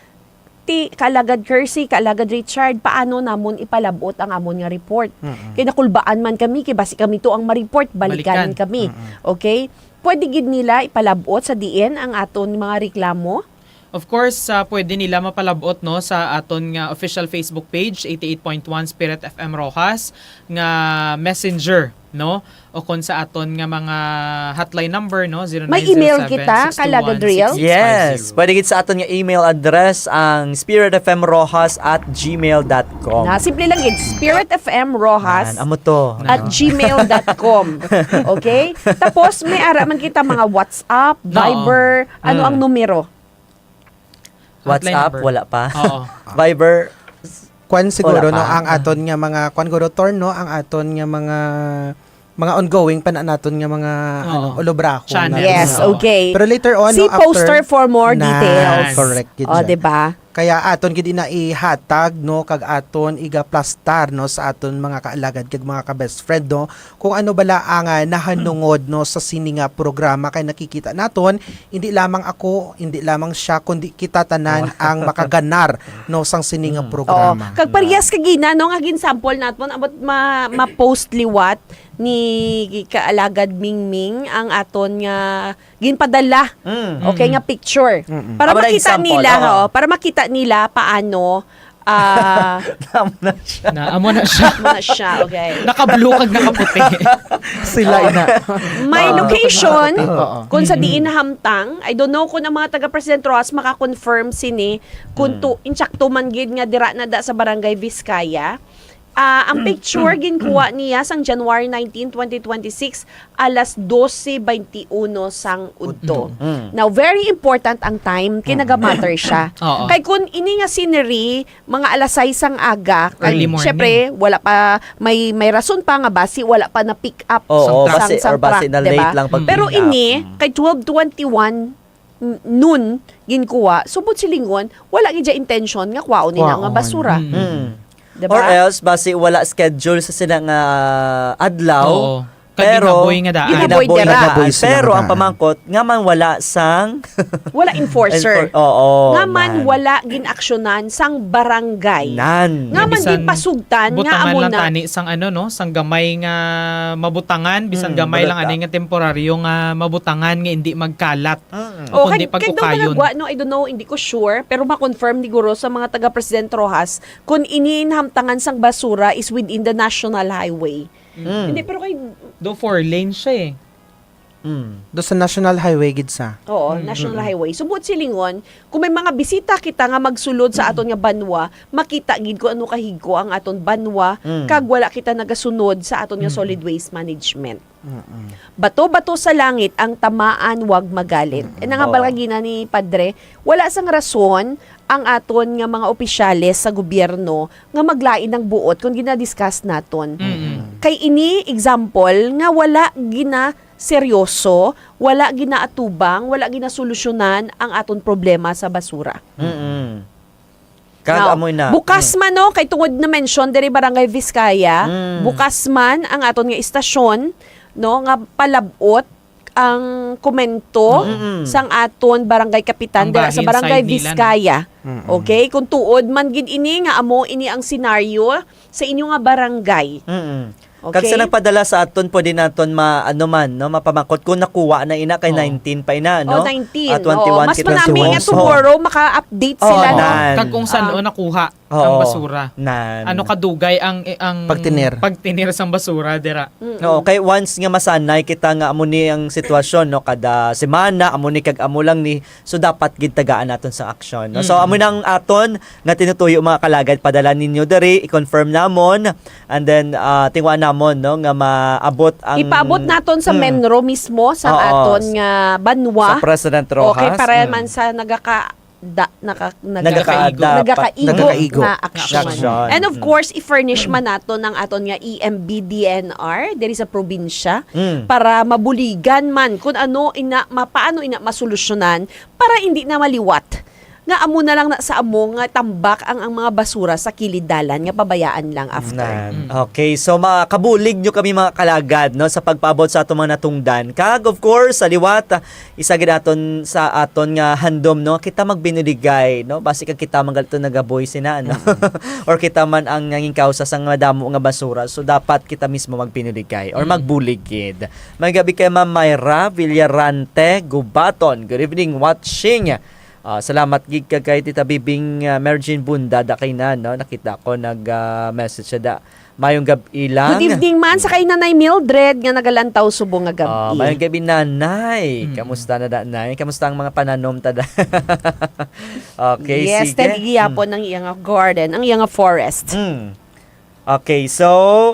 ti, Kaalagad Kersey, Kaalagad Richard, paano namon ipalab-ot ang amon nga report? Mm-mm. Kay nakulbaan man kami, kay basi kami to ang ma-report, balikan, balikan kami. Mm-mm. Okay? Pwede gid nila ipalab-ot sa diin ang aton mga reklamo? Of course, ah, pwede nila mapalab-ot, no, sa aton nga official Facebook page, eighty-eight point one Spirit F M Roxas, nga messenger, no? O kon sa aton nga mga hotline number, no? May email kita, Kaalagad Real? Yes. Pwede gid sa aton nga email address ang spirit f m roxas at gmail dot com. Na, simple lang gid, spirit f m roxas at gmail dot com. Yan, amo to. Okay? Tapos, may ara man kita mga WhatsApp, Viber, ano ang numero? WhatsApp, wala pa. Oo. Viber, kwan siguro, wala pa, no, ang aton nga mga, kwan guro, Tor, no, ang aton nga mga, mga ongoing pa na naton nga mga, oo, ano, olobrahon naton. Yes, oo, okay. Pero later on, no, after, see poster for more details. Correct, gid. O, di ba? Kaya aton gid ina ihatag, no, kag aton igaplastar, no, sa aton mga kaalagad kag mga ka-best friend, no, kung ano bala ang, ah, nahanungod, no, sa sini nga programa, kay nakikita naton, hindi lamang ako, hindi lamang siya, kundi kita tanan ang makaganar, no, sang sini nga programa. Oh, kag parehas kagina, no, nga gin-sample naton, about ma-, ma-post liwat ni Kaalagad Mingming ang aton nga ginpadala. Mm. Okay, nga picture. Mm-mm. Para makita nila, oh, para makita nila paano, ah, amo na siya. Na, amo na siya. Amo na siya, okay. Naka-blue kag nakaputi. Sila ina. May location kung sa diin nahamtang. I don't know kung ang mga taga President Roxas maka-confirm sini, kung to, insakto man gid nga dira na da sa Barangay Vizcaya. Ah, ang picture ginkuha niya sang January nineteen, twenty twenty-six, alas dose twenty-one sang udto. Udto. Mm. Now, very important ang time, kay nagamatter siya. Oo. Kay kun ini nga scenery, mga alas sais sang aga, kay syempre, wala pa, may, may rason pa nga basi wala pa na-pick up sang, sang truck, diba? Pero ini, kay twelve twenty-one, n-, noon ginkuha, subot silingon, wala gid siya intention nga kwaon nila nga basura. Mm. Diba? Or else, basi wala schedule sa sila nga adlaw. Oo. Kag pero ginaboy nga daan. Ginaboy nga daan. Pero ang pamangkot, nga man wala sang wala enforcer. Enfor-, oo, nga man wala ginaksyonan sang barangay. Nan. Nga man ginpasugtan nga amo na. Butangan lang tani sang ano, no, sang gamay nga mabutangan, bisan gamay lang ani nga temporaryo nga mabutangan nga hindi magkalat. Mm. O, kundi kag, kag daw pag-ukayon. Managwa, no, I don't know, hindi ko sure, pero ma-confirm ni guro sa mga taga President Roxas kung ini nahamtangan sang basura is within the national highway. Mm. Hindi, pero kay do four lane siya eh. Mm. Do sa National Highway gid sa. Oo, Mm. National Mm. Highway. So, buot silingon, kung may mga bisita kita nga magsulod sa aton nga banwa, makita gid kung ano kahigko ang aton banwa, Mm. kag wala kita nagasunod sa aton nga Mm. solid waste management. Mm-mm. Bato-bato sa langit ang tamaan, wag magalit. Mm-mm. Eh, nangabal Oo. ka gina ni Padre, wala sang rason ang aton nga mga opisyales sa gobyerno nga maglain ang buot kung gina-discuss naton. Mm-mm. Kay ini example nga wala ginaseryoso, wala ginaatubang, wala ginasolusyonan ang aton problema sa basura. Mm-mm. Kag Now, amoy na. bukas Mm. man, no, kay tungod na mention diri Barangay Vizcaya, Mm. bukas man ang aton nga istasyon, no, nga palabot ang komento Mm-mm. sang aton barangay kapitan Ang dira sa bahin Barangay side nila, no? Vizcaya. Mm-mm. Okay? Kung tuod man gid ini nga amo ini ang senaryo sa inyo nga barangay. Mm-mm. Kag sa Okay? nagpadala sa aton, pwede naton ma-, ano man, no, mapamakot kung nakuha na ina kay Oo. nineteen pa ina, no? Oh, nineteen. Ah, Oo. twenty-one Mas kay manami nga twenty-one. tomorrow maka-update Oo, sila, no? nan. Kag kung saan Oo. o nakuha ang Oo. basura. Nan. Ano kadugay ang, ang Pagtinir. pagtinir sang basura dira? Mm-mm. Oo, kay once nga masanay kita nga amo ni ang sitwasyon, no, kada semana, amo ni kag amo lang ni, so dapat gid tagaan naton sa aksyon, no? So, Mm. amo nang aton nga tinutuyo, mga kalagad, padala ninyo diri, i-confirm namon, and then, ah, tingwa namon, no, nga maabot ang Ipaabot naton sa Mm. MENRO mismo sa Oo. aton nga banwa. Sa President Okay, Roxas. para Mm. man sa nagaka-, da-, naka-, naga-, Nagakaada. nagakaigo Nagakaigo. nga aksyon. Aksyon. And of Mm. course, i-furnish man naton ang aton nga E M B D N R diri sa probinsya Mm. para mabuligan man kung ano ina, ma-, paano ina masolusyonan para hindi na maliwat nga amo na lang na sa amo nga tambak ang, ang mga basura sa kilid dalan nga pabayaan lang after. Nan. Mm. Okay, so makabulig nyo kami, mga kalagad, no, sa pagpaabot sa atong mga natungdan. Kag of course, sa liwat, ah, isa gid aton sa aton nga handom, no, kita magbinuligay, no, basi kag kita man gali to nagabuhi sina, no, Mm. or kita man ang nanging kausa sang madamo nga basura. So dapat kita mismo magbinuligay or Mm. magbulig gid. May gabi kay Ma'am Myra Villarante Gubaton. Good evening, watching. Ah, salamat gid kag kay Tita Bibing, ah, Mergin Bunda, da kay na, no? Nakita ko nag, ah, message siya da. Mayong gab-i lang. Good evening man sa kay Nanay Mildred nga nagalantaw subong nga gab-i. Ah, mayong gabi, Nanay. Mm. Kamusta na da, Nay? Kamusta ang mga pananom ta da? Okay, Yes, sige. tagi gihapon Mm. ang iya nga garden, ang iya nga forest. Mm. Okay, so,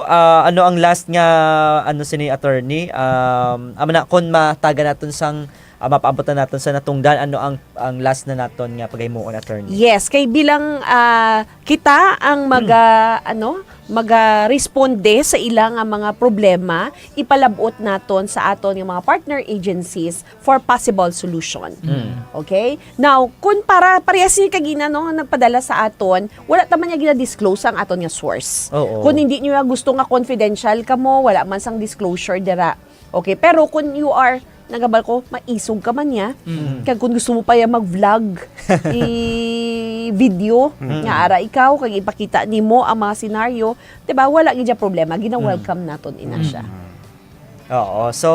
ah, ano ang last nga, ano, sini, attorney? Um, amo na, kung matagan naton sang, ah, mapaabot na naton sa natungdan, ano ang, ang last na naton nga pagahimuon, attorney? Yes, kay bilang, ah, kita ang maga, ano, maga-responde sa ila nga mga problema, ipalabot naton sa aton nga mga partner agencies for possible solution. Mm. Okay? Now, kung para, parehas ni kagina, no, nga nagpadala sa aton, wala ta man niya gina-disclose ang aton nga source. Oo. Kung hindi niyo gusto nga confidential kamo, wala man sang disclosure dira. Okay, pero kung you are, nagabal ko, maisog ka man niya, Mm. kag kung gusto mo pa ya mag-vlog, i-video, Mm. nga ara ikaw, kag ipakita nimo ang mga senaryo, di ba? Wala gid siya problema, Mm. gina-welcome naton ina siya. Mm. Oo, so,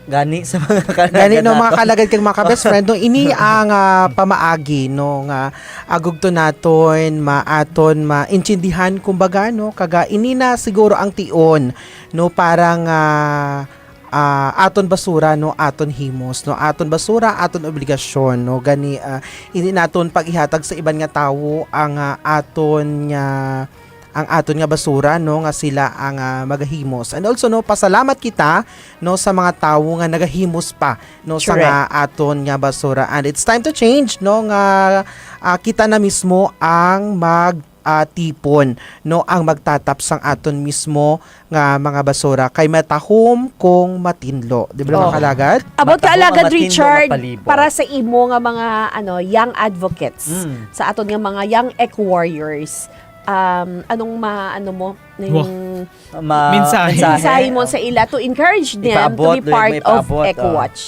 gani sa mga kalagad Gani, no, mga nato. kalagad kag mga ka-best friend, no, ini ang, ah, pamaagi, no, nga agugto naton, maaton, maintindihan, kumbaga, no, kaga ini na siguro ang tion, no, para nga, ah, aton basura, no, aton himos, no, aton basura, aton obligasyon, no, gani, ah, hindi naton pag-ihatag sa iban nga tawo ang, ah, aton nga ang aton nga basura, no, nga sila ang, ah, magahimos. And also, no, pasalamat kita, no, sa mga tawo nga nagahimos pa, no, sa Correct. nga aton nga basura. And it's time to change, no, nga, ah, kita na mismo ang mag, ah, tipon, no, ang magtatap sang aton mismo nga mga basura kay matahom kung matinlo. Di ba, mga Oh. kalagad? About Matahom ka, ang Alagad matinlo nga Richard, palibot. para sa imo nga mga, ano, young advocates, Mm. sa aton nga mga young eco-warriors, um, anong ma-, ano mo, ning Wah. Ma-, Mensahe. mensahe. mensahe mo sa ila to encourage them to Ipaabot, be do part may of ipaabot, oh. Eco-Watch?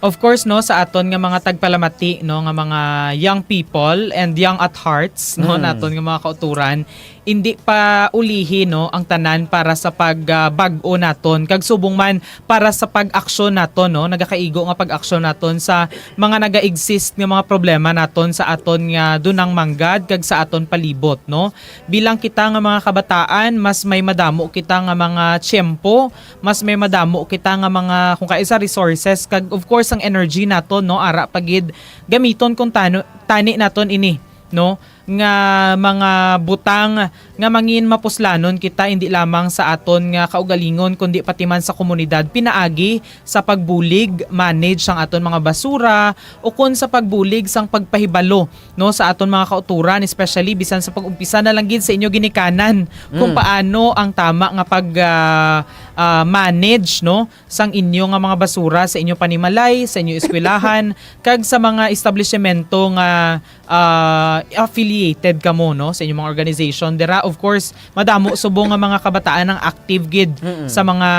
Of course, no, sa aton nga mga tagpalamati, no, nga mga young people and young at hearts, no, Mm. naton nga mga kauturan, indi pa ulihi, no, ang tanan para sa pag, ah, bag-o naton. Kag subong man para sa pag-aksyon naton, no, nagakaigo nga pag-aksyon naton sa mga naga-exist nga mga problema naton sa aton nga dunang manggad kag sa aton palibot, no. Bilang kita nga mga kabataan, mas may madamo kita nga mga tiyempo, mas may madamo kita nga mga, kung kaisa, resources, kag of course ang energy naton, no, ara pa gid gamiton kung tano, tani naton ini, no, nga mga butang nga mangin mapuslanon kita, hindi lamang sa aton nga kaugalingon, kundi pati man sa komunidad, pinaagi sa pagbulig, manage sang aton mga basura, o kon sa pagbulig sang pagpahibalo, no, sa aton mga kauturan, especially bisan sa pag-umpisa na lang gid sa inyo ginikanan kung Mm. paano ang tama nga pag, ah, ah, manage, no, sang inyo nga mga basura sa inyo panimalay, sa inyo eskwelahan, kag sa mga establishmento nga, ah, affiliated kamo, no, sa inyong mga organization. Dira, of course, madamo subong nga mga kabataan ang active gid Mm-mm. sa mga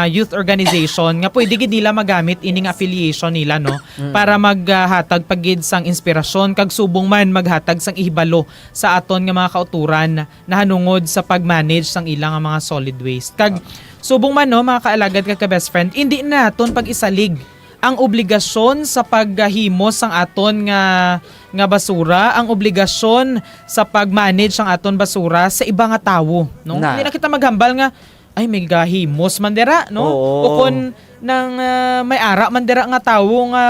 youth organization nga pwede gid nila magamit ining affiliation nila, no, Mm. para maghatag pa gid sang inspirasyon kag subong man maghatag sang ihibalo sa aton nga mga kauturan nahanungod sa pag-manage sang ila nga mga solid waste. Kag subong man, no, mga kaalagad kag ka-best friend, indi na naton pag-isalig ang obligasyon sa paghimos sang aton nga, nga basura, ang obligasyon sa pag-manage sang aton basura sa iba nga tawo, no? Na. Hindi na kita maghambal nga, "Ay, may gahimos man dira," no? Oo. O kon nang, ah, may ara man dira nga tawo nga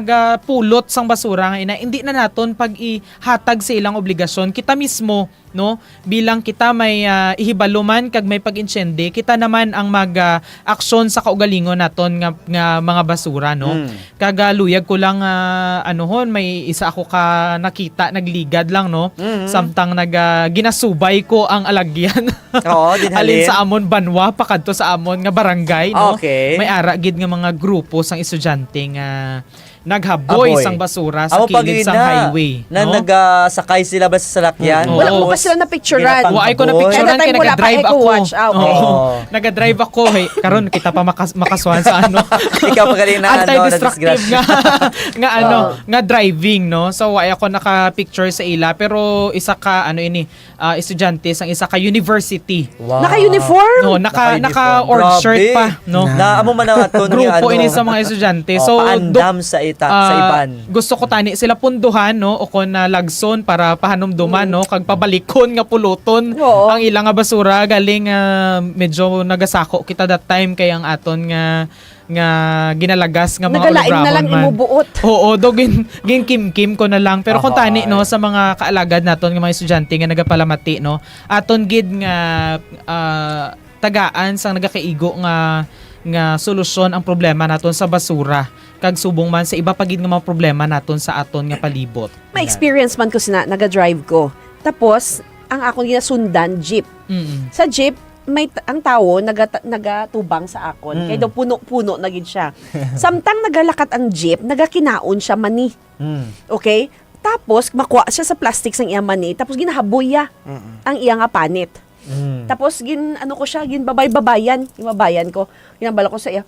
magapulot sang basura nga ina, hindi na naton pag-ihatag sa ilang obligasyon. Kita mismo, no, bilang kita may, ah, ihibalo man kag may pag-intiende, kita naman ang mag, ah, aksyon sa kaugalingon naton nga, nga mga basura, no? Mm. Kag, ah, luyag ko lang, ah, anuhon, may isa ako ka nakita, nagligad lang, no? Mm. Samtang nag, ah, ginasubay ko ang alagyan. Oo, din Halin halin. sa amon banwa, pakadto sa amon nga barangay, no? Okay. May ara gid nga mga grupo sang estudyante nga naghaboy Aboy. sang basura sa Amo kilid sang pagina, highway, na no? nagasakay sila ba sa salakyan? Mm. Wala mo pa Tapos, sila napicturan? ginapang Wa, ay ko apoy? napicturan At that time, kay wala pa nag-drive ako. eco watch. Ah, okay. Oo. Oo. Nag-drive ako, hey. Karon, kita pa makas-, makaswan sa ano. Ikaw pa galing na, ano, Anti-destructive nadisgrasya. nga, nga, ano, Oo. nga driving, no? So, wa ako naka-picture sa ila. Pero isa ka, ano ini, ah, estudyante sang isa ka university. Wow. Naka-uniform? No, naka, Naka-uniform. naka-org shirt Grabe. pa, no? Na, amo man ang aton nga, Grupo ano, ini sa mga estudyante. oh, So, paandam dok-, sa ita-, sa ah, iban. gusto ko tani sila punduhan, no? O kon, ah, lagson para pahanumduman, Mm. no? Kag pabalikon nga puluton Oo. ang ila nga basura. Galing, ah, medyo nagasako kita that time kay ang aton nga nga ginalagas nga mga Nagalain na ulograon lang man. imubuot. Oo, do gin-, ginkimkim ko na lang. Pero kung tani, Ahoy. no, sa mga kaalagad naton nga mga estudyante nga nagapalamati, no, aton gid nga, ah, tagaan sang nagakaigo nga, nga solusyon ang problema naton sa basura, kag subong man sa iba pa gid nga mga problema naton sa aton nga palibot. May Yan. experience man ko sina, naga-drive ko. Tapos, ang akon ginasundan, jeep. Mm-mm. Sa jeep, may t-, ang tawo nagata-, nagatubang sa akon. Mm. Kay daw puno-puno na gid siya. Samtang nagalakat ang jeep, nagakinaon siya mani. Mm. Okay? Tapos, makuha siya sa plastic sang iya mani, tapos ginahaboy ya Mm-mm. ang iya nga panit. Mm. Tapos, gin-, ano ko siya, ginbabay-babayan. Ginbabayan ko. Ginambala ko sa iya.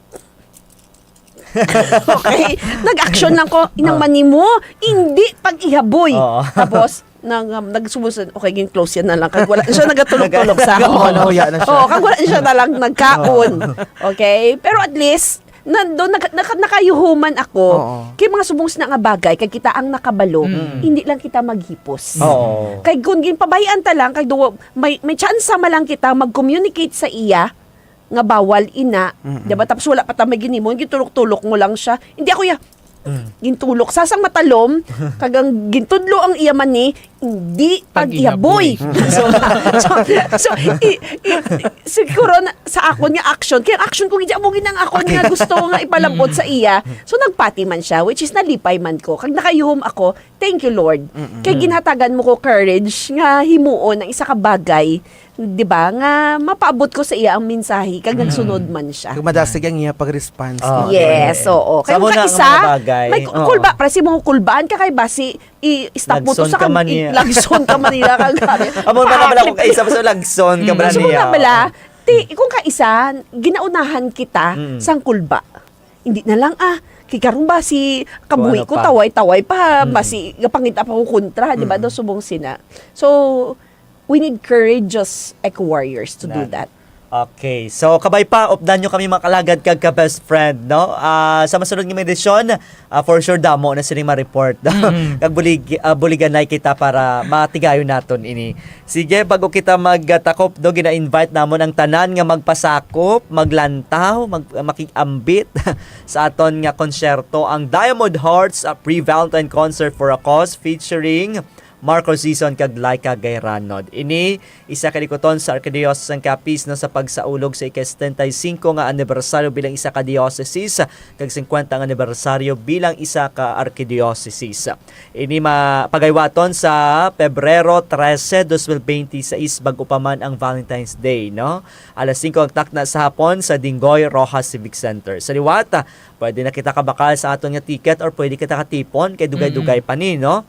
Okay? Nag-action lang ko, "Inang Ah. mani mo, hindi pag-ihaboy." Oo. Tapos, nag, um, nagsumusunod, okay, gin-close yan na lang. Kag wala siya nagatulog-tulog sa Nag-, ako. ano, huya na siya. Oo, kag wala siya na lang nagkaon. Oo. Okay? Pero at least, nandun, nag-, naka-, nakayuhuman ako. Oo. Kay mga subong sina nga bagay, kay kita ang nakabalo, Mm. hindi lang kita maghipos. Oo. Kay kung ginpabayaan ta lang, kay duwa, may, may tsansa man lang kita mag-communicate sa iya, nga bawal ina, Mm-mm. di ba? Tapos wala pa ta may ginhimo, gintulok-tulok mo lang siya. Hindi ako ya-, Mm. gintulok. Sasang matalom, kag ang gintudlo ang iya mani, hindi Pag-ihaboy. pag-ihaboy. So, so, so, i-, i-, siguro na, sa akon nga action, kaya action ko, hindi mo ginang akon Okay. nga gusto ko nga ipalabot sa iya. So, nagpati man siya, which is nalipay man ko. Kag nakayuhom ako, thank you, Lord. Mm-mm. Kay ginhatagan mo ko courage nga himuon ang isa ka bagay, di ba, nga mapaabot ko sa iya ang mensahe, kag Mm. nagsunod man siya. Kag madasig ang iya pag-response, Ah, no? Yes, okay. oo. Kay Sa mo mga na ang isa, mga bagay. may ku-, Oo. kulba, para si mga kulbaan ka kay basi, i-stop mo to Lagson sa ka kam-, man i-, niya. lagson ka man nila, kag Amo na bala kung kaisa, basta lagson ka Mm. man Gusto mo niya. na bala, ti, kung kaisa, ginaunahan kita Mm. sang kulba. Hindi na lang, ah, Kay karon ba si kabuhi Kung ano ko, pa. taway-taway pa, Mm. basi gapangita pa ko kontra, di ba, Mm. daw subong sina. So, we need courageous eco-warriors to do Nan. that. Okay. So, kabay pa, updan nyo kami, mga kalagad, kag ka-best friend, no? Ah, sa masunod nga mga edisyon, ah, for sure, damo na sining ma-report. Mm. Kag bulig-, ah, buliganay kita para matigayon naton ini. Sige, bago kita magtakop, do, gina-invite namon ang tanan nga magpasakop, maglantaw, mag-, makig-ambit sa aton nga konsyerto, ang Diamond Hearts, a pre-Valentine concert for a cause featuring Marco Sison kag Laika Gayranod. Ini isa ka likuton sa Arkidiocese sang Capiz, no, sa pagsaulog sa ika-setenta y cinco nga anibersaryo bilang isa ka diocesis kag singkwenta nga anibersaryo bilang isa ka arkidiocese. Ini ma-, pagaywaton sa Pebrero trese, dos mil bente y seis, bag-o pa man ang Valentine's Day, no? Alas singko ang takna sa hapon sa Dingoy Rojas Civic Center. Sa liwat, ah, pwede na kita kabakal sa aton nga ticket or pwede kita katipon kay dugay-dugay Mm. pa ni, no?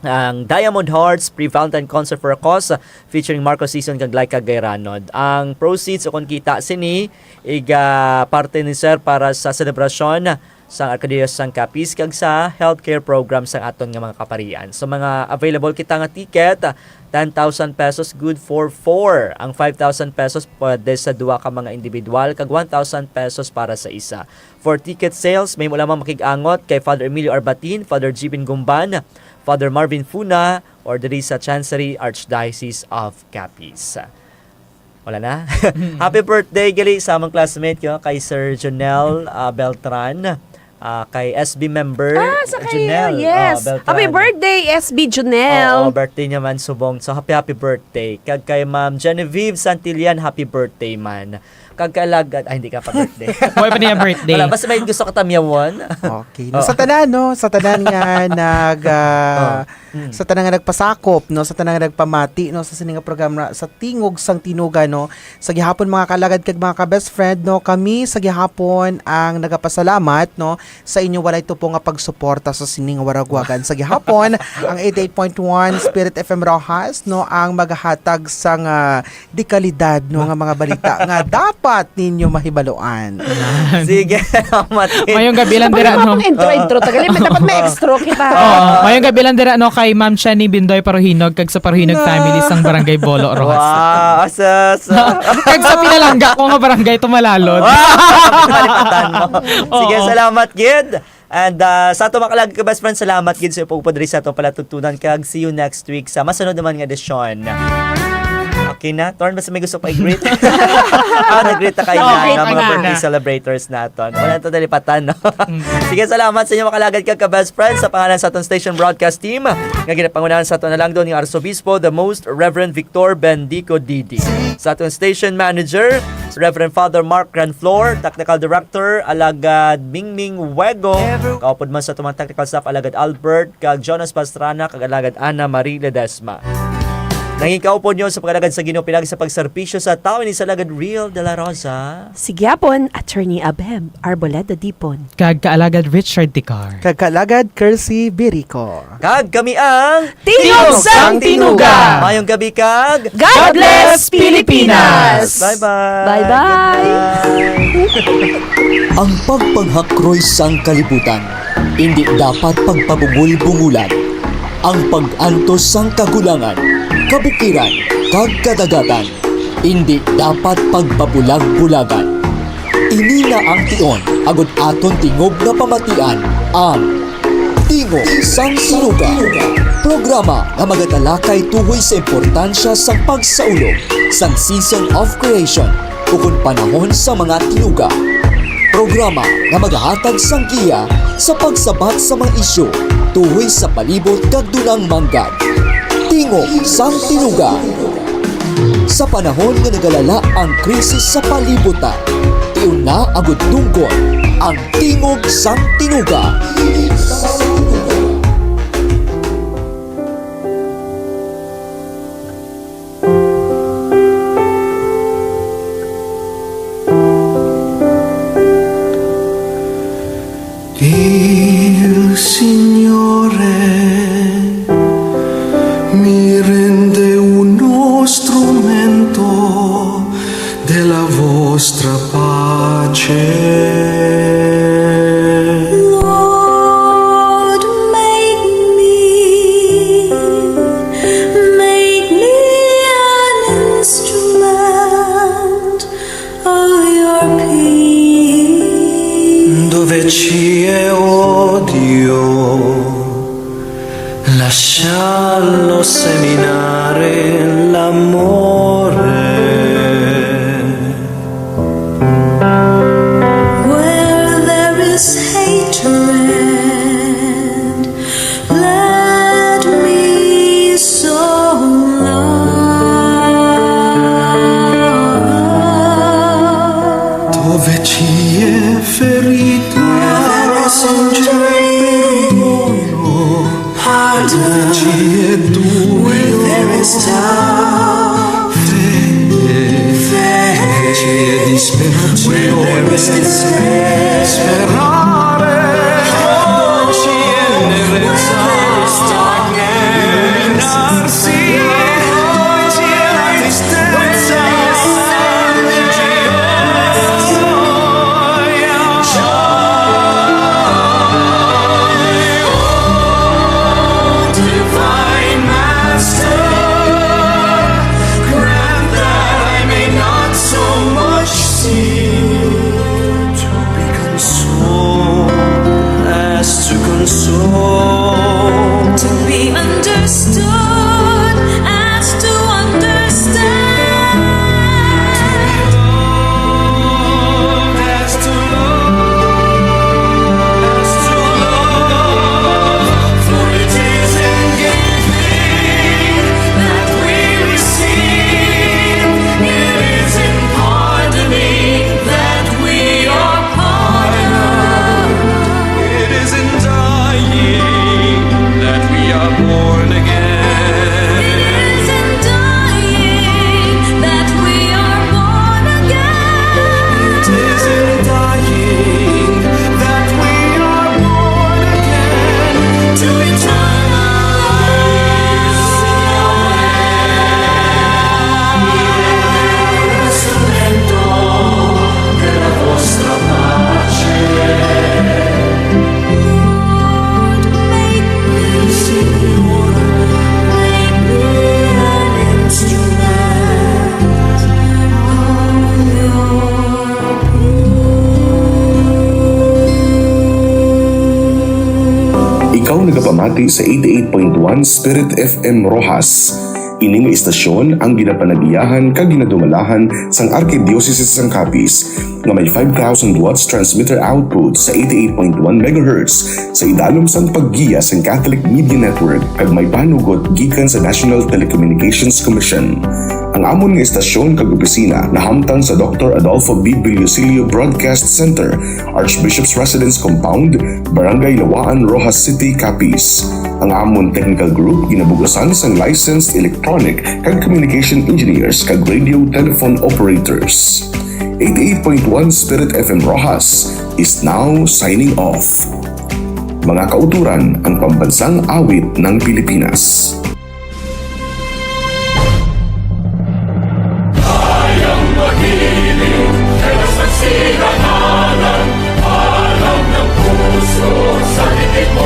Ang Diamond Hearts Pre-Valentine Concert for a Cause, ah, featuring Marco Sison kag Laika Gayranod. Ang proceeds o kon kita sini, iga parte ni Sir para sa selebrasyon sang Arkidiocese sang Capiz kag sa healthcare program sang aton nga mga kaparian. So, mga available kita nga ticket, ah, ten thousand pesos good for four. Ang five thousand pesos pwede sa duha ka mga individual kag one thousand pesos para sa isa. For ticket sales, may mo lamang makig-angot kay Father Emilio Arbatin, Father Jibin Gumban, Father Marvin Funa, or diri sa Chancery Archdiocese of Capiz. Wala na? Mm. Happy birthday gali sa among classmate ko, kay Sir Jonel, ah, Beltran, ah, kay S B member, Ah, sa kay, Jonel, yes. ah, Beltran. Happy birthday, S B Jonel. Oo, birthday niya man subong. So, happy, happy birthday. Kag kay Ma'am Genevieve Santillan, happy birthday man. Kag kaalagad, ay, hindi ka pa birthday. Wala pa niya birthday. Wala, basta may gusto ka tamyawon. Okay. No, Oh. sa tanan, no? Sa tanan nga nag, ah, Oh. Mm. sa tanan nga nagpasakop, no? Sa tanan nga nagpamati, no? Sa sini nga programa, sa Tingog sang Tinuga, no? Sa gihapon, mga kalagad kag mga ka-best friend, no? Kami sa gihapon ang nagapasalamat, no? Sa inyo walay tupo nga pagsuporta sa sining waragwagan. Sa gihapon, ang eighty-eight point one Spirit F M Roxas, no? Ang maghatag sang, ah, dekalidad, no? Nga mga balita nga dapat ninyo mahibaluan. Sige, salamat. Mayong gabi lang dira, Pwede no? mo pang intro, intro. Tagalin, may dapat may extra kita. Oo, mayong gabi lang dira, no, kay Ma'am Shani Bindoy Paruhinog kag sa Paruhinog No. family sang Barangay Bolo, Roxas. Wow, asa, asa. Kag sa pinalangga ko nga barangay, Tumalalod. Wow, kapit malipatan mo. Sige, Oo. salamat, gid. And, ah, sa ato mga kalagad ka best friend, salamat gid sa pagpadri sa atong palatugtunan, kag see you next week sa masunod naman nga edisyon. Okay na? Turn ba sa may gusto pa i-greet? Ah, nag-greet na kayo na, Okay, no, mga tama birthday na. celebrators naton. Wala to nalipatan, no? Mm. Sige, salamat sa inyo, mga kalagad kag ka-best friend, sa pangalan sa aton station broadcast team, nga ginapangunahan sa aton nalangdon ni Arsobispo, the Most Reverend Victor Bendico D D. Sa aton station manager, Reverend Father Mark Granflor, technical director, Alagad Mingming Wego, kaupod man sa aton mga technical staff, Alagad Albert, kag Jonas Pastrana, kag Alagad Ana Marie Ledesma. Nangin kaupod nyo sa pag-alagad sa Ginoo, pinagi sa pagserbisyo sa tawo ni sa Alagad Real de la Rosa. Sigyapon, Attorney Abeb Arboleda Dipon. Kag kaalagad Richard Ticar. Kag kaalagad Kersey Birico. Kag kami ang Tingog sang Tinuga. Mayong gabi kag God bless Pilipinas. Bye-bye. Bye-bye. Ang pagpanghakroy sang kalibutan, indi dapat pagpabungol-bungolan. Ang pag-antos sang kagulangan, kabukiran, kag kadagatan, indi dapat pagpabulag-bulagan. Ini na ang tion, agud aton tingog nga pamatian, ang Tingog sang Tinuga. Programa nga magatalakay tuhoy sa importansya sang pagsaulog sang season of creation, ukon panahon sa mga tinuga. Programa nga magahatag sang giya sa pagsabat sa mga isyu tuhoy sa palibot kag dunang manggad. Tingog sang Tinuga. Sa panahon nga nagalala ang krisis sa palibot ta, tion na agud dunggon ang Tingog sang Tinuga. Il Signore mi rende uno strumento della vostra pace. Ci è odio, lasciarlo seminare l'amore. Where there is hatred, let me sow love. Dove ci è ferita, where there is injury, perdono. Pardon. Dove ci è dubbio, where there is doubt, fede. Dove ci è disperazione, where there is despair, sperare. Dove ci è nevezza, where there is darkness, illuminarsi. Dove ci è la tristezza, dove ci è la gioia, joy. Oh, divine Master, grant that I may not so much seem to be consoled as to console, to be understood as to understand, to be loved as to love, as to love. For it is in giving that we receive, it is in pardoning that we are pardoned, it is in dying that we are born again. It is in dying that we are born again. It is in dying that we are born again to eternal life. Strumento della vostra pace. Lord, make me, Signore, make me an instrument of your peace. Ikaw nagapamati sa eighty-eight point one Spirit F M Roxas. Ini nga istasyon ang ginapanagiyahan kag ginadumalahan sang Arkidiocesis sang Capiz, nga may five thousand watts transmitter output sa eighty-eight point one megahertz sa idalom sang paggiya sang Catholic Media Network, kag may panugot gikan sa National Telecommunications Commission. Ang amon nga istasyon kag opisina nahamtang sa Doctor Adolfo B. Billosillo Broadcast Center, Archbishop's Residence Compound, Barangay Lawaan, Roxas City, Capiz. Ang amon technical group ginabug-usan sang licensed electronic kag communication engineers kag radio telephone operators. Eighty-eight point one Spirit F M Roxas is now signing off. Mga kauturan, ang pambansang awit ng Pilipinas. Kayang makinig, kaya sa sinakanan, alam ng puso, sa titik mo